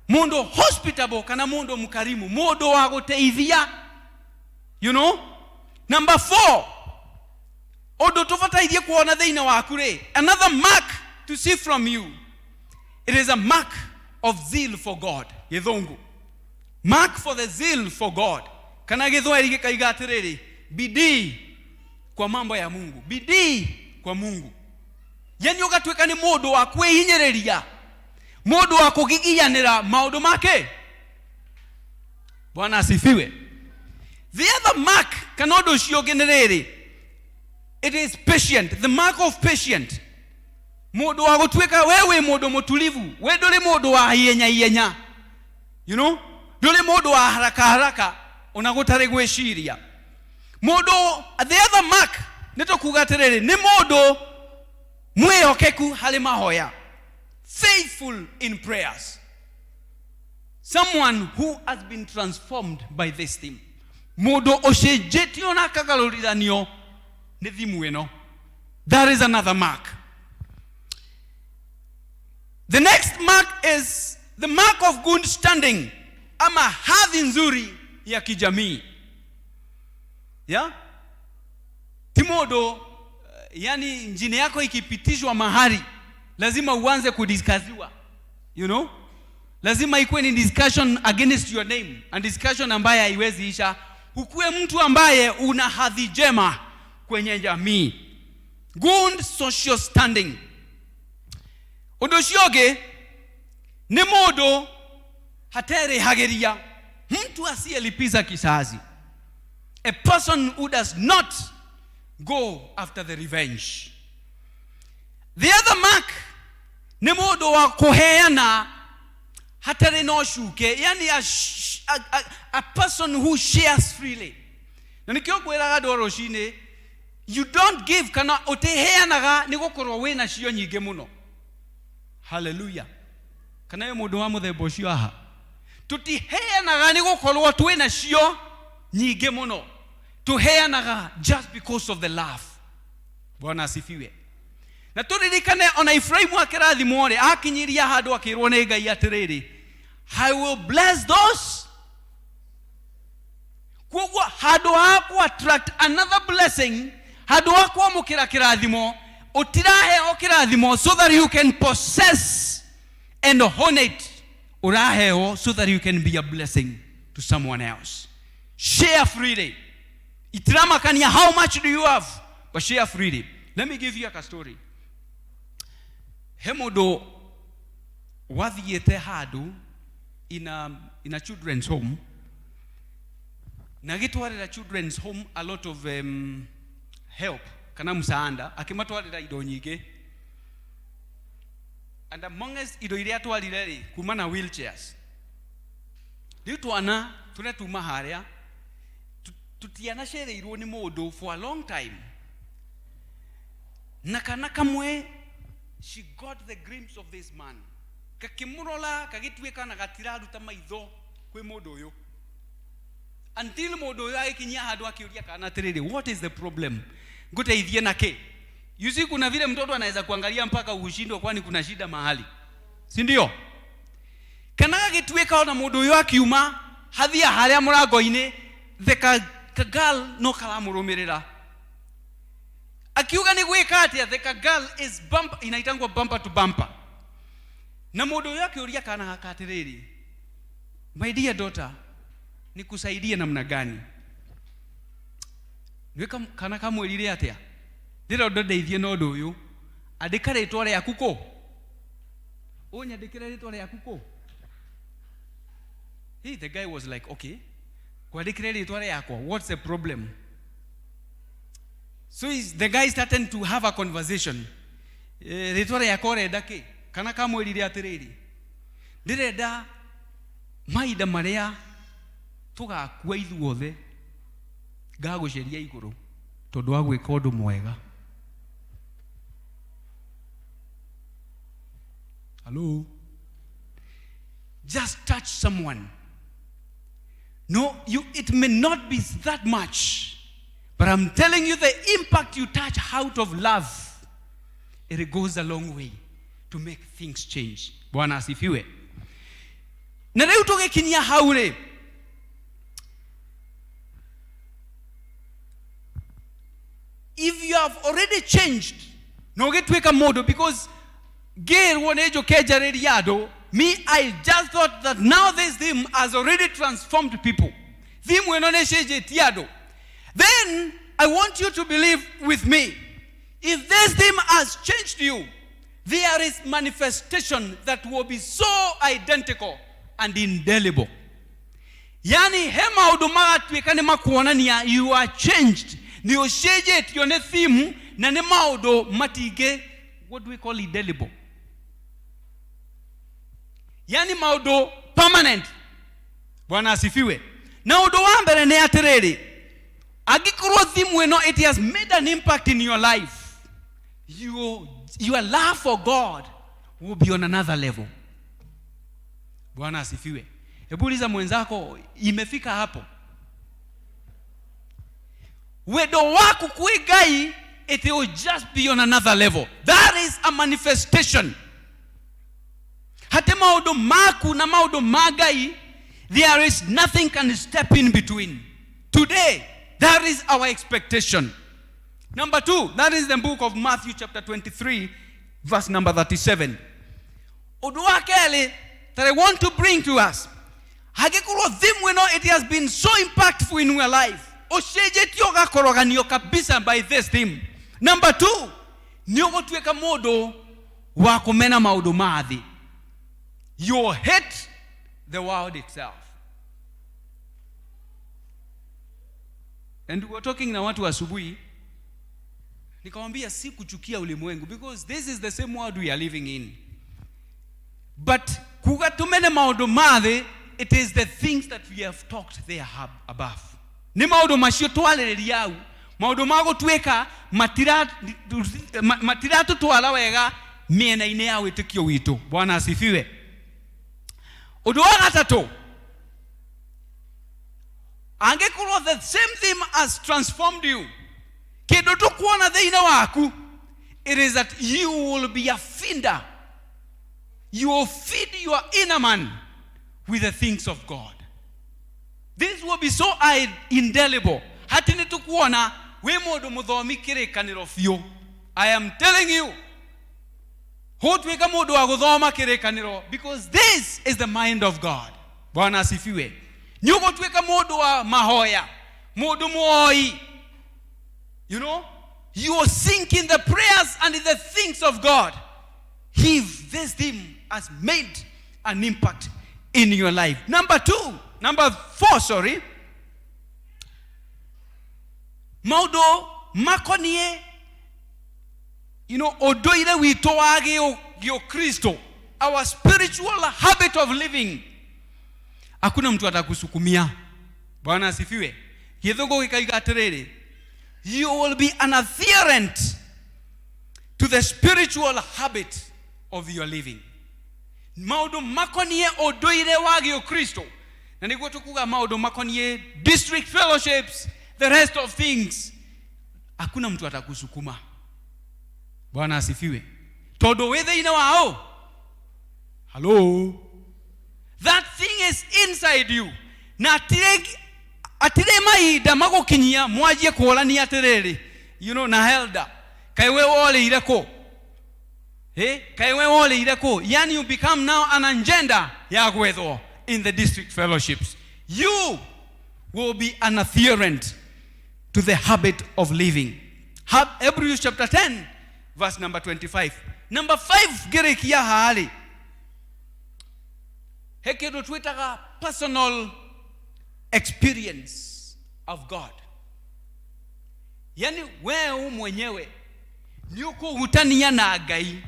Mũndũ hospitable kana mũndũ mkarimu, mũndũ wa gũteithia. Number four, ũndũ tũbatairie kuona thĩinĩ waku rĩ, another mark to see from you, it is a mark of zeal for God. Gĩthũngũ, mark for the zeal for God, kana gĩthweri gĩkaiga atĩrĩrĩ, bidii kwa mambo ya Mungu, bidii kwa Mungu. Yani ũgatuĩka nĩ mũndũ wa kwĩhinyĩrĩria, mũndũ wa kũgigianĩra maũndũ make. Bwana asifiwe. The other mark kana ũndũ ũcio ũngĩ nĩ rĩrĩ, it is patient, the mark of patient, mũndũ wa gũtuĩka we wĩ mũndũ mũtulivu, we ndũrĩ mũndũ wa ihenya ihenya, ndũrĩ mũndũ wa haraka haraka ona gũtarĩ gwĩciria. Mũndũ, the other mark nĩ tũkuga atĩrĩrĩ, nĩ mũndũ mwĩhokeku harĩ mahoya, faithful in prayers, someone who has been transformed by this theme, mũndũ ũcenjetio na akagarũrithanio nĩ thimu ĩno. That is another mark. The next mark is the mark of good standing, ama hadhi nzuri ya kijamii, yeah? Ti mũndũ yani njini yako ikipitishwa mahali lazima uanze kudiscussiwa, lazima ikuwe ni discussion against your name and discussion ambaye haiwezi isha. Ukuwe mtu ambaye una hadhi njema kwenye jamii, good social standing. Ũndũ ũcio ũngĩ nĩ mũndũ haterĩhagĩria, mtu asiyelipiza kisasi, a person who does not go after the revenge. The other mark nĩ mũndũ wa kũheana hatarĩ na ũcuke, yani a person who shares freely. Na nĩkĩo ngwĩraga andũ o rũcinĩ, you don't give kana ũtĩheanaga nĩ gũkorwo wĩna cio nyingĩ mũno. Haleluya. Kana wĩ mũndũ wa mũthemba ũcio haha? Tũtiheanaga nĩ gũkorwo twĩna cio nyingĩ mũno, tũheanaga just because of the love. Bwana asifiwe. Na tũririkane ona Ibrahimu akĩrathimwo rĩ, akinyiria handũ akĩrwo nĩ Ngai atĩrĩrĩ, "I will bless those." Koguo handũ ha ku attract another blessing, handũ ha kwamũkĩra kĩrathimo, ũtiraheo kĩrathimo so that you can possess and own it, ũraheo so that you can be a blessing to someone else. Share freely. Itiramakania how much do you have, but share freely. Let me give you a story. He mũndũ wathiĩte handũ in a in a children's home na agĩtwarĩra children's home a lot of help kana msaada, akĩmatwarĩra indo nyingĩ, and amongst indo iria atwarire rĩ, kuma na wheelchairs. Rĩu twana tũrĩa tuma harĩa tũtianacereirwo nĩ mũndũ for a long time, na kana kamwe, she got the glimpse of this man, kakĩmũrora, gagĩtuĩka na gatiraruta maitho kwĩ mũndũ ũyũ, until mũndũ ũyũ agĩkinyia handũ akĩũria kana atĩrĩrĩ, "What is the problem? Ngũteithie na kĩ?" You see, kuna vile mtoto anaweza kuangalia mpaka ushindwe, kwani kuna shida mahali, si ndio? Kana gagĩtuĩka ona mũndũ ũyũ akiuma hathia harĩa mũrango-inĩ, the ka girl no karamũrũmĩrĩra, akiuga nĩ gwĩka atĩa. The ka girl is bumper, inaitangwa bumper to bumper. Na mũndũ ũyũ akĩũria kana gaka atĩrĩrĩ, "My dear daughter, nikusaidie namna gani?" Nĩ kana kamwĩrire atĩa? "Ndĩrenda ndeithie na ũndũ ũyũ, andĩka rĩtwa rĩaku kũ, ũnyandĩkĩre rĩtwa rĩaku kũ." Hey, the guy was like, "Okay, kwandĩkĩre rĩtwa rĩakwa, what's the problem?" So the guy started to have a conversation. Eh, rĩtwa rĩakwa ũrenda kĩ? Kana kamwĩrire atĩrĩrĩ, "Ndĩrenda mahinda marĩa tũgakua ithuothe ngagũceria igũrũ tondũ wa gwĩka ũndũ mwega." Hello? Just touch someone. No, you, it may not be that much, but I'm telling you, the impact you touch out of love, it goes a long way to make things change. Bwana asifiwe. Na rĩu tũgĩkinyia hau rĩ, if you have already changed na ũgĩtuĩka mũndũ, because ngĩrwo nĩ njũke njarĩrie andũ, me, I just thought that now this theme has already transformed people, theme ĩno nĩ ĩcenjetie andũ. Then I want you to believe with me, if this theme has changed you, there is manifestation that will be so identical and indelible. Yani he maũndũ magatuĩka nĩ makuonania you are changed, nĩ ũcenjetio nĩ theme, na nĩ maũndũ matingĩ, what do we call indelible? Yani maũndũ permanent. Bwana asifiwe. Na ũndũ wa mbere nĩ atĩrĩrĩ, angĩkorwo theme ĩno, it has made an impact in your life, your love for God will be on another level. Bwana asifiwe. Hebu uliza mwenzako, imefika hapo wendo waku kwĩ Ngai? It will just be on another level. That is a manifestation. Hate maũndũ maku na maũndũ ma Ngai, there is nothing can step in between. Today, that is our expectation. Number two, that is the book of Matthew chapter 23, verse number 37. Ũndũ wa kerĩ that I want to bring to us, hangĩkorwo theme ĩno, it has been so impactful in your life, ũcenjetio ũgakoroganio kabisa by this theme, number two, nĩ ũgũtuĩka mũndũ wa kũmena maũndũ ma thĩ. You hate the world itself. And we were talking na watu asubuhi, nikawambia si kuchukia ulimwengu, because this is the same world we are living in, but kuga tumene maũndũ ma thĩ, it is the things that we have talked there above. Nĩ maũndũ macio twarĩrĩria au, maũndũ ma gũtuĩka matiratũtwara wega mĩena-inĩ ya wĩtĩkio witũ. Bwana asifiwe. Ũndũ wa gatatũ, angĩkorwo the same thing has transformed you, kĩndũ tũkuona thĩinĩ waku, it is that you will be a feeder. You will feed your inner man with the things of God. This will be so indelible hati nĩ tũkuona wĩ mũndũ mũthomi kĩrĩkanĩro biũ. I am telling you, hũtuĩka mũndũ wa gũthoma kĩrĩkanĩro, because this is the mind of God. Bwana asifiwe. Nĩ ũgũtuĩka mũndũ wa mahoya, mũndũ mũoi. You will sink in the prayers and in the things of God if this theme has made an impact. in your life. Number two, number four, sorry. Maũndũ makoniĩ ũndũire witũ wa gĩũkristo, our spiritual habit of living, hakuna mtu atakusukumia. Bwana asifiwe. Gĩthũngũ gĩkaiga atĩrĩrĩ, you will be an adherent to the spiritual habit of your living. Maũndũ makoniĩ ũndũire wa gĩũkristo, na nĩguo tũkuga maũndũ makoniĩ district fellowships, the rest of things, hakuna mtu atakusukuma. Bwana asifiwe. Tondũ wĩ thĩinĩ wao. Hello, that thing is inside you, na atirĩ mahinda magũkinyia mwanjie kũrania atĩrĩrĩ, na helda kaĩ we worĩire kũ? Eh, kaĩ we worĩire kũ? Yani you become now an agenda ya gwethwo in the district fellowships. You will be an adherent to the habit of living. Hebrews chapter 10 verse number 25. Number 5, ngĩrĩkia haha he kĩndũ twĩtaga personal experience of God. Yani wewe mwenyewe nĩ ũkũhutania na Ngai.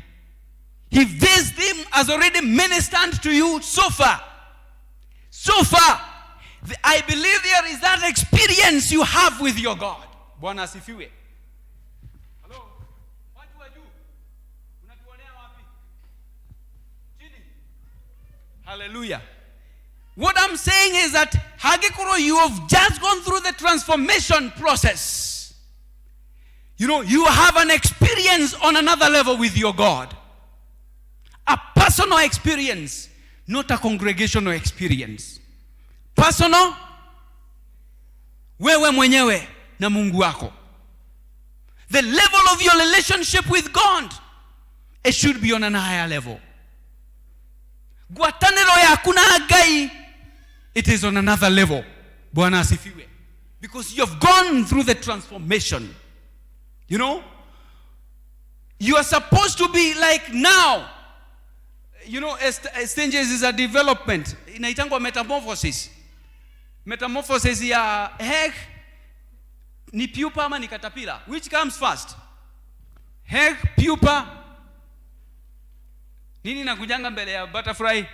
If this thing has already ministered to you so far, so far, I believe there is that experience you have with your God. Bwana asifiwe. Hello? Watu wa juu, unatuonea wapi? Chini. Hallelujah. What I'm saying is that hagikoro, you have just gone through the transformation process. You have an experience on another level with your God. A personal experience, not a congregational experience. Personal, wewe mwenyewe na Mungu wako. The level of your relationship with God, it should be on an higher level. Ngwatanĩro yaku na Ngai, it is on another level. Bwana asifiwe. Because you have gone through the transformation. You are supposed to be like now. Stages is a development. Inaitangwa metamorphosis. Metamorphosis ya egg ni pupa ama ni caterpillar? Which comes first? Egg, pupa. Nini nakujanga mbele ya butterfly?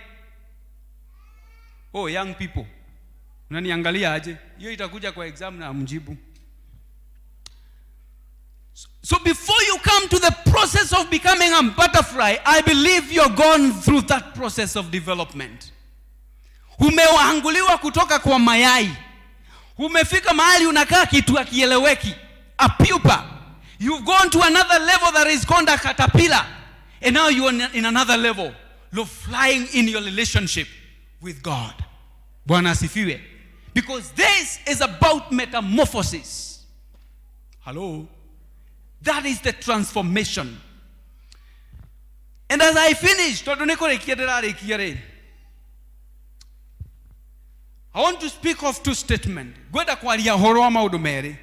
Oh, young people. Unaniangalia aje? Hiyo itakuja kwa exam na mjibu. So before you come to the process of becoming a butterfly, I believe you're gone through that process of development. Umeanguliwa kutoka kwa mayai. Umefika mahali unakaa kitu hakieleweki. A pupa. You've gone to another level that is called a caterpillar. And now you are in another level of flying in your relationship with God. Bwana asifiwe. Because this is about metamorphosis. Hello? That is the transformation. And as I finish, tondũ nĩ kũrĩkia ndĩrarĩkia rĩ, I want to speak of two statements. Ngwenda kwaria ũhoro wa maũndũ merĩ.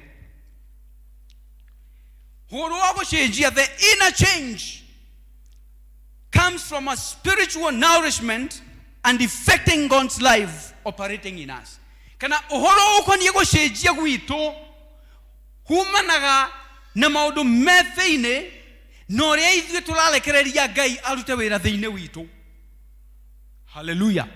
Ũhoro wa gũcenjia, the inner change comes from a spiritual nourishment and affecting God's life operating in us. Kana ũhoro ũkoniĩ gũcenjia gwitũ humanaga na maũndũ me thĩinĩ na ũrĩa ithuĩ tũrarekereria Ngai arute wĩra thĩinĩ witũ. Hallelujah.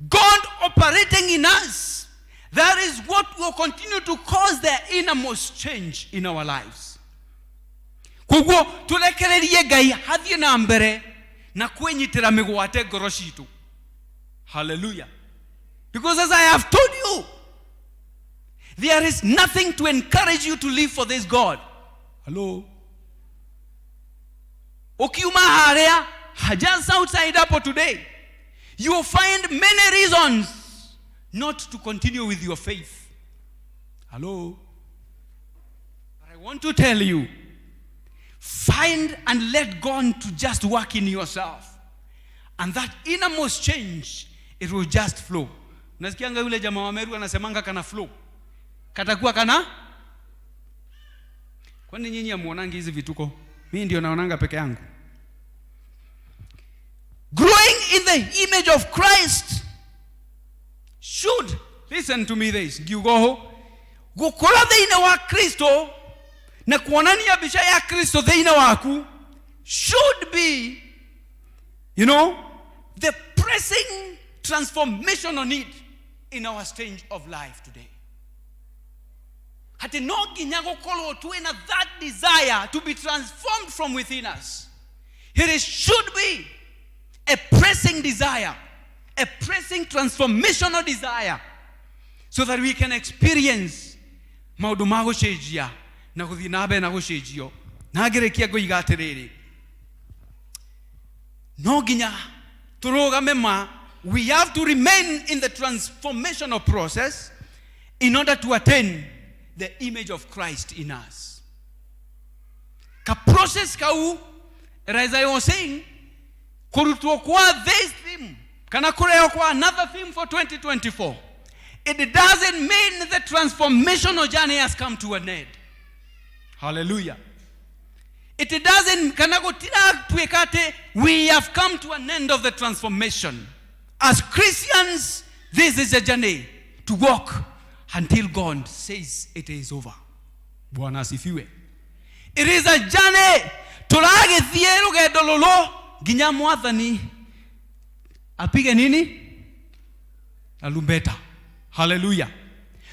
God operating in us, that is what will continue to cause the innermost change in our lives. Koguo tũrekererie Ngai hathiĩ na mbere na kwĩnyitĩra mĩgwate ngoro citũ. Hallelujah. Because as I have told you, there is nothing to encourage you to live for this God. Hello? Ukiuma harĩa, just outside hapo today, you will find many reasons not to continue with your faith. Hello? But I want to tell you, find and let God to just work in yourself. And that innermost change, it will just flow. Unasikianga yule jamaa wa Meru anasemanga kana flow. Katakuwa kana? Kwani nyinyi hamuonangi hizi vituko? Mimi ndio naonanga peke yangu. Growing in the image of Christ Should, listen to me this, ngiuga ũũ, gũkũra thĩinĩ wa Kristo na kuonania mbica ya Kristo thĩinĩ waku should be, you know, the pressing transformational need in our stage of life today. Atĩ no nginya gũkorwo twĩna that desire to be transformed from within us. It should be a pressing desire, a pressing transformational desire, so that we can experience maũndũ ma gũcenjia na gũthiĩ na mbere na gũcenjio. Na ngĩrĩkia ngoiga atĩrĩrĩ, no nginya tũrũgame ma, we have to remain in the transformational process in order to attain the image of Christ in us. Ka process kau, as I was saying, kũrutwo kwa this theme kana kũrehwo kwa another theme for 2024, it doesn't mean the transformational journey has come to an end. Hallelujah. It doesn't, kana gũtiratuĩka atĩ we have come to an end of the transformation. As Christians, this is a journey to walk until God says it is over. Bwana asifiwe. It is a journey. Tũragĩthiĩ rũgendo rũrũ nginya mwathani apige nini? Tarumbeta. Hallelujah.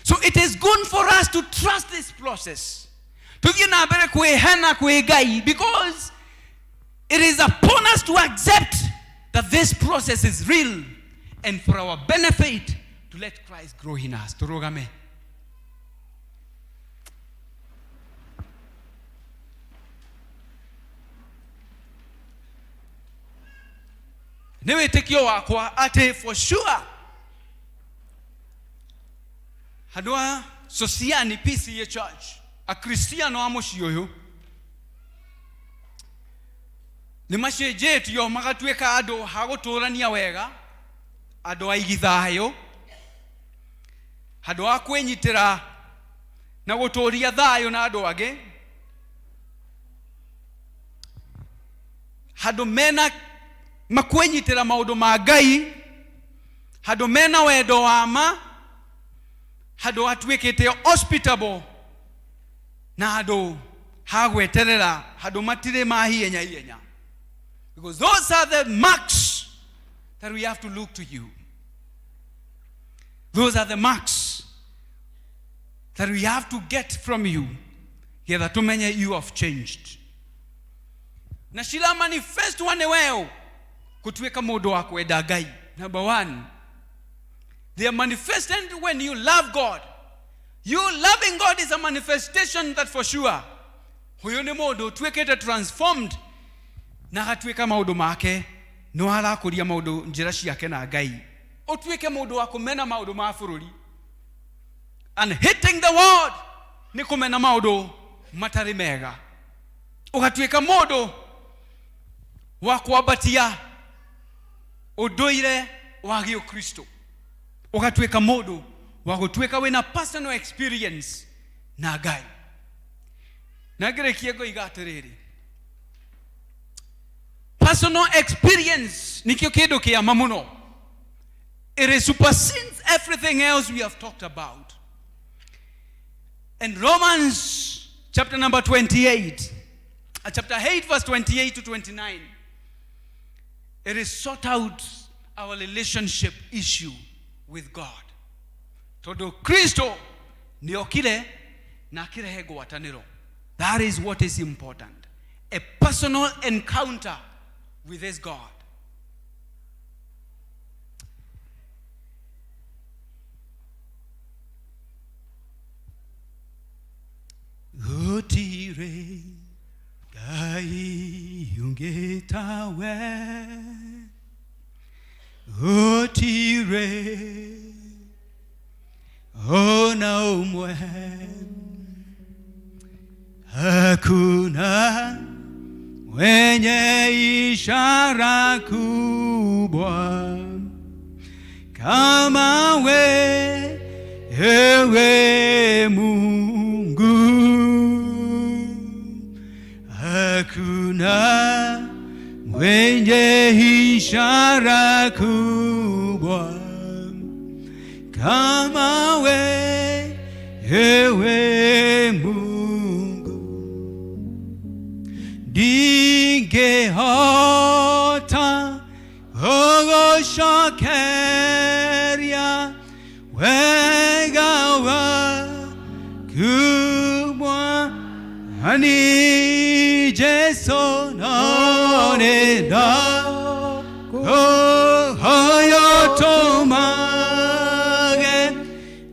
So it is good for us to trust this process. Tuthiĩ na mbere kwĩhena kwĩ Ngai, because it is upon us to accept that this process is real and for our benefit to let Christ grow in us. Tũrũgame. Nĩ wĩtĩkio wakwa atĩ for sure handũ ha Sosiani PCA Church, akristiano a mũciĩ ũyũ nĩ macenjetio magatuĩka andũ ha gũtũrania wega, andũ aigi thayũ, handũ ha kwĩnyitĩra na gũtũria thayũ na andũ angĩ, handũ mena makwĩnyitĩra maũndũ ma Ngai, handũ mena wendo wa ma, handũ hatuĩkĩte hospitable na handũ ha gweterera, handũ matirĩ ma hienya hienya. Because those are the marks that we have to look to you. Those are the marks that we have to get from you, getha tumenye you have changed. Na cira manifest wane weo kutuĩka mũndũ wa kwenda Ngai. Number one, they are manifested when you love God. You loving God is a manifestation that for sure huyu nĩ mũndũ ũtuĩkĩte transformed na agatuĩka maũndũ make no arakũria maũndũ njĩra ciake na Ngai. Ũtuĩke mũndũ wa kũmena maũndũ ma bũrũri. And hitting the world nĩ kũmena maũndũ matarĩ mega. Ũgatuĩka mũndũ wa kwambatia ũndũire wa gĩũkristo. Ũgatuĩka mũndũ wa gũtuĩka wĩna personal experience na Ngai. Na ngĩrĩkie ngoiga atĩrĩrĩ, personal experience nikĩo kĩndũ kĩa ma mũno. It supersedes everything else we have talked about. In Romans chapter number 28, chapter 8 verse 28 to 29, it is sort out our relationship issue with God. Tondũ Kristo nĩokire na akĩrehe ngwatanĩro. That is what is important. A personal encounter with this God. Gũtirĩ Ngai ũngĩ tawe, gũtirĩ ona ũmwe, hakuna mwenye ishara kubwa kama wewe Mungu. Hakuna mwenye ishara kubwa Kama wewe Mungu ndingehota gũgũcokeria wega waku Mwathani Jesũ no nĩ ndakũhoya ũtũmage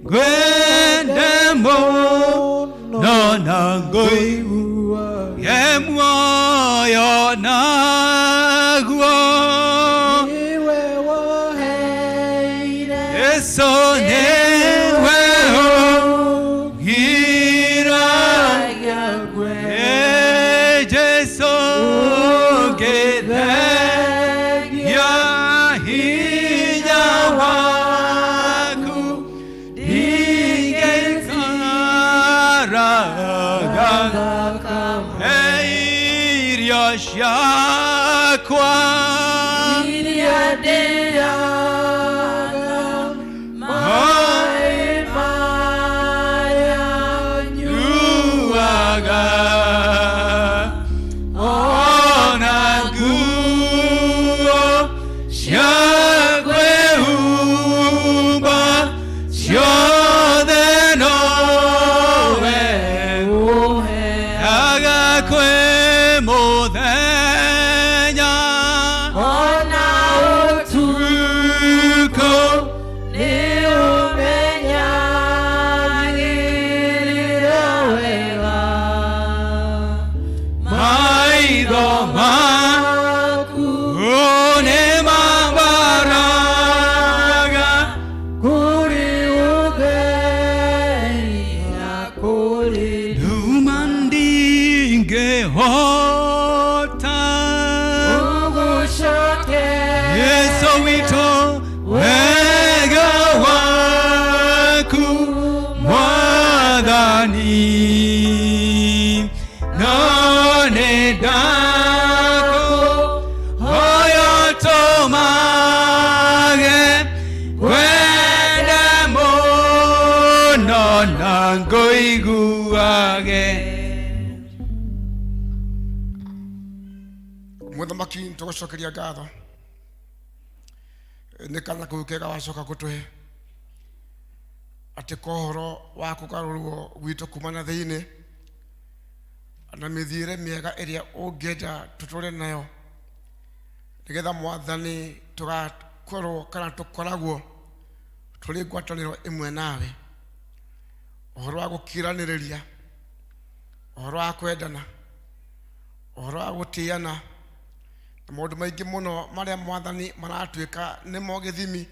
ngwende mũno na ngũigue muoyo naguo Yesu nĩwe ũgiragia Jesũ ngĩthengia hinya waku ndingĩikaraga irio ciakwa iria ndĩaga maĩ maya nyuaga ona nguo cia kwĩhumba ciothe nowe ũheaga kwĩ mũthenya ona ũtukũ nĩũmenyagĩrĩra wega maitho maku nĩmambaraga kũrĩ ũtheri na kũrĩ nduma ndingĩhota ũgũcokeria Yesu witũ wega waku Mwathani no nĩ ndakũhoya ũtũmage ngwende mũno na ngũiguage Mũthamaki nĩ tũgũcokeria ngatho nĩ kana kau kega wacoka gũtũhe atĩ kohoro wa kũgarũrwo gwitũ kuma na thĩinĩ na mĩthiĩre mĩega ĩrĩa ũngĩenda tũtũre nayo nĩgetha mwathani tũgakorwo kana tũkoragwo tũrĩ ngwatanĩro ĩmwe nawe ũhoro wa gũkiranĩrĩria ũhoro wa kwendana ũhoro wa gũtĩana na maũndũ maingĩ mũno marĩa mwathani maratuĩka nĩmo gĩthimi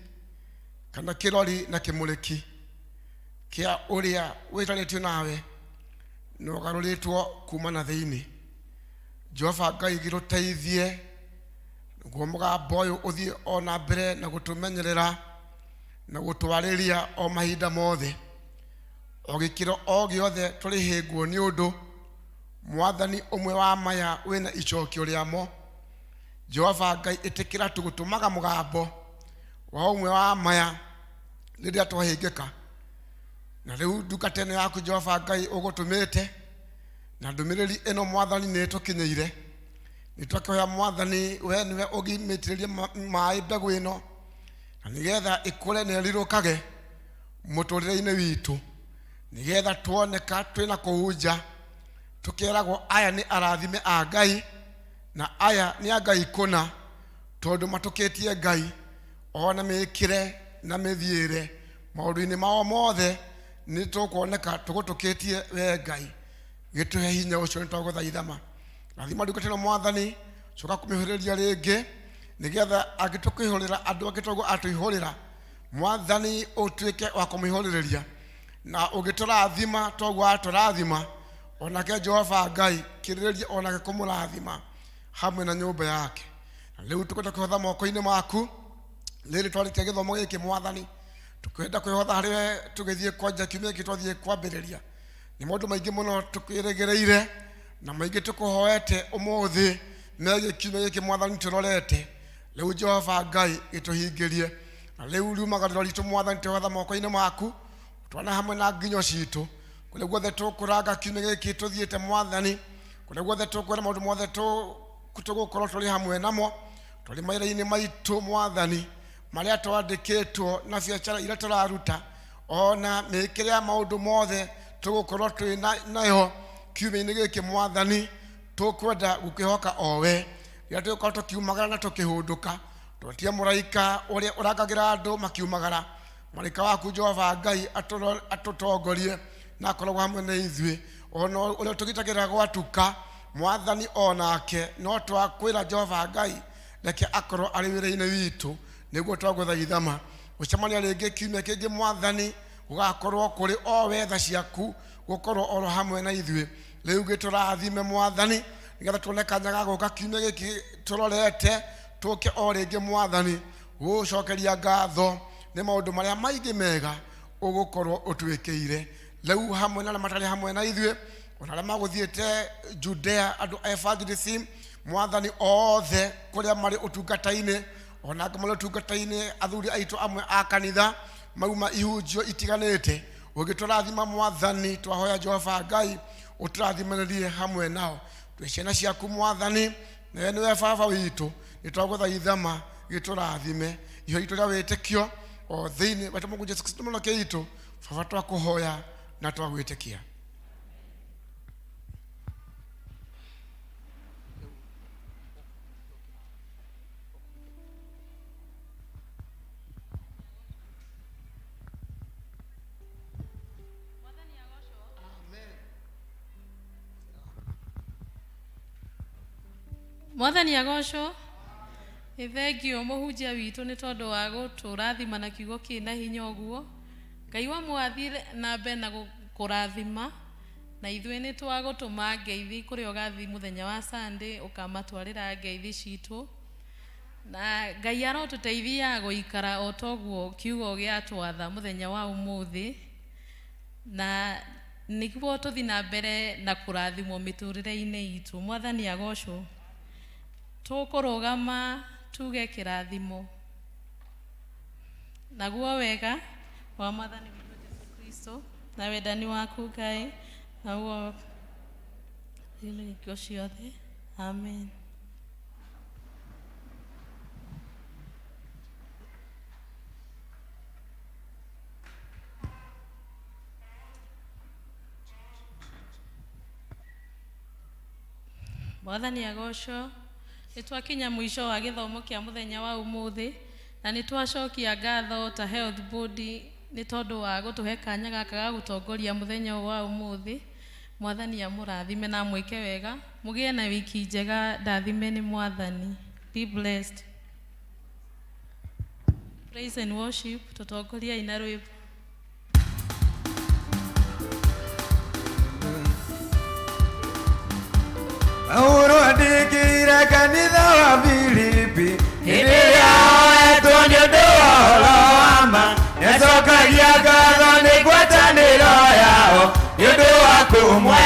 kana kĩrori na kĩmũrĩki kĩa ũrĩa wĩtanĩtio nawe na ũgarũrĩtwo kuma na thĩinĩ Jehova Ngai gĩtũteithie nĩguo mũgambo ũyũ ũthiĩ o na mbere na gũtũmenyerera na gũtwarĩria o mahinda mothe o gĩkĩro o gĩothe tũrĩhĩngwo nĩ ũndũ mwathani ũmwe wa maya wĩna icokio rĩamo Jehova Ngai ĩtĩkĩra tũgũtũmaga mũgambo wa ũmwe wa maya rĩrĩa twahĩngĩka na rĩu ndungata ĩno yaku Jehova Ngai ũgũtũmĩte na ndũmĩrĩri ĩno mwathani nĩ ĩtũkinyĩire nĩ twakĩhoya mwathani we nĩwe ũgimĩtĩrĩrie maĩ mbegũ ĩno na nĩgetha ĩkũre na ĩrirũkage mũtũrĩre-inĩ witũ nĩgetha tuoneka twĩna kũhunja tũkeragwo aya nĩ arathime a Ngai na aya nĩ a Ngai kũna tondũ matũkĩtie Ngai ona mĩkĩre na mĩthiĩre maũndũ-inĩ mao mothe nĩ tũkuoneka tũgũtũkĩtie we Ngai gĩtũhe hinya ũcio nĩ twagũthaithama rathima ndungata ĩno mwathani coka kũmĩhũrĩria rĩngĩ nĩgetha angĩtũkĩihũrĩra andũ angĩ toguo atũihũrĩra mwathani ũtuĩke wa kũmĩihũrĩrĩria na ũngĩtũrathima toguo atũrathima onake Jehova Ngai kĩrĩrĩria onake kũmũrathima hamwe na nyũmba yake na rĩu tũkwenda kwĩhotha moko-inĩ maku rĩrĩ twarĩkia gĩthomo gĩkĩ mwathani tũkwenda kwĩhotha harĩ we tũgĩthiĩ kwanja kiumia gĩkĩ twathiĩ kwambĩrĩria nĩ maũndũ maingĩ mũno tũkwĩrĩgĩrĩire na maingĩ tũkũhoete ũmũthĩ megiĩ kiumia gĩkĩ mwathani tũrorete rĩu Jehova Ngai gĩtũhingĩrie Na rĩu riumagarĩro ritũ mwathani twĩhotha moko-inĩ maku twana hamwe na nginyo citũ kũrĩa guothe tũkũranga kiumia gĩkĩ tũthiĩte mwathani kũrĩa guothe tũkwĩra maũndũ mothe tũgũkorwo tũrĩ hamwe namo tũrĩ mawĩra-inĩ maitũ mwathani marĩa twandĩkĩtwo na biacara iria tũraruta ona mĩkĩre ya maũndũ mothe tũgũkorwo twĩ nayo kiumia-inĩ gĩkĩ mwathani tũkwenda gũkĩhoka o we rĩrĩa tũgũkorwo tũkiumagara na tũkĩhũndũka twetie mũraika ũrĩa ũrangagĩra andũ makiumagara mũraika waku Jehova Ngai atũtongorie na akoragwo hamwe na ithuĩ ona ũrĩa tũgitagĩra gwatuka mwathani onake no twakwĩra Jehova Ngai reke akorwo arĩ wĩra-inĩ witũ nĩguo twagũthaithama gũcemania rĩngĩ kiumia kĩngĩ mwathani gũgakorwo kũrĩ o wetha ciaku gũkorwo oro hamwe na ithuĩ rĩu gĩtũrathime mwathani nĩgetha tuone kanya ga gũka kiumia gĩkĩ tũrorete tũke o rĩngĩ mwathani gũcokeria ngatho nĩ maũndũ marĩa maingĩ mega ũgũkorwo ũtwĩkĩire rĩu hamwe na arĩa matarĩ hamwe na ithuĩ ona arĩa magũthiĩte Judea andũ a evangelism mwathani othe kũrĩa marĩ ũtungata-inĩ ona angĩ marĩ ũtungata-inĩ athuri aitũ amwe a kanitha mauma ihunjio itiganĩte ũngĩtũrathima mwathani twahoya Jehova Ngai ũtũrathimanĩrie hamwe nao twĩ ciana ciaku mwathani nawe nĩwe baba witũ nĩtwagũthaithama gĩtũrathime iho itũ rĩa wĩtĩkio o thĩinĩ wa Mũrũ Jesũ Kristo mũnokia witũ baba twakũhoya na twagwĩtĩkia. Mwathani agocwo. Nĩ thengio mũhunjia witũ nĩ tondũ wa gũtũrathima na kiugo kĩna hinya ũguo. Ngai wa mwathire na mbere na kũrathima na ithuĩ nĩ twagũtũma ngeithi kũrĩa ũgathiĩ mũthenya wa Sunday ũkamatwarĩra ngeithi citũ. Na Ngai arotũteithia gũikara o toguo kiugo gĩatwatha mũthenya wa ũmũthĩ na nĩguo tũthiĩ na mbere na kũrathimwo mĩtũrĩre-inĩ itũ. Mwathani agocwo. Tũkũrũgama tuge kĩrathimo. Naguo wega wa Mwathani witũ Jesũ Kristo na wendani waku Ngai naguo hingo ciothe. Amen. Mwathani agocwo. Nĩ twakinya mũico wa gĩthomo kĩa mũthenya wa ũmũthĩ na nĩ twacokia ngatho ta health board nĩ tondũ wa gũtũhe kanya gaka ga gũtongoria mũthenya ũyũ wa ũmũthĩ. Mwathani amũrathime na amwĩke wega, mũgĩe na wiki njega, ndathime nĩ Mwathani. Be blessed. Praise and worship, tũtongoriai na rwĩmbo. Paulo andĩkĩire kanitha wa Filipi hĩndĩ ĩrĩa oetwo nĩ ũndũ wa ũhoro wa ma nĩacokagia ngatho nĩ ngwatanĩro yao nĩ ũndũ wa kũmwenda.